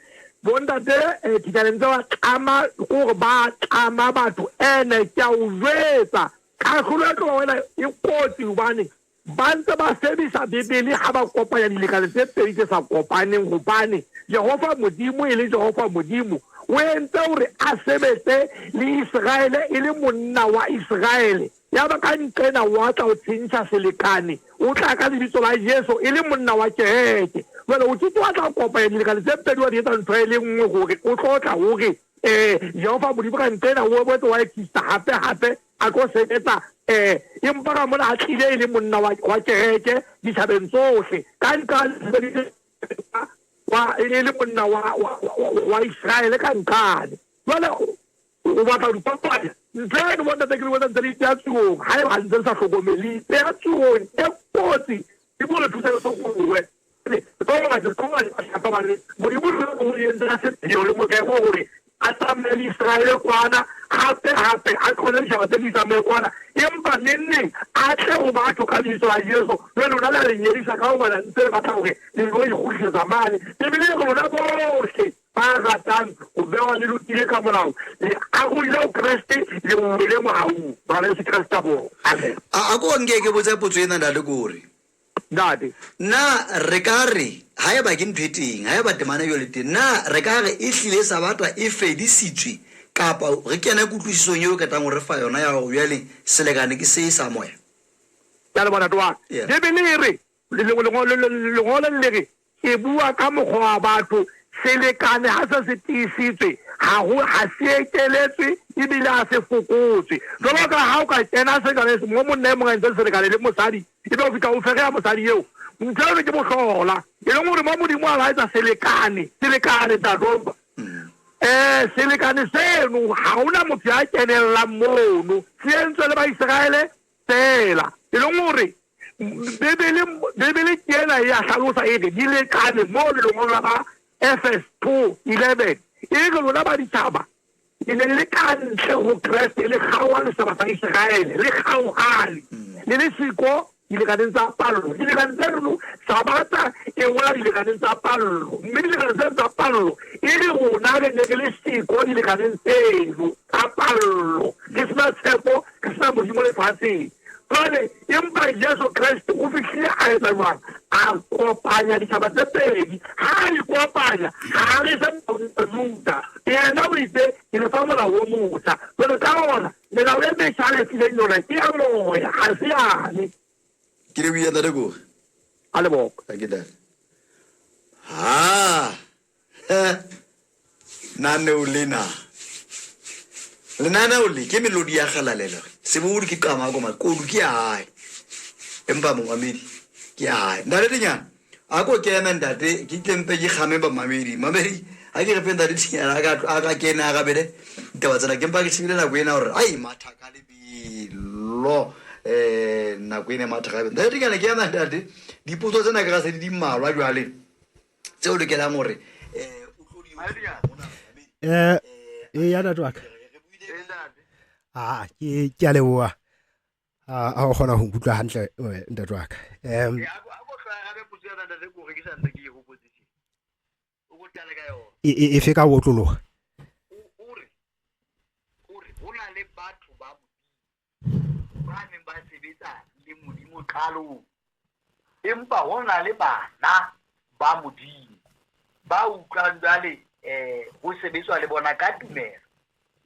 Bontate Thitane ntse ba tlama kore ba tlama batho ene ke a o jwetsa Kahlolo e tlo ba wela e kotsi hobane ba ntse ba sebedisa Bibele ha ba kopanya dilekane tse pedi tse sa kopaneng hobane Jehova Modimo e le Jehova Modimo o entse hore a sebetse le Iseraele e le monna wa Iseraele. Yaba ka nqena wa tla o tjhentjha selekane, o tla ka lebitso la Jesu e le monna wa kereke. Jwale o ke ke wa tla kopanya dilekane tse pedi wa di etsa ntho e le nngwe hore o tlo tla o re, Eh, Jehova Modimo ka nqena o boetse wa exista hape hape a tlo sebetsa. Eh, empa ka mona a tlile e le monna wa, wa kereke ditjhabeng tsohle. Ka nqane sebeditse wa, e le monna wa, wa, wa, wa Iseraele ka nqane. Jwale O batla ho di kopanya. Ntho eno bo ntate ke le botsa ntse le ipeha tsurong haeba ha ntse le sa hlokomele. Le ipeha tsurong e kotsi. Modimo re thuse re sokolohe. Modimo re o entse ka sepheo le morero hore a tsamaye le Iseraele kwana hape hape a tlohele ditjhaba tse di tsamaye kwana empa neng neng a tle ho batho ka lebitso la Jesu. Jwale lona le a le nyedisa ka hobane ntse le batla hore le lo ikgutlisetsa mane. Bibele e re lona bohle Ba ratang ho bewa le lokile ka molao, le arohile ho Kreste, le wele mohaung. Morena Jesu Kreste a bongwe. Amen. A a ko nke ke botse potso ena ntate kore. Ntate. Na re ka re haeba ke ntho e teng, haeba temana eo le teng, na re ka re e hlile Sabata e fedisitswe kapa re kene kutlwisisong eo o qetang ho re fa yona ya hore bjale selekane ke se sa moya? Ke a leboha ntate wa ka. Yeah. Bibele e re, lengolo le re, Ke bua ka mokgwa wa batho, selekane ha se se tiisitswe, ha ho, ha se ekeletswe ebile ha se fokotswe. Jwalo ka ha o ka kena selekaneng mo monna e mong a entseng selekane le mosadi, ebe o fihla o fereha mosadi eo, ntho eno ke bohlola. E leng hore mo Modimo a la etsa selekane, selekane, ntate wa utlwa? Selekane seno ha hona motho ya kenellang mono, se entswe le Baiseraele feela. E leng hore Bibele, Bibele ke ena e a hlalosa e re dilekane mo le lengolo la ba Efes 2:11 e re lona ba ditjhaba le ne le ka ntle ho Kreste le kgaoha le setjhaba sa Iseraele le kgaohane le le siko dilekaneng tsa pallo dilekane tse reno Sabatha e wela dilekaneng tsa pallo mme dilekane tseno tsa pallo e re rona re ne re le siko dilekaneng tseno tsa pallo re sena tshepo re sena Modimo lefatsheng. Jwale, empa Jesu Kreste o fihlile a etsa jwang? A kopanya ditjhaba tse pedi. Ha a di kopanya, ha a re fe Bajuda. Yena o itse, Ke le fa molao o motjha. Jwale ka hona, melao e metjha a le fileng yona ke ya moya, ha se yane. Ke lebohile Ntate Kore. A leboha. Thank you, Dad. Ha. Naneo lena. Lenaneo le ke melodi ya kgalalelo. Sebodu ke qamako ma kodu ke ya hae. Empa momamedi ke ya hae. Ntate Dinyana, a ko kena ntate ke tle mpe ke kgame bamamedi. Mamedi ha ke re fe ntate Dinyana a ka a ka kena a rabele ditaba tsena ke mpa ke shebile nako ena hore ai matha ka lebelo. Nako ena e matha ka lebelo. Ntate Dinyana ke ena ntate. Dipotso tsena ke ga se di di mmalwa jwale. Tse o lokelang hore o tlo di Eh ya ntate wa ka. Ah ke ke a leboha. A o kgona ho nkutlwa hantle ntate wa ka. E fe ka ho otloloha. O re ho na le batho ba ba neng ba sebetsa le Modimo qalong, empa ho na le bana ba Modimo ba utlwang jwale ho sebetswa le bona ka tumelo.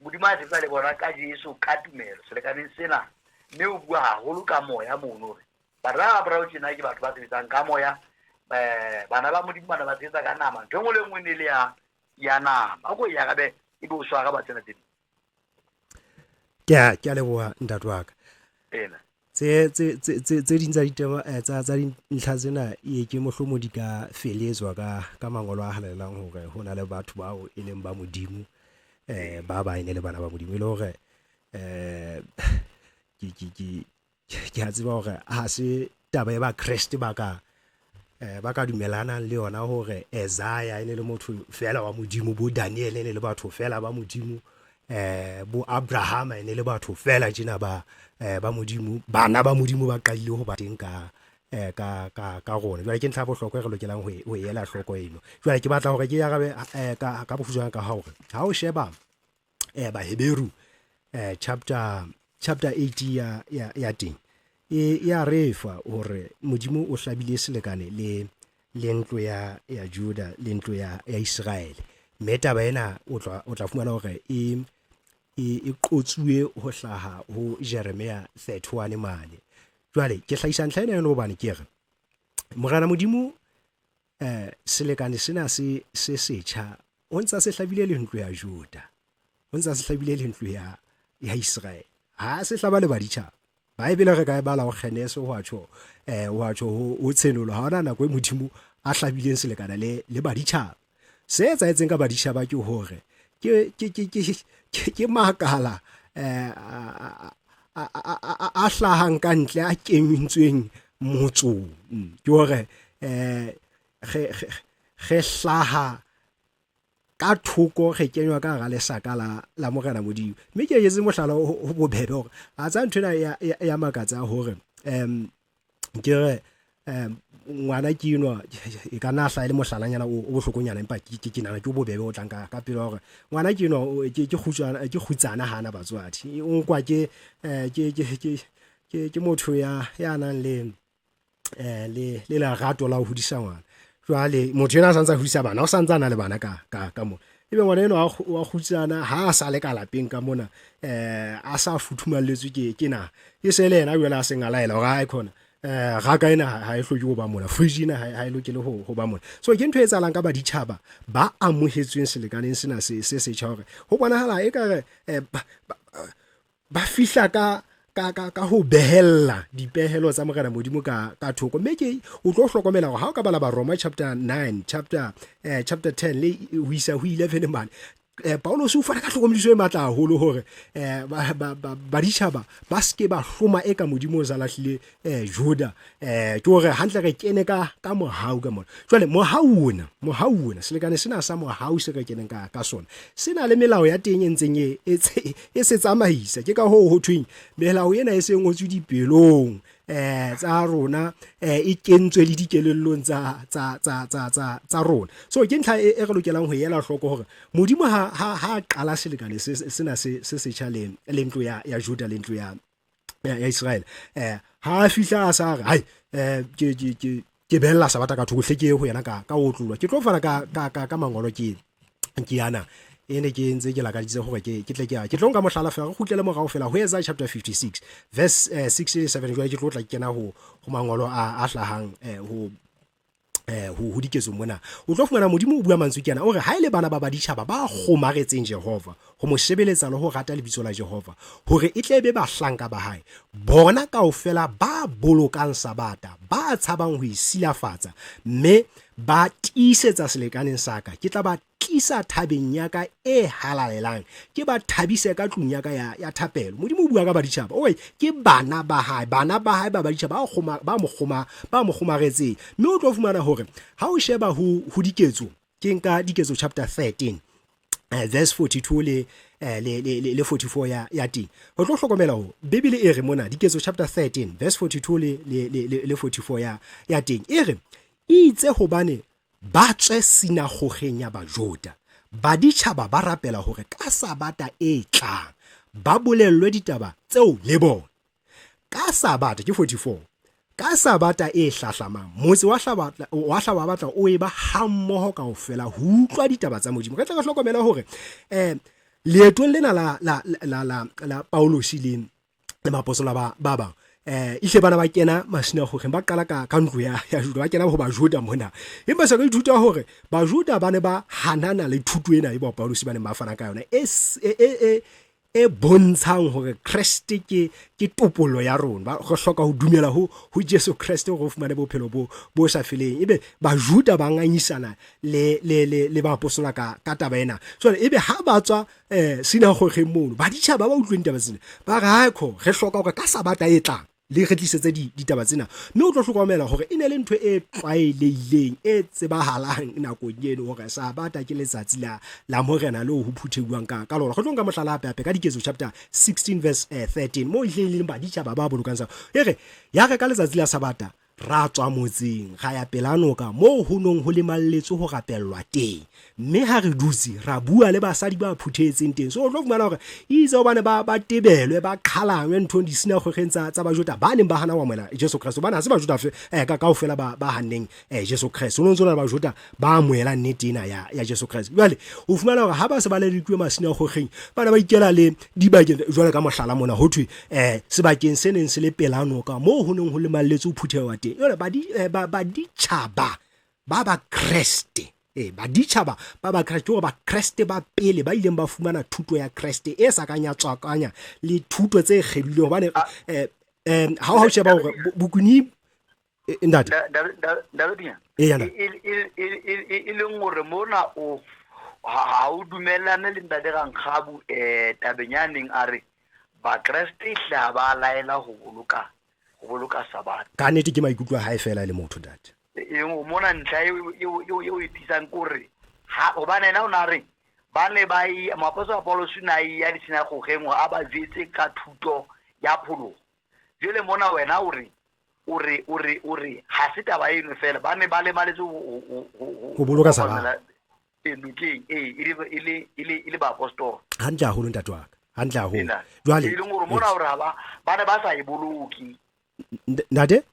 Modimo a sebetsa le bona ka Jesu ka tumelo selekaneng sena, mme o bua haholo ka moya mono hore batho ba bararo tjena ke batho ba sebetsang ka moya, bana ba Modimo bana ba sebetsa ka nama. Ntho e nngwe le e nngwe e ne le ya nama. A ko e arabe ebe o so araba tsena tse ding. Ke a ke a leboha ntate wa ka. Ena. Tse tse tse tse tse ding tsa ditaba tsa tsa dintlha tsena e ke mohlomong di ka feletswa ka ka mangolo a halalelang hore ho na le batho bao e leng ba Modimo ba ba ene le bana ba Modimo e le hore ke ke ke ke a tseba hore ha se taba e ba Kreste ba ka ba ka dumelanang le yona hore Isaiah e ne le motho fela wa Modimo, bo Daniel e ne le batho fela ba Modimo, bo Abraham e ne le batho fela tjena ba ba Modimo, bana ba Modimo ba qadile ho ba teng ka ka ka ka rona. Jwale ke ntlha ya bohlokwa e re lokelang ho e ela hloko eno. Jwale ke batla hore ke arabe ka ka bokgutshwane ka hore ha o sheba Baheberu chapter chapter 8 ya ya ya teng e ya re fa hore Modimo o hlabile selekane le le ntlo ya ya Juda le ntlo ya ya Iseraele, mme taba ena o tla o tla fumana hore e e qotsuwe ho hlaha ho Jeremia 31 mane. Jwale ke hlahisa ntlha ena eno hobane ke re Morena Modimo selekane sena se se setjha o ntsa se hlabile le ntlo ya Juda, o ntsa se hlabile le ntlo ya Israel, ha se hlaba le baditjhaba. Baebele re ka e bala ho Genese ho a tjho ho a tjho ho Tshenolo, ha hona nako e Modimo a hlabileng selekane le baditjhaba. Se etsahetseng ka baditjhaba ke hore ke makala a hlahang ka ntle a kentsweng motsong. Ke hore re hlaha ka thoko, re kenywa ka hara lesaka la Morena Modimo. Mme ke etse mohlala ho bobebe hore a tsa ntho ena ya makatsa hore ke re ngwana ke enwa e ka nna hlaha e le mohlalanyana o bohlokonyana, empa ke nahana ke o bobebe o tlang ka pele hore ngwana ke enwa ke kgutsana hana batswadi, o nkwa ke motho ya nang le le lerato la ho hodisa ngwana. Jwale motho ena a santsa hodisa bana, o santsa na le bana ka mona, ebe ngwana enwa wa kgutsana ha a sa le ka lapeng ka mona, a sa futhumalletswe ke na e se le yena jwale a seng a laela hore ha e khona raka ena ha e hloke ho ba mona, fridge ena ha e lokele ho ba mona. So ke ntho e etsahalang ka baditjhaba ba amohetsweng selekaneng sena se setjha, hore ho bonahala ekare ba fihla ka ho behella dipehelo tsa Morena Modimo ka thoko. Mme ke o tlo hlokomela hore ha o ka bala Baroma chapter 9 chapter 10 le ho isa ho 11 mane, Paulus o fana ka hlokomediso e matla haholo hore baditjhaba ba ske ba hloma e ka Modimo o sa lahlile Juda. Ke hore hantle re kene ka mohau ka mona. Jwale mohau ona selekane sena sa mohau se re keneng ka sona se na le melao ya teng e ntseng e se tsamaisa. Ke ka hoo ho thweng melao ena e se ngotswe dipelong tsa rona, e kentswe le dikelellong tsa rona. So ke ntlha e re lokelang ho ela hloko hore Modimo ha qala selekane sena se setjha le ntlo ya Juda le ntlo ya Israel, ha fihla a sa re hai ke bella sabata ka thoko hle ke ho yena ka otlolwa. Ke tlo fana ka mangolo ke yana ene ke ntse ke lakaditse hore ke tle ke tlo nka mohlala fela, re kgutlele morao fela ho Isaiah chapter 56 verse 6 7. Jwale ke tlo tla kena ho mangolo a hlahang ho diketso mona. O tlo fumana Modimo o bua mantswe ke ana, o re ha ile bana ba baditjhaba ba kgomaretseng Jehova ho mo shebeletsa le ho rata lebitso la Jehova hore e tle be bahlanka ba hae, bona kaofela ba bolokang sabata, ba tshabang ho isilafatsa mme ba tiisetsa selekaneng sa ka, ke tla ba tlisa thabeng ya ka e halalelang, ke ba thabise ka tlung ya ka ya thapelo. Modimo o bua ka baditjhaba, o re ke bana ba hae ba baditjhaba ba mo kgomaretseng. Mme o tlo fumana hore ha o sheba ho diketso, ke nka diketso chapter 13 verse 42 le 44 ya teng, ho tlo hlokomela ho Bibele e re mona diketso chapter 13 verse 42 le 44 ya teng e re itse hobane ba tswe sinagogeng ya Bajuda, baditjhaba ba rapela hore ka sabata e tlang ba bolellwe ditaba tseo le bona. Ka sabata ke 44, ka sabata e hlahlamang motse wa hlaba batla o e ba hammoho kaofela ho utlwa ditaba tsa Modimo. Re tla re hlokomela hore leetong lena la Paulus le maapostola ba bang, ihle bana ba kena masinagogeng, ba qala ka ntlo ya Juda, ba kena ho Bajuda mona. Empa se re ithuta hore Bajuda ba ne ba hanana le thuto ena e ba Paulus ba neng ba fana ka yona e bontshang hore Kreste ke topollo ya rona, re hloka ho dumela ho Jesu Kreste hore o fumane bophelo bo sa feleng. Ebe Bajuda ba ngangisana le baapostola ka taba ena. Jwale ebe ha ba tswa sinagogeng mono, baditjhaba ba utlweng ditaba tsena ba re hai kho re hloka hore ka sabata e tlang le re tlisetse ditaba tsena. Mme o tlo hlokomela hore e ne le ntho e tlwaelehileng e tsebahalang nakong eno hore sabata ke letsatsi la Morena leo ho phuthehuwang ka lona. Re tlo nka mohlala hape ka diketso chapter 16 verse 13 moo e leng baditjhaba ba bolokang sa e re ya re ka letsatsi la sabata Ra tswa motseng, ra ya pela noka moo ho nong ho lemalletswe ho rapellwa teng. Mme ha re dutse, ra bua le basadi ba phuthehetseng teng. So o tlo fumana hore itse hobane ba ba tebelwe, ba qhalangwe nthong disinagogeng tsa tsa Bajuda ba neng ba hana ho amohela Jesu Kreste. Hobane ha se Bajuda fe eh, ka kaofela ba ba hanneng eh, Jesu Kreste. Ho no ntso na le Bajuda ba amohelang nnete ena ya ya Jesu Kreste. Jwale o fumana hore ha ba se ba lelekuwe masinagogeng, ba ne ba ikela le dibakeng jwale ka mohlala mona ho thwe eh sebakeng se neng se le pela noka moo ho neng ho lemalletse ho phuthewa teng. Jwale baditjhaba ba Bakreste ee baditjhaba ba Bakreste ke hore Bakreste ba pele ba ileng ba fumana thuto ya Kreste e sa kang ya tswakanya le thuto tse kgelilweng hobane eh eh ha o sheba hore bokuni ntate ee e leng gore mona o ha o dumellane le ntate Rankgabu um tabeng ya neng a re Bakreste ehlile ha ba laela ho boloka ho boloka Sabata. Ka nnete ke maikutlo a hae fela e le motho ntate. Eng mona ntlha eo e tiisang ke gore ha hobane ena o ne a re ba ne ba e moapostola Paulus o ne a eya disinagogeng gore a ba jwetse ka thuto ya pholoho. Jwale mona wena o re o re o re o re ha se taba eno fela ba ne ba lemaletse ho boloka Sabata nokeng ee e le e le e le baapostola. Hantle haholo ntate wa ka, hantle haholo. Jwale e leng hore mona hore ha ba ba ne ba sa e boloke. Ntate?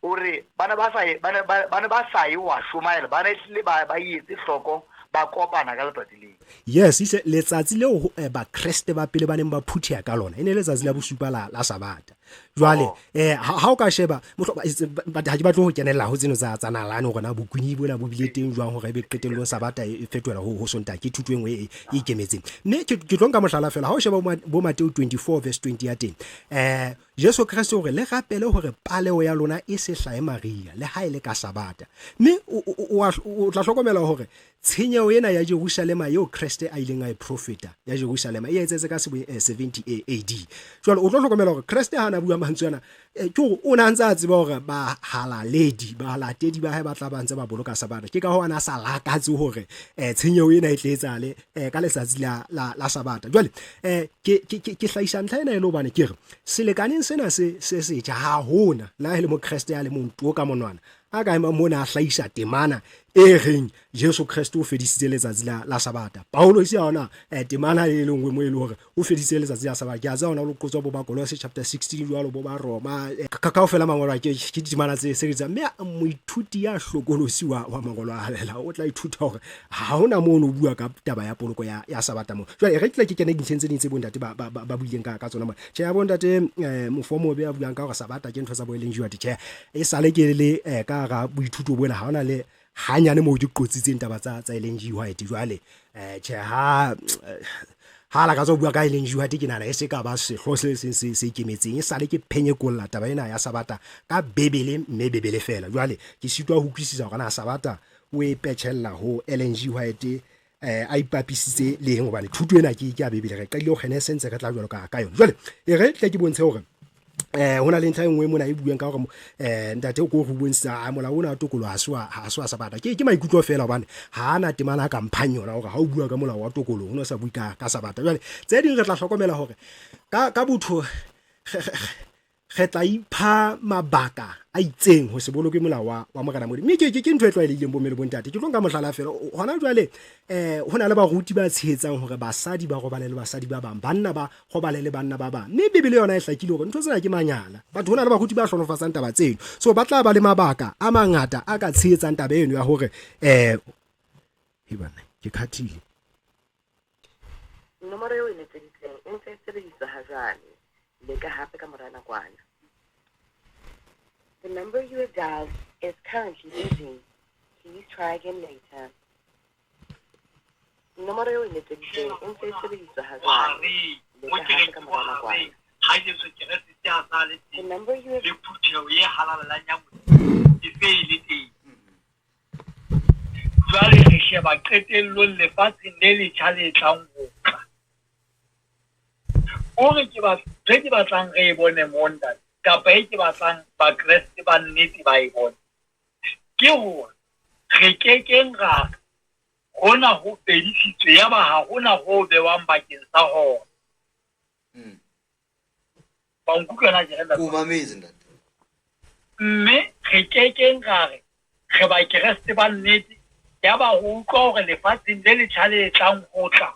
O re ba ne ba sa e ba ne ba ne ba sa ye wa shomaela ba ne hlile ba ba etse hloko ba kopana ka letsatsi leo. Yes, ise letsatsi leo eh, Bakreste ba pele ba neng ba phutheha ka lona e ne letsatsi la bosupa la la Sabata. Jwale oh. eh ha o ka sheba but ha ke batle ho kenella ho tseno tsa tsa nalane hore na bokunyi bona bo bile teng jwang hore ebe qetellong Sabata e fetohela ho ho Sontaha ke thuto e nngwe e ikemetseng. Mme ke tlo nka mohlala fela ha o sheba bo Mateo 24 verse 20 ya teng. Eh Jesu Kreste o re le rapele hore paleho ya lona e se hlahe mariha, le ha e le ka Sabata. Mme o tla hlokomela hore tshenyeho ena ya Jerusalema eo Kreste a ileng a e profeta ya Jerusalema e etsahetse ka 70 AD. Jwale o tlo hlokomela hore Kreste ha na bua mantswe ana ke hore o ne a ntse a tseba hore bahalaledi, balatedi ba hae ba tla ba ntse ba boloka Sabata. Ke ka hoo a ne a sa lakatse hore tshenyeho ena e tle etsahale ka letsatsi la Sabata. Jwale ke ke ke hlahisa ntlha ena e le hobane ke re selekaneng sena se se setjha ha hona la e le mokreste ya le mong tuo ka monwana a ka emang mona a hlahisa temana e reng Jesu Kreste o fedisitse letsatsi la la Sabata. Paulosi ha ona eh, temana e le nngwe mo e le hore o fedisitse letsatsi la Sabata. Ke a tseba ona lo qotswa bo ba Kolose chapter 16 jwalo bo ba Roma eh, ka kaofela mangolo a ke ke ditemana tse sebetsang mme moithuti ya hlokolosi wa wa mangolo a halela o tla ithuta hore Ha hona mono o bua ka taba ya poloko ya, ya Sabata moo. Jwale e re ke tle ke kene dintlheng tse ding tse bontate ba, ba, ba, ba buileng ka, ka tsona mona. Tjhe, ya bontate eh, Mofomobe a buang ka hore Sabata ke ntho tsa bo Ellen G. White. Tjhe, e sale ke le eh, ka hara boithuto bona ha hona le hanyane moo ke qotsitseng taba tsa, tsa Ellen G. White. Jwale eh, tjhe, ha eh, ha lakatsa ho bua ka Ellen G. White ke nahana e se ka ba sehlo se seng se, se ikemetseng. E sale ke phenyekolla taba ena ya Sabata ka Bibele mme Bibele feela. Jwale ke sitwa ho utlwisisa hore na Sabata o e petjhella ho Ellen G. White eh, a ipapisitse le eng hobane thuto ena ke ke ya Bibele re qadile ho Genese ntse re tla jwalo ka ka yona jwale e re tle ke bontshe hore eh hona le ntlha e nngwe mona e bueng ka hore eh ntate o ko re bontshitse a molao ona wa tokolo ha se wa ha se wa sabata ke ke maikutlo fela hobane ha ana temana ka mphang yona hore ha o bua ka molao wa tokolo o no sa bue ka ka sabata jwale tse ding re tla hlokomela hore ka ka botho Re tla ipha mabaka a itseng ho se boloke molao wa, wa Morena Modimo. Mme ke, ke, ke ntho e tlwaelehileng bomme le bontate. Ke tlo nka mohlala fela. Hona jwale ho na le baruti ba tshehetsang hore basadi ba robale le basadi ba bang, banna ba robale le banna ba bang. Mme Bibele yona e hlakile hore ntho tsena ke manyala. Batho ho na le baruti ba hlonofatsang taba tseno. So ba tla ba le mabaka a mangata a ka tshehetsang taba eno ya hore he banna, ke khathile. Nomoro eo e letseditseng e ntse e sebediswa ha jwale. Leka hape ka mora nakwana. The number you have dialed is currently busy. Please try again later. Nomoro eo e letseditseng e ntse e sebediswa ha jwale. Leka hape ka mora nakwana. The number you have le phutheho e halalelang ya Modimo e se e le teng. Jwale re sheba qetellong lefatsheng le letjha le tlang ho tla. O re ke ba ntho e ke batlang re e bone mo ntate kapa e ke batlang Bakreste ba nnete ba e bone ke hore re ke keng ra re hona ho fedisitswe yaba ha hona ho bewang bakeng sa hona. Wa nkutlwa na ke re ntate? Ko mametse ntate. Mme re kekeng ra re re Bakeresete ba nnete yaba ho utlwa hore lefatsheng le letjha le tlang ho tla,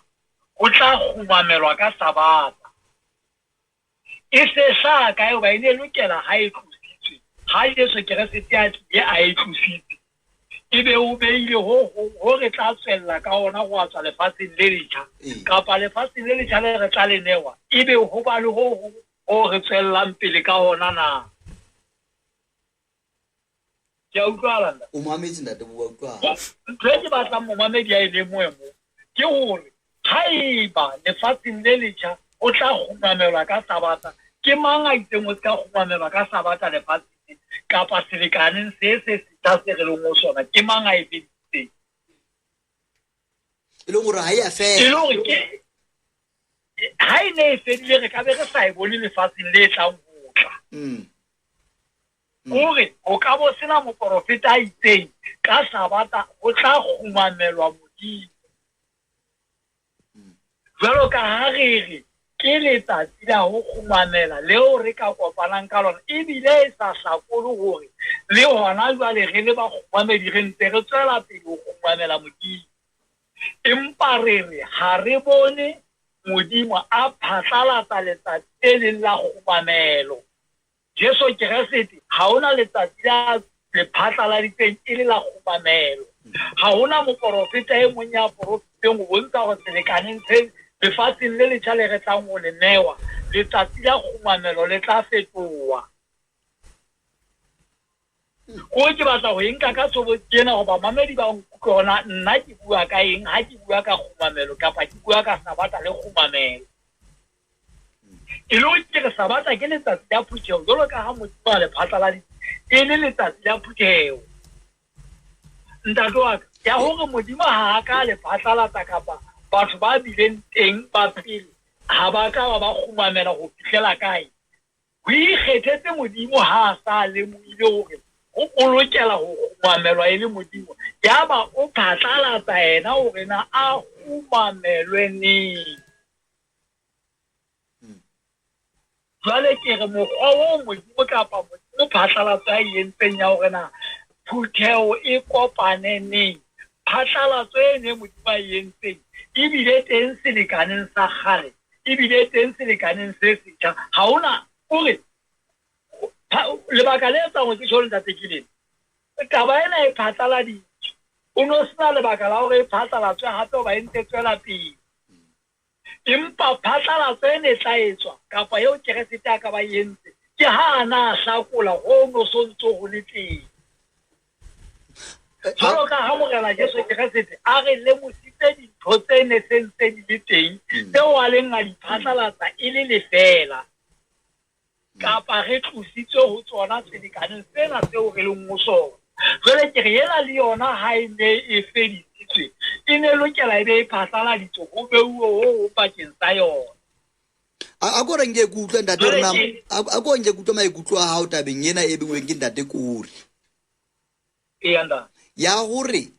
ho tla kgumamelwa ka Sabatha. E se hlaha kae hoba e ne e lokela ha e tlositswe, ha Jesu Keresete a tlile a e tlositse, ebe o beile ho hong ho re tla tswella ka hona ho a tswa lefatsheng le letjha, kapa lefatsheng le letjha le re tla le newa, ebe ho ba le ho hong ho re tswellang pele ka hona na? Ke a utlwahala, ntate? O mametse, ntate, bo wa utlwahala. Ntho e ke batlang momamedi a e lemohe mo ke hore haeba lefatsheng le letjha ho tla kgumamelwa ka Sabatha, ke mang a itseng ho se ka kgumamelwa ka Sabatha lefatsheng kapa selekaneng se se setjha se re leng ho sona? Ke mang a e fedisitseng? E leng hore ha e a fela. E le hore ke ha e ne e fedile re ka be re sa e bone lefatsheng le tlang ho tla. Hore ho ka bo sena moporofeta a itseng ka Sabatha ho tla kgumamelwa Modimo. Jwalo ka ha re re ke letsatsi la ho kgumamela leo re ka kopanang ka lona, ebile e sa hlakole hore le hona jwale re le bakgumamedi re ntse re tswela pele ho kgumamela Modimo. Empa re re ha re bone Modimo a phatlalatsa letsatsi le leng la kgumamelo. Jesu Keresete, ha ho na letsatsi la le phatlaladitseng e le la kgumamelo. Ha ho na moporofeta e mong ya porofeteng ho bontsha hore selekaneng se lefatsheng le letjha le re tlang ho le newa, letsatsi la kgumamelo le tla fetoha. Ko ke batla ho e nka ka tshobotsi ena hoba mamedi ba nkutlwe hore na nna ke bua ka eng ha ke bua ka kgumamelo kapa ke bua ka Sabatha le kgumamelo. E le hore ke re Sabatha ke letsatsi la phutheho jwalo ka ha Modimo a le phatlaladitse e le letsatsi la phutheho. Ntate wa ka, ya hore Modimo ha a ka a le phatlalatsa kapa batho ba bileng teng ba pele ha ba ka ba ba kgumamela ho fihlela kae, ho ikgethetse Modimo ha a sa lemohile hore o lokela ho kgumamelwa e le Modimo, yaba o phatlalatsa yena hore na a kgumamelwe neng. Jwale ke re mokgwa oo Modimo kapa Modimo phatlalatso a e entseng ya hore na phutheho e kopane neng, phatlalatso e ne Modimo a e entseng e bile teng selekaneng sa kgale, e bile teng selekaneng se setjha. Ha hona o re lebaka le etsang hore ke tjho ntate ke lena. Taba ena e phatlaladitswe. O no sena lebaka la hore e phatlalatswe hape hoba e ntse tswela pele. Empa phatlalatso e ne e tla etswa, kapa eo Keresete a ka ba e entse, ke ha a na a hlakola ho no so ntso ho le teng. Jwalo ka ha Morena Jesu Keresete a re lemositse dintho tse ne se ntse di le teng, tseo a leng a di phatlalatsa e le lefeela. Kapa re tlositswe ho tsona selekaneng sena seo re leng ho sona. Jwale ke re ena le yona ha e ne e fedisitswe, e ne lokela e be e phatlaladitswe ho beuwe ho hong bakeng sa yona. A ko re nke ke utlwe ntate Jwale rona, ke- a ko nke ke utlwe maikutlo a hao tabeng ena e beuweng ke ntate Kori. Eya, ntate. Ya hore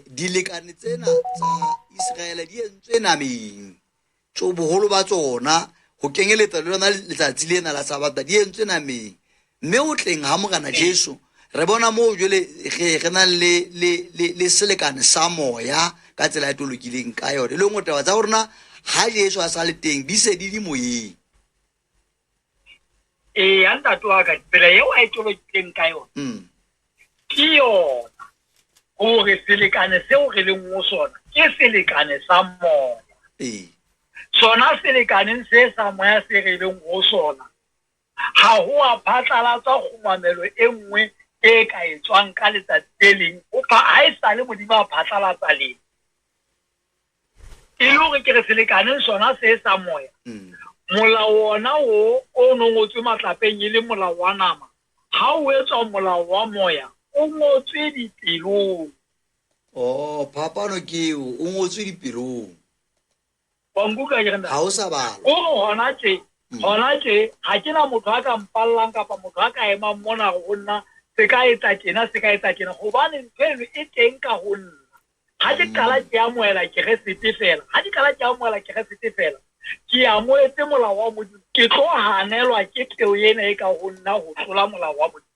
dilekane tsena tsa Iseraele di entswe nameng, tso boholo ba tsona ho kenyeletsa le lona letsatsi lena la Sabatha di entswe nameng, mme ho tleng ha Morena Jesu re bona moo jwale re nang le selekane sa moya ka tsela e tolokileng ka yona, e leng hore taba tsa rona ha Jesu a sa le teng di se di di moyeng. Eya, ntate wa ka, tsela eo a e tolokileng ka yona ke yona hore selekane seo re leng ho sona ke selekane sa moya. Sona selekaneng se sa moya se re leng ho sona, ha ho a phatlalatswa kgumamelo e nngwe e ka etswang ka letsatsi le leng. Ha e sale Modimo a phatlalatsa leng. E le hore ke re selekaneng sona se sa moya, molao ona o o no ngotswe matlapeng e le molao wa nama, ha o etswa molao wa moya, o ngotswe dipelong. Oh, phapano ke eo, o ngotswe dipelong. Wa nkutlwa ke re ntate? Ha o sa balwa. O re hona tje, hona tje, ha ke na motho a ka mpallang kapa motho a ka emang mona ho nna, se ka etsa tjena, se ka etsa tjena, hobane ntho eno e teng ka ho nna. Ha ke qala ke amohela Keresete fela, ha ke qala ke amohela Keresete fela, ke amohetse molao wa Modimo, ke tlo hanelwa ke peo ena e ka ho nna ho tlola molao wa Modimo.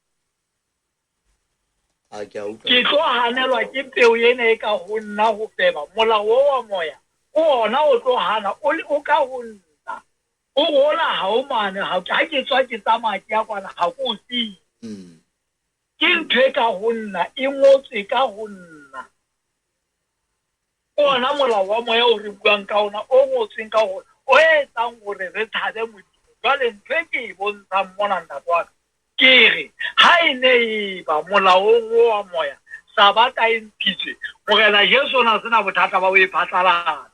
Ke tlo hanelwa ke peo ena e ka ho nna ho feba. Molao wa moya o ona o tlo hana o ka ho nna. O rola ha o mane ha ke tswa ke tsamaya ke ya kwana ha ko siye. Ke ntho e ka ho nna, e ngotswe ka ho nna. Ona molao wa moya o re buang ka ona, o ngotsweng ka hore o etsang hore re thabe Modimo. Jwale ntho e ke e bontshang mona ntate wa ka, ke re ha e ne e ba molaong wa moya Sabata e ntshitswe, Morena Jesu o na sena bothata ba ho e phatlalatsa.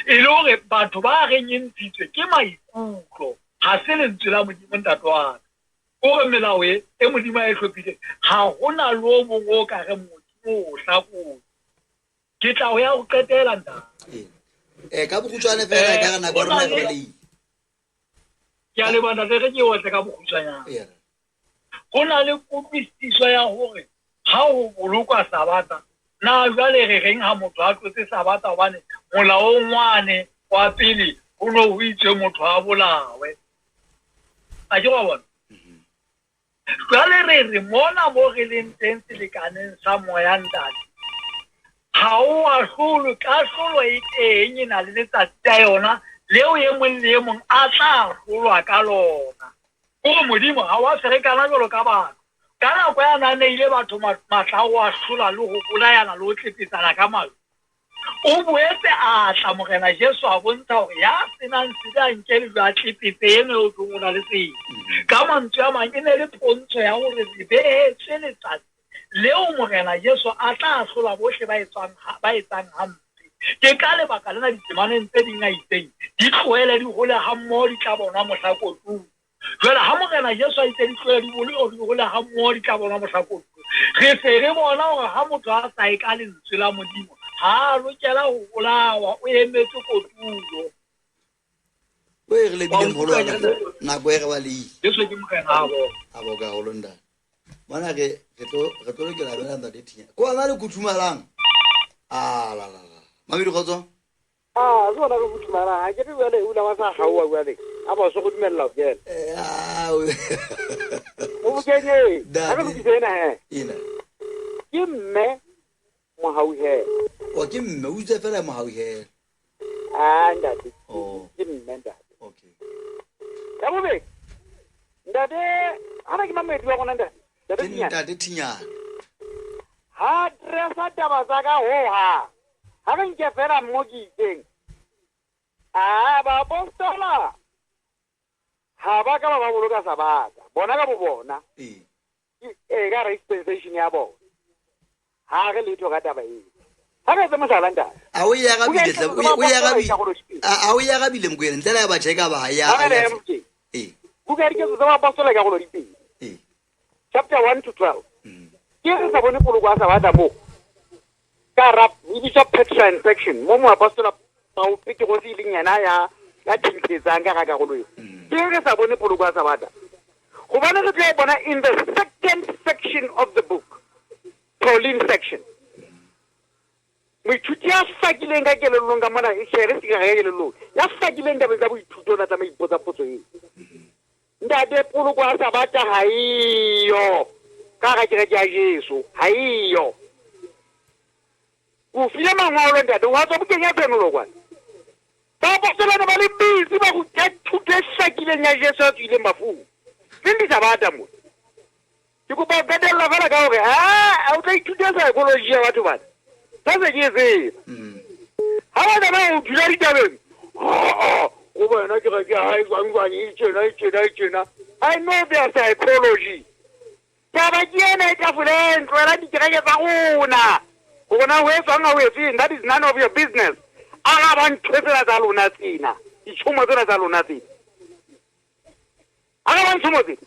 E le hore batho ba reng e ntshitswe ke maikutlo, ha se lentswe la Modimo ntate wa ka. O re melao e Modimo a e hlophileng, ha hona le o mong o ka reng Modimo o hlakotse. Ke tla ho ya ho qetela ntate. Ka bokgutshwane fela ka re nako ya rona e re balehile. Ke a leboha ntate, re ke otle ka bokgutshwanyane. Ho na le kutlwisiso ya hore ha ho bolokwa Sabata, na jwale re reng ha motho a tlotse Sabata hobane molaong wane wa pele ho no ho itswe motho a bolawe. A ke wa bona? Jwale re re mona mo re leng teng selekaneng sa moya ntate, ha o ahlolwe, kahlolo e teng e na le letsatsi la yona leo e mong le e mong a tla ahlolwa ka lona. Hore Modimo ha wa ferekana jwalo ka batho. Ka nako ya na neile batho matla a ho ahlola le ho bolayana le ho tlepetsana ka majwe. O boetse a tla Morena Jesu a bontsha hore ya senang sebe a nke lejwe a tlepetse eno eo tlong o na le sebe. Ka mantswe a mang e ne le pontsho ya hore re behetswe letsatsi leo Morena Jesu a tla ahlola bohle ba etsang hampe. Ke ka lebaka lena ditemaneng tse ding a itseng di tlohele di hole hammoho di tla bonwa mohla kotulo. Jwale ha Morena Jesu a itse di tlohele di hole hammoho di tla bonwa mohla kotulo, re se re bona hore ha motho a sa ye ka lentswe la Modimo ha a lokela ho bolawa, o emetse kotulo. O e re lebile moholo wa ka, nako e re balehile. Jesu ke Morena a bona. A boka haholo ntate. Mona re tlo lokela bela ntate Thinya. Ko ana le kuthumalang. Ah la la la. Mamedi kgotso. Ah, se bona re kuthumalang. Ha ke re jwale o la wa sa gaoa jwale. A ba se go dumella ho kena. O bokeng e. Ha re lokise ena he. Ena. Ke mme mohauhela. O ke mme o itse fela mohauhela. Ah ntate. Ke mme ntate. Okay. Ya bobedi. Ntate, hana ke mamedi wa rona ntate. Ntate Thinyane. Ha dressa taba tsa ka hoha. Ha re nke fela mo ke itseng. Ah, baapostola ha ba ka ba boloka Sabata. Bona ka bo bona. E ka re dispensation ya bona. Ha re letho ka taba eo. Ha re etse mohlala ntate. A o ya gabile tle, o ya gabile. A o ya gabile Mokoena, ntle le ya batjha e ka ba ya. Buka ya Diketso tsa Baapostola ka karolo dipedi. Chapter 1 to 12. Ke re sa bone poloko ya Sabata mo. Ka ra e bitswa Petrine section mo moapostola Paul Petrose e leng yena ya ya thinketsang ka ga karolo eo. Ke re sa bone poloko ya Sabata. Gobane re tlo bona in the second section of the book, Pauline section. Moithuti ya hlakileng ka kelellong ka mona, e shere se ka kelellong. Ya hlakileng tabeng tsa boithuto o na tlameha ipotsa potso eo. Ntate poloko ya Sabata ha eyo. Ka ga kereke ya Jesu ha eyo. O file mangolo ntate, wa tswa bukeng ya Tshenolo kwana. Baapostola ba le busy ba ruta thuto e hlakileng ya Jesu ya tswileng bafung. Seng di Sabata mo. Ke kopa ho qetella fela ka hore a o tla ithuta psychology ya batho bana. Sa se ke e tseba. Ha ba tsamaya ho dula ditabeng. Go wena ke re ke ha e jwang jwang e tjena e tjena e tjena. I know their psychology. Taba ke ena e tafoleng, tlohela dikereke tsa rona. Hore na ho etswang ha ho etsweng, that is none of your business. Araba ntho tsena tsa lona tsena, ditshomo tsena tsa lona tsena. Araba ntshomo tsena.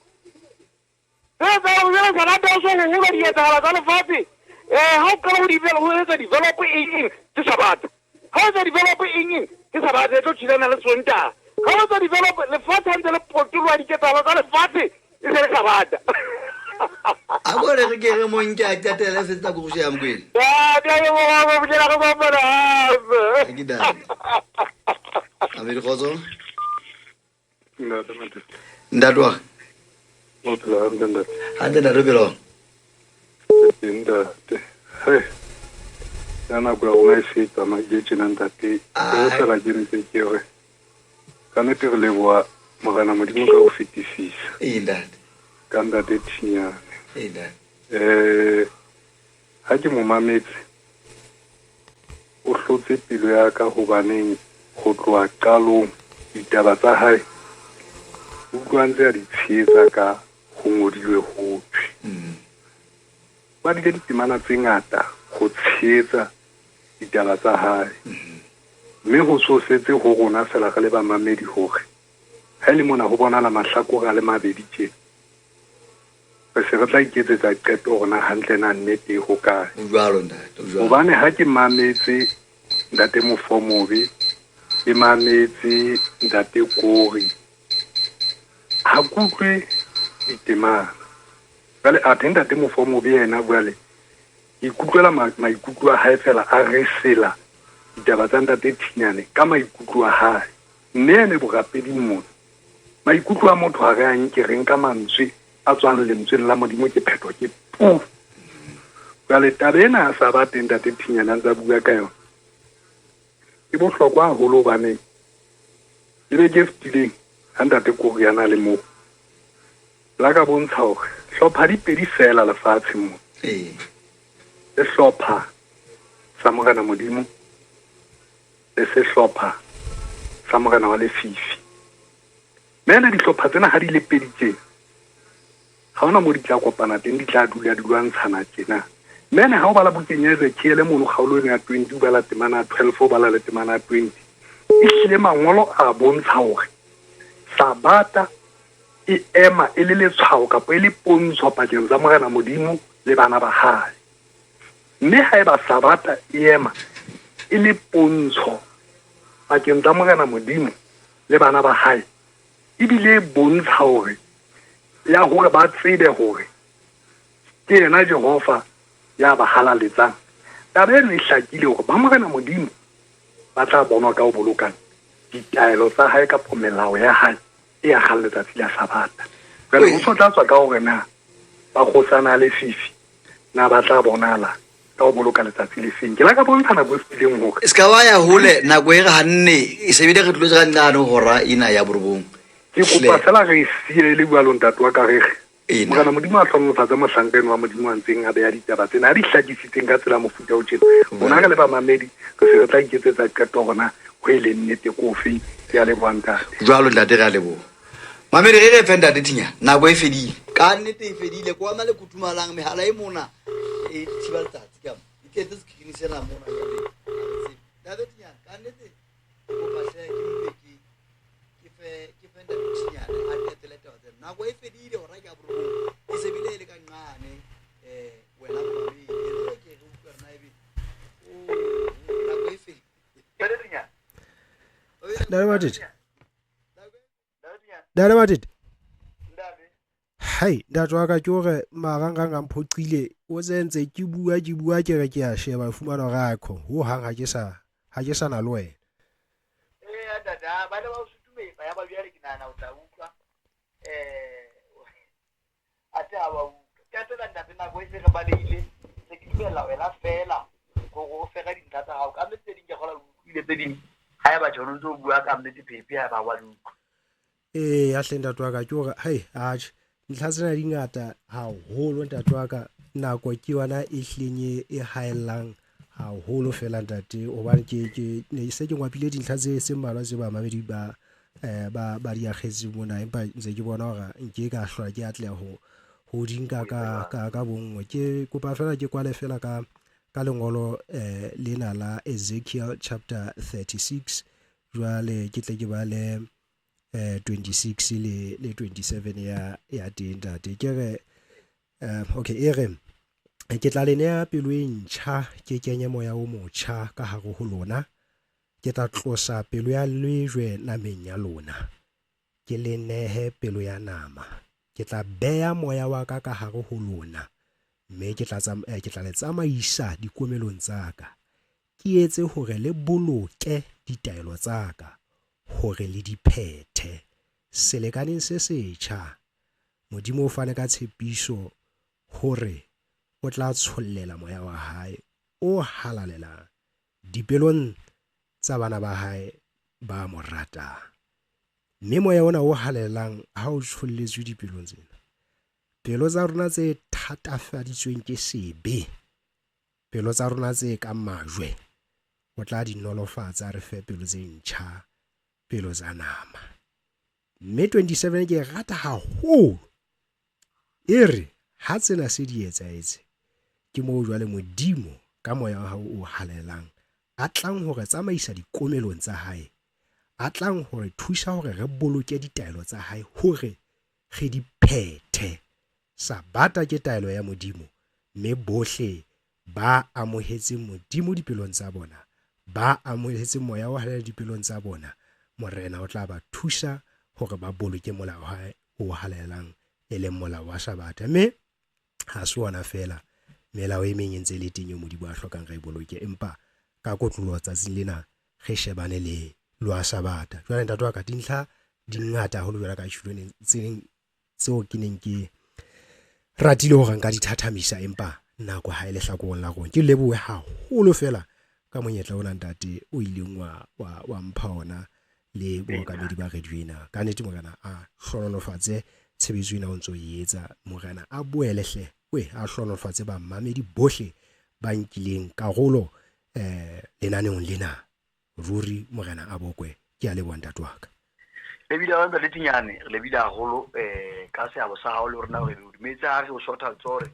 Tse tsa ho jela Sabata o so ho holo dietsahalo tsa lefatshe. Ha o qala ho develop, ho etsa develop eng eng, ke Sabata. Ha o etsa develop eng eng, ke Sabata e tlo thulana le Sontaha. Ha o etsa develop lefatshe ha ntse le potoloha diketsahalo tsa lefatshe, e se le Sabata. A ko re re ke re mo nke a qetele fetsa go ya Mokoena. Ya, ke a leboha, go fihlela re kopana hape. Ke dane. A be kgotso. Ntate Matete. Ntate wa. O phela hantle ntate. Hantle ntate, o phela? Teng ntate. He. Ya nako ya rona e se e tsamaile tjena ntate. Ai. Ke fela ke ntse ke re. Ka nnete re leboha Morena Modimo ka ho fetisisa. Ee ntate. Ka ntate Thinyane. Ee ntate. Ha ke mo mametse o hlotse pelo ya ka hobaneng ho tloha qalong ditaba tsa hae utlwa ntse a di tshehetsa ka ho ngodilwe ho thwe. Ba dile ditemana tse ngata ho tshehetsa ditaba tsa hae. Mme ho so setse ho rona fela re le bamamedi hore ha e le mona ho bonahala mahlakore a le mabedi tje, re se re tla iketsetsa qeto hore na hantle na nnete e hokae. O jwalo ntate, o jwalo. Hobane ha ke mametse ntate Mofomobe, ke mametse ntate Kori, ha ke utlwe ditemana. Jwale athe ntate Mofomobe yena jwale ke ikutlwela maikutlo a hae fela a resela ditaba tsa ntate Thinyane ka maikutlo a hae. Mme ene borapeding mona, maikutlo a motho ha re a nke, re nka mantswe a tswang lentsweng la Modimo ke phetho ke pu. Jwale taba ena a sa ba teng ntate Thinyane a ntse a bua ka yona, ke bohlokwa haholo hobane le beke e fetileng ha ntate Kori a na le moo, la ka bontsha hore hlopha di pedi fela lefatshe moo. Sehlopha sa Morena Modimo le sehlopha sa Morena wa Lefifi. Mme dihlopha tsena ha di le pedi tjena, ha hona moo di tla kopana teng, di tla dula di lwantshana tjena. Mme ha o bala bukeng ya Ezekiele mono kgaolong ya 20, o bala temana ya 12, o bala le temana ya 20, ehlile mangolo a bontsha hore Sabata e ema e le letshwao kapa e le pontsho pakeng tsa Morena Modimo le bana ba hae. Mme haeba Sabata e ema e le pontsho pakeng tsa Morena Modimo le bana ba hae, ebile e bontsha hore ya hore ba tsebe hore ke yena Jehova ya ba halaletsang. Taba eno e hlakile hore ba Morena Modimo ba tla bonwa ka ho boloka ditaelo tsa hae kapa melao ya hae e akgang letsatsi la Sabata. Jwale ho so tla tswa ka hore na ba kgosana a lefifi na ba tla bonala ka ho boloka letsatsi le feng. Ke la ka bontsha nako e fetileng hore Se ka wa ya hole, nako e re hanne e se bile re tlotse ka nqane hora ena ya borobong. Ke kopa fela re e siye e le jwalo ntate wa ka re re Ena. Morena Modimo a hlohonolofatse mohlanka enwa wa Modimo a ntseng a beha ditaba tsena, a di hlakisitseng ka tsela mofuta o tjena. Rona re le bamamedi re se re tla iketsetsa qeto hore na ho e leng nnete ke ofeng. Ke a leboha ntate. Jwalo ntate, re a leboha. Mamedi re re fe ntate Thinya, nako e fedile. Ka nnete e fedile, kwa le kuthumalang mehala e mona e thiba letsatsi ka mo. E tletse screen sena mona jwale. Ntate Thinya, ka nnete ke kopa hle ke mpe ke fe ntate Thinyane a qetele taba tsena. Nako e fedile hora ke ya borobong. E se bile e le ka nqane, wena momamedi. E re ke re utlwe rena ebe, oh, nako e fedile. Ntate Thinya. Ntate Matete. Ntate Matete. Hai, ntate wa ka ke hore marangrang a mphoqile, o sentse ke bua ke re ke a sheba, fumana hore a kho ho hang ha ke sa na le wena. Eh ntate, ba ne ba o sutumetsa ya ba bjale ke nahana o tla utlwa. Ate ha ba utlwa. Qetela ntate, nako e se re balehile, se ke dumella wena fela hore o fera dintlha tsa hao. Ka nnete tse ding ke kgolwa o utlwile tse ding. Haeba tjho o ntso o bua ka nnete phephe ha ba wa di utlwa. Ee, ya hle ntate wa ka ke hore hai atjhe ntlha tsena di ngata haholo ntate wa ka, nako ke yona e hlileng e haellang haholo fela ntate, hobane ke ne se ke ngwapile dintlha tse se mmalwa tse bamamedi ba ba di akgetse mona, empa ntse ke bona hore nke ka hlwa ke atleha ho di nka ka bonngwe. Ke kopa fela ke kwale fela ka lengolo lena la Ezekiel chapter 36, jwale ke tle ke bale 26 le 27 ya teng ntate. Ke re okay, e re ke tla le neha pelo e ntjha, ke kenye moya o motjha ka hare ho lona, ke tla tlosa pelo ya lejwe nameng ya lona, ke le nehe pelo ya nama. Ke tla beha moya wa ka ka hare ho lona, mme ke tla le tsamaisa dikomelong tsa ka, ke etse hore le boloke ditaelo tsa ka, hore le di phethe. Selekaneng se setjha Modimo o fane ka tshepiso hore o tla tshollela moya wa hae o halalelang dipelong tsa bana ba hae ba mo ratang. Mme moya ona o halalelang ha o tsholletswe dipelong tsena, pelo tsa rona tse thatafaditsweng ke sebe, pelo tsa rona tse kang majwe, o tla di nolofatsa, re fe pelo tse ntjha, pelo tsa nama. Mme 27 ke e rata haholo, e re ha tsena se di etsahetse, ke moo jwale Modimo ka moya wa hao o halalelang a tlang ho re tsamaisa dikomelong tsa hae, a tlang ho re thusa hore re boloke ditaelo tsa hae hore re di phethe. Sabata ke taelo ya Modimo, mme bohle ba amohetseng Modimo dipelong tsa bona, ba amohetseng moya o halalelang dipelong tsa bona, Morena o tla ba thusa hore ba boloke molao wa hae o halalelang, e leng molao wa Sabata. Mme ha se ona feela, melao e meng e ntse e le teng eo Modimo a hlokang re e boloke, empa ka kotloloho tsatsing lena re shebane le lwa Sabata. Jwale ntate wa ka, dintlha di ngata haholo jwalo ka tjhilo tse tseo ke neng ke ratile hore nka di thathamisa, empa nako ha e lehlakoreng la rona. Ke lebohe haholo feela ka monyetla ona ntate o ileng wa mpha ona le bookamedi ba radio ena. Ka nnete Morena a hlohonolofatse tshebetso ena o ntso e etsa. Morena a boele hle, we a hlohonolofatse bamamedi bohle ba nkileng karolo lenaneong lena. Ruri Morena a bokwe. Ke a leboha ntate wa ka. Lebile wa ntate Tinyane, re lebile haholo ka seabo sa hao le rona re o dumetse ha re o shotha letsoho hore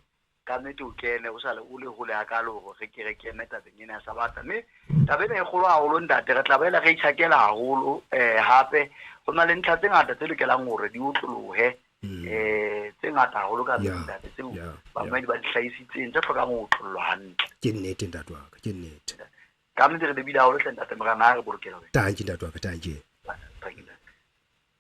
ka nnete o kene o sale o le hole hakalo hore re ke re kene tabeng ena ya Sabata. Mme taba ena e kgolo haholo ntate, re tla boela re itjhakela haholo hape ho na le ntlha tse ngata tse lokelang hore di otlolohe, tse ngata haholo ka ntate tseo bamamedi ba di hlahisitseng tse hlokang ho otlollwa hantle. Ke nnete ntate wa ka, ke nnete. Ka nnete re lebile haholo hle ntate, Morena a re bolokele wena. Tanki ntate wa ka, tanki.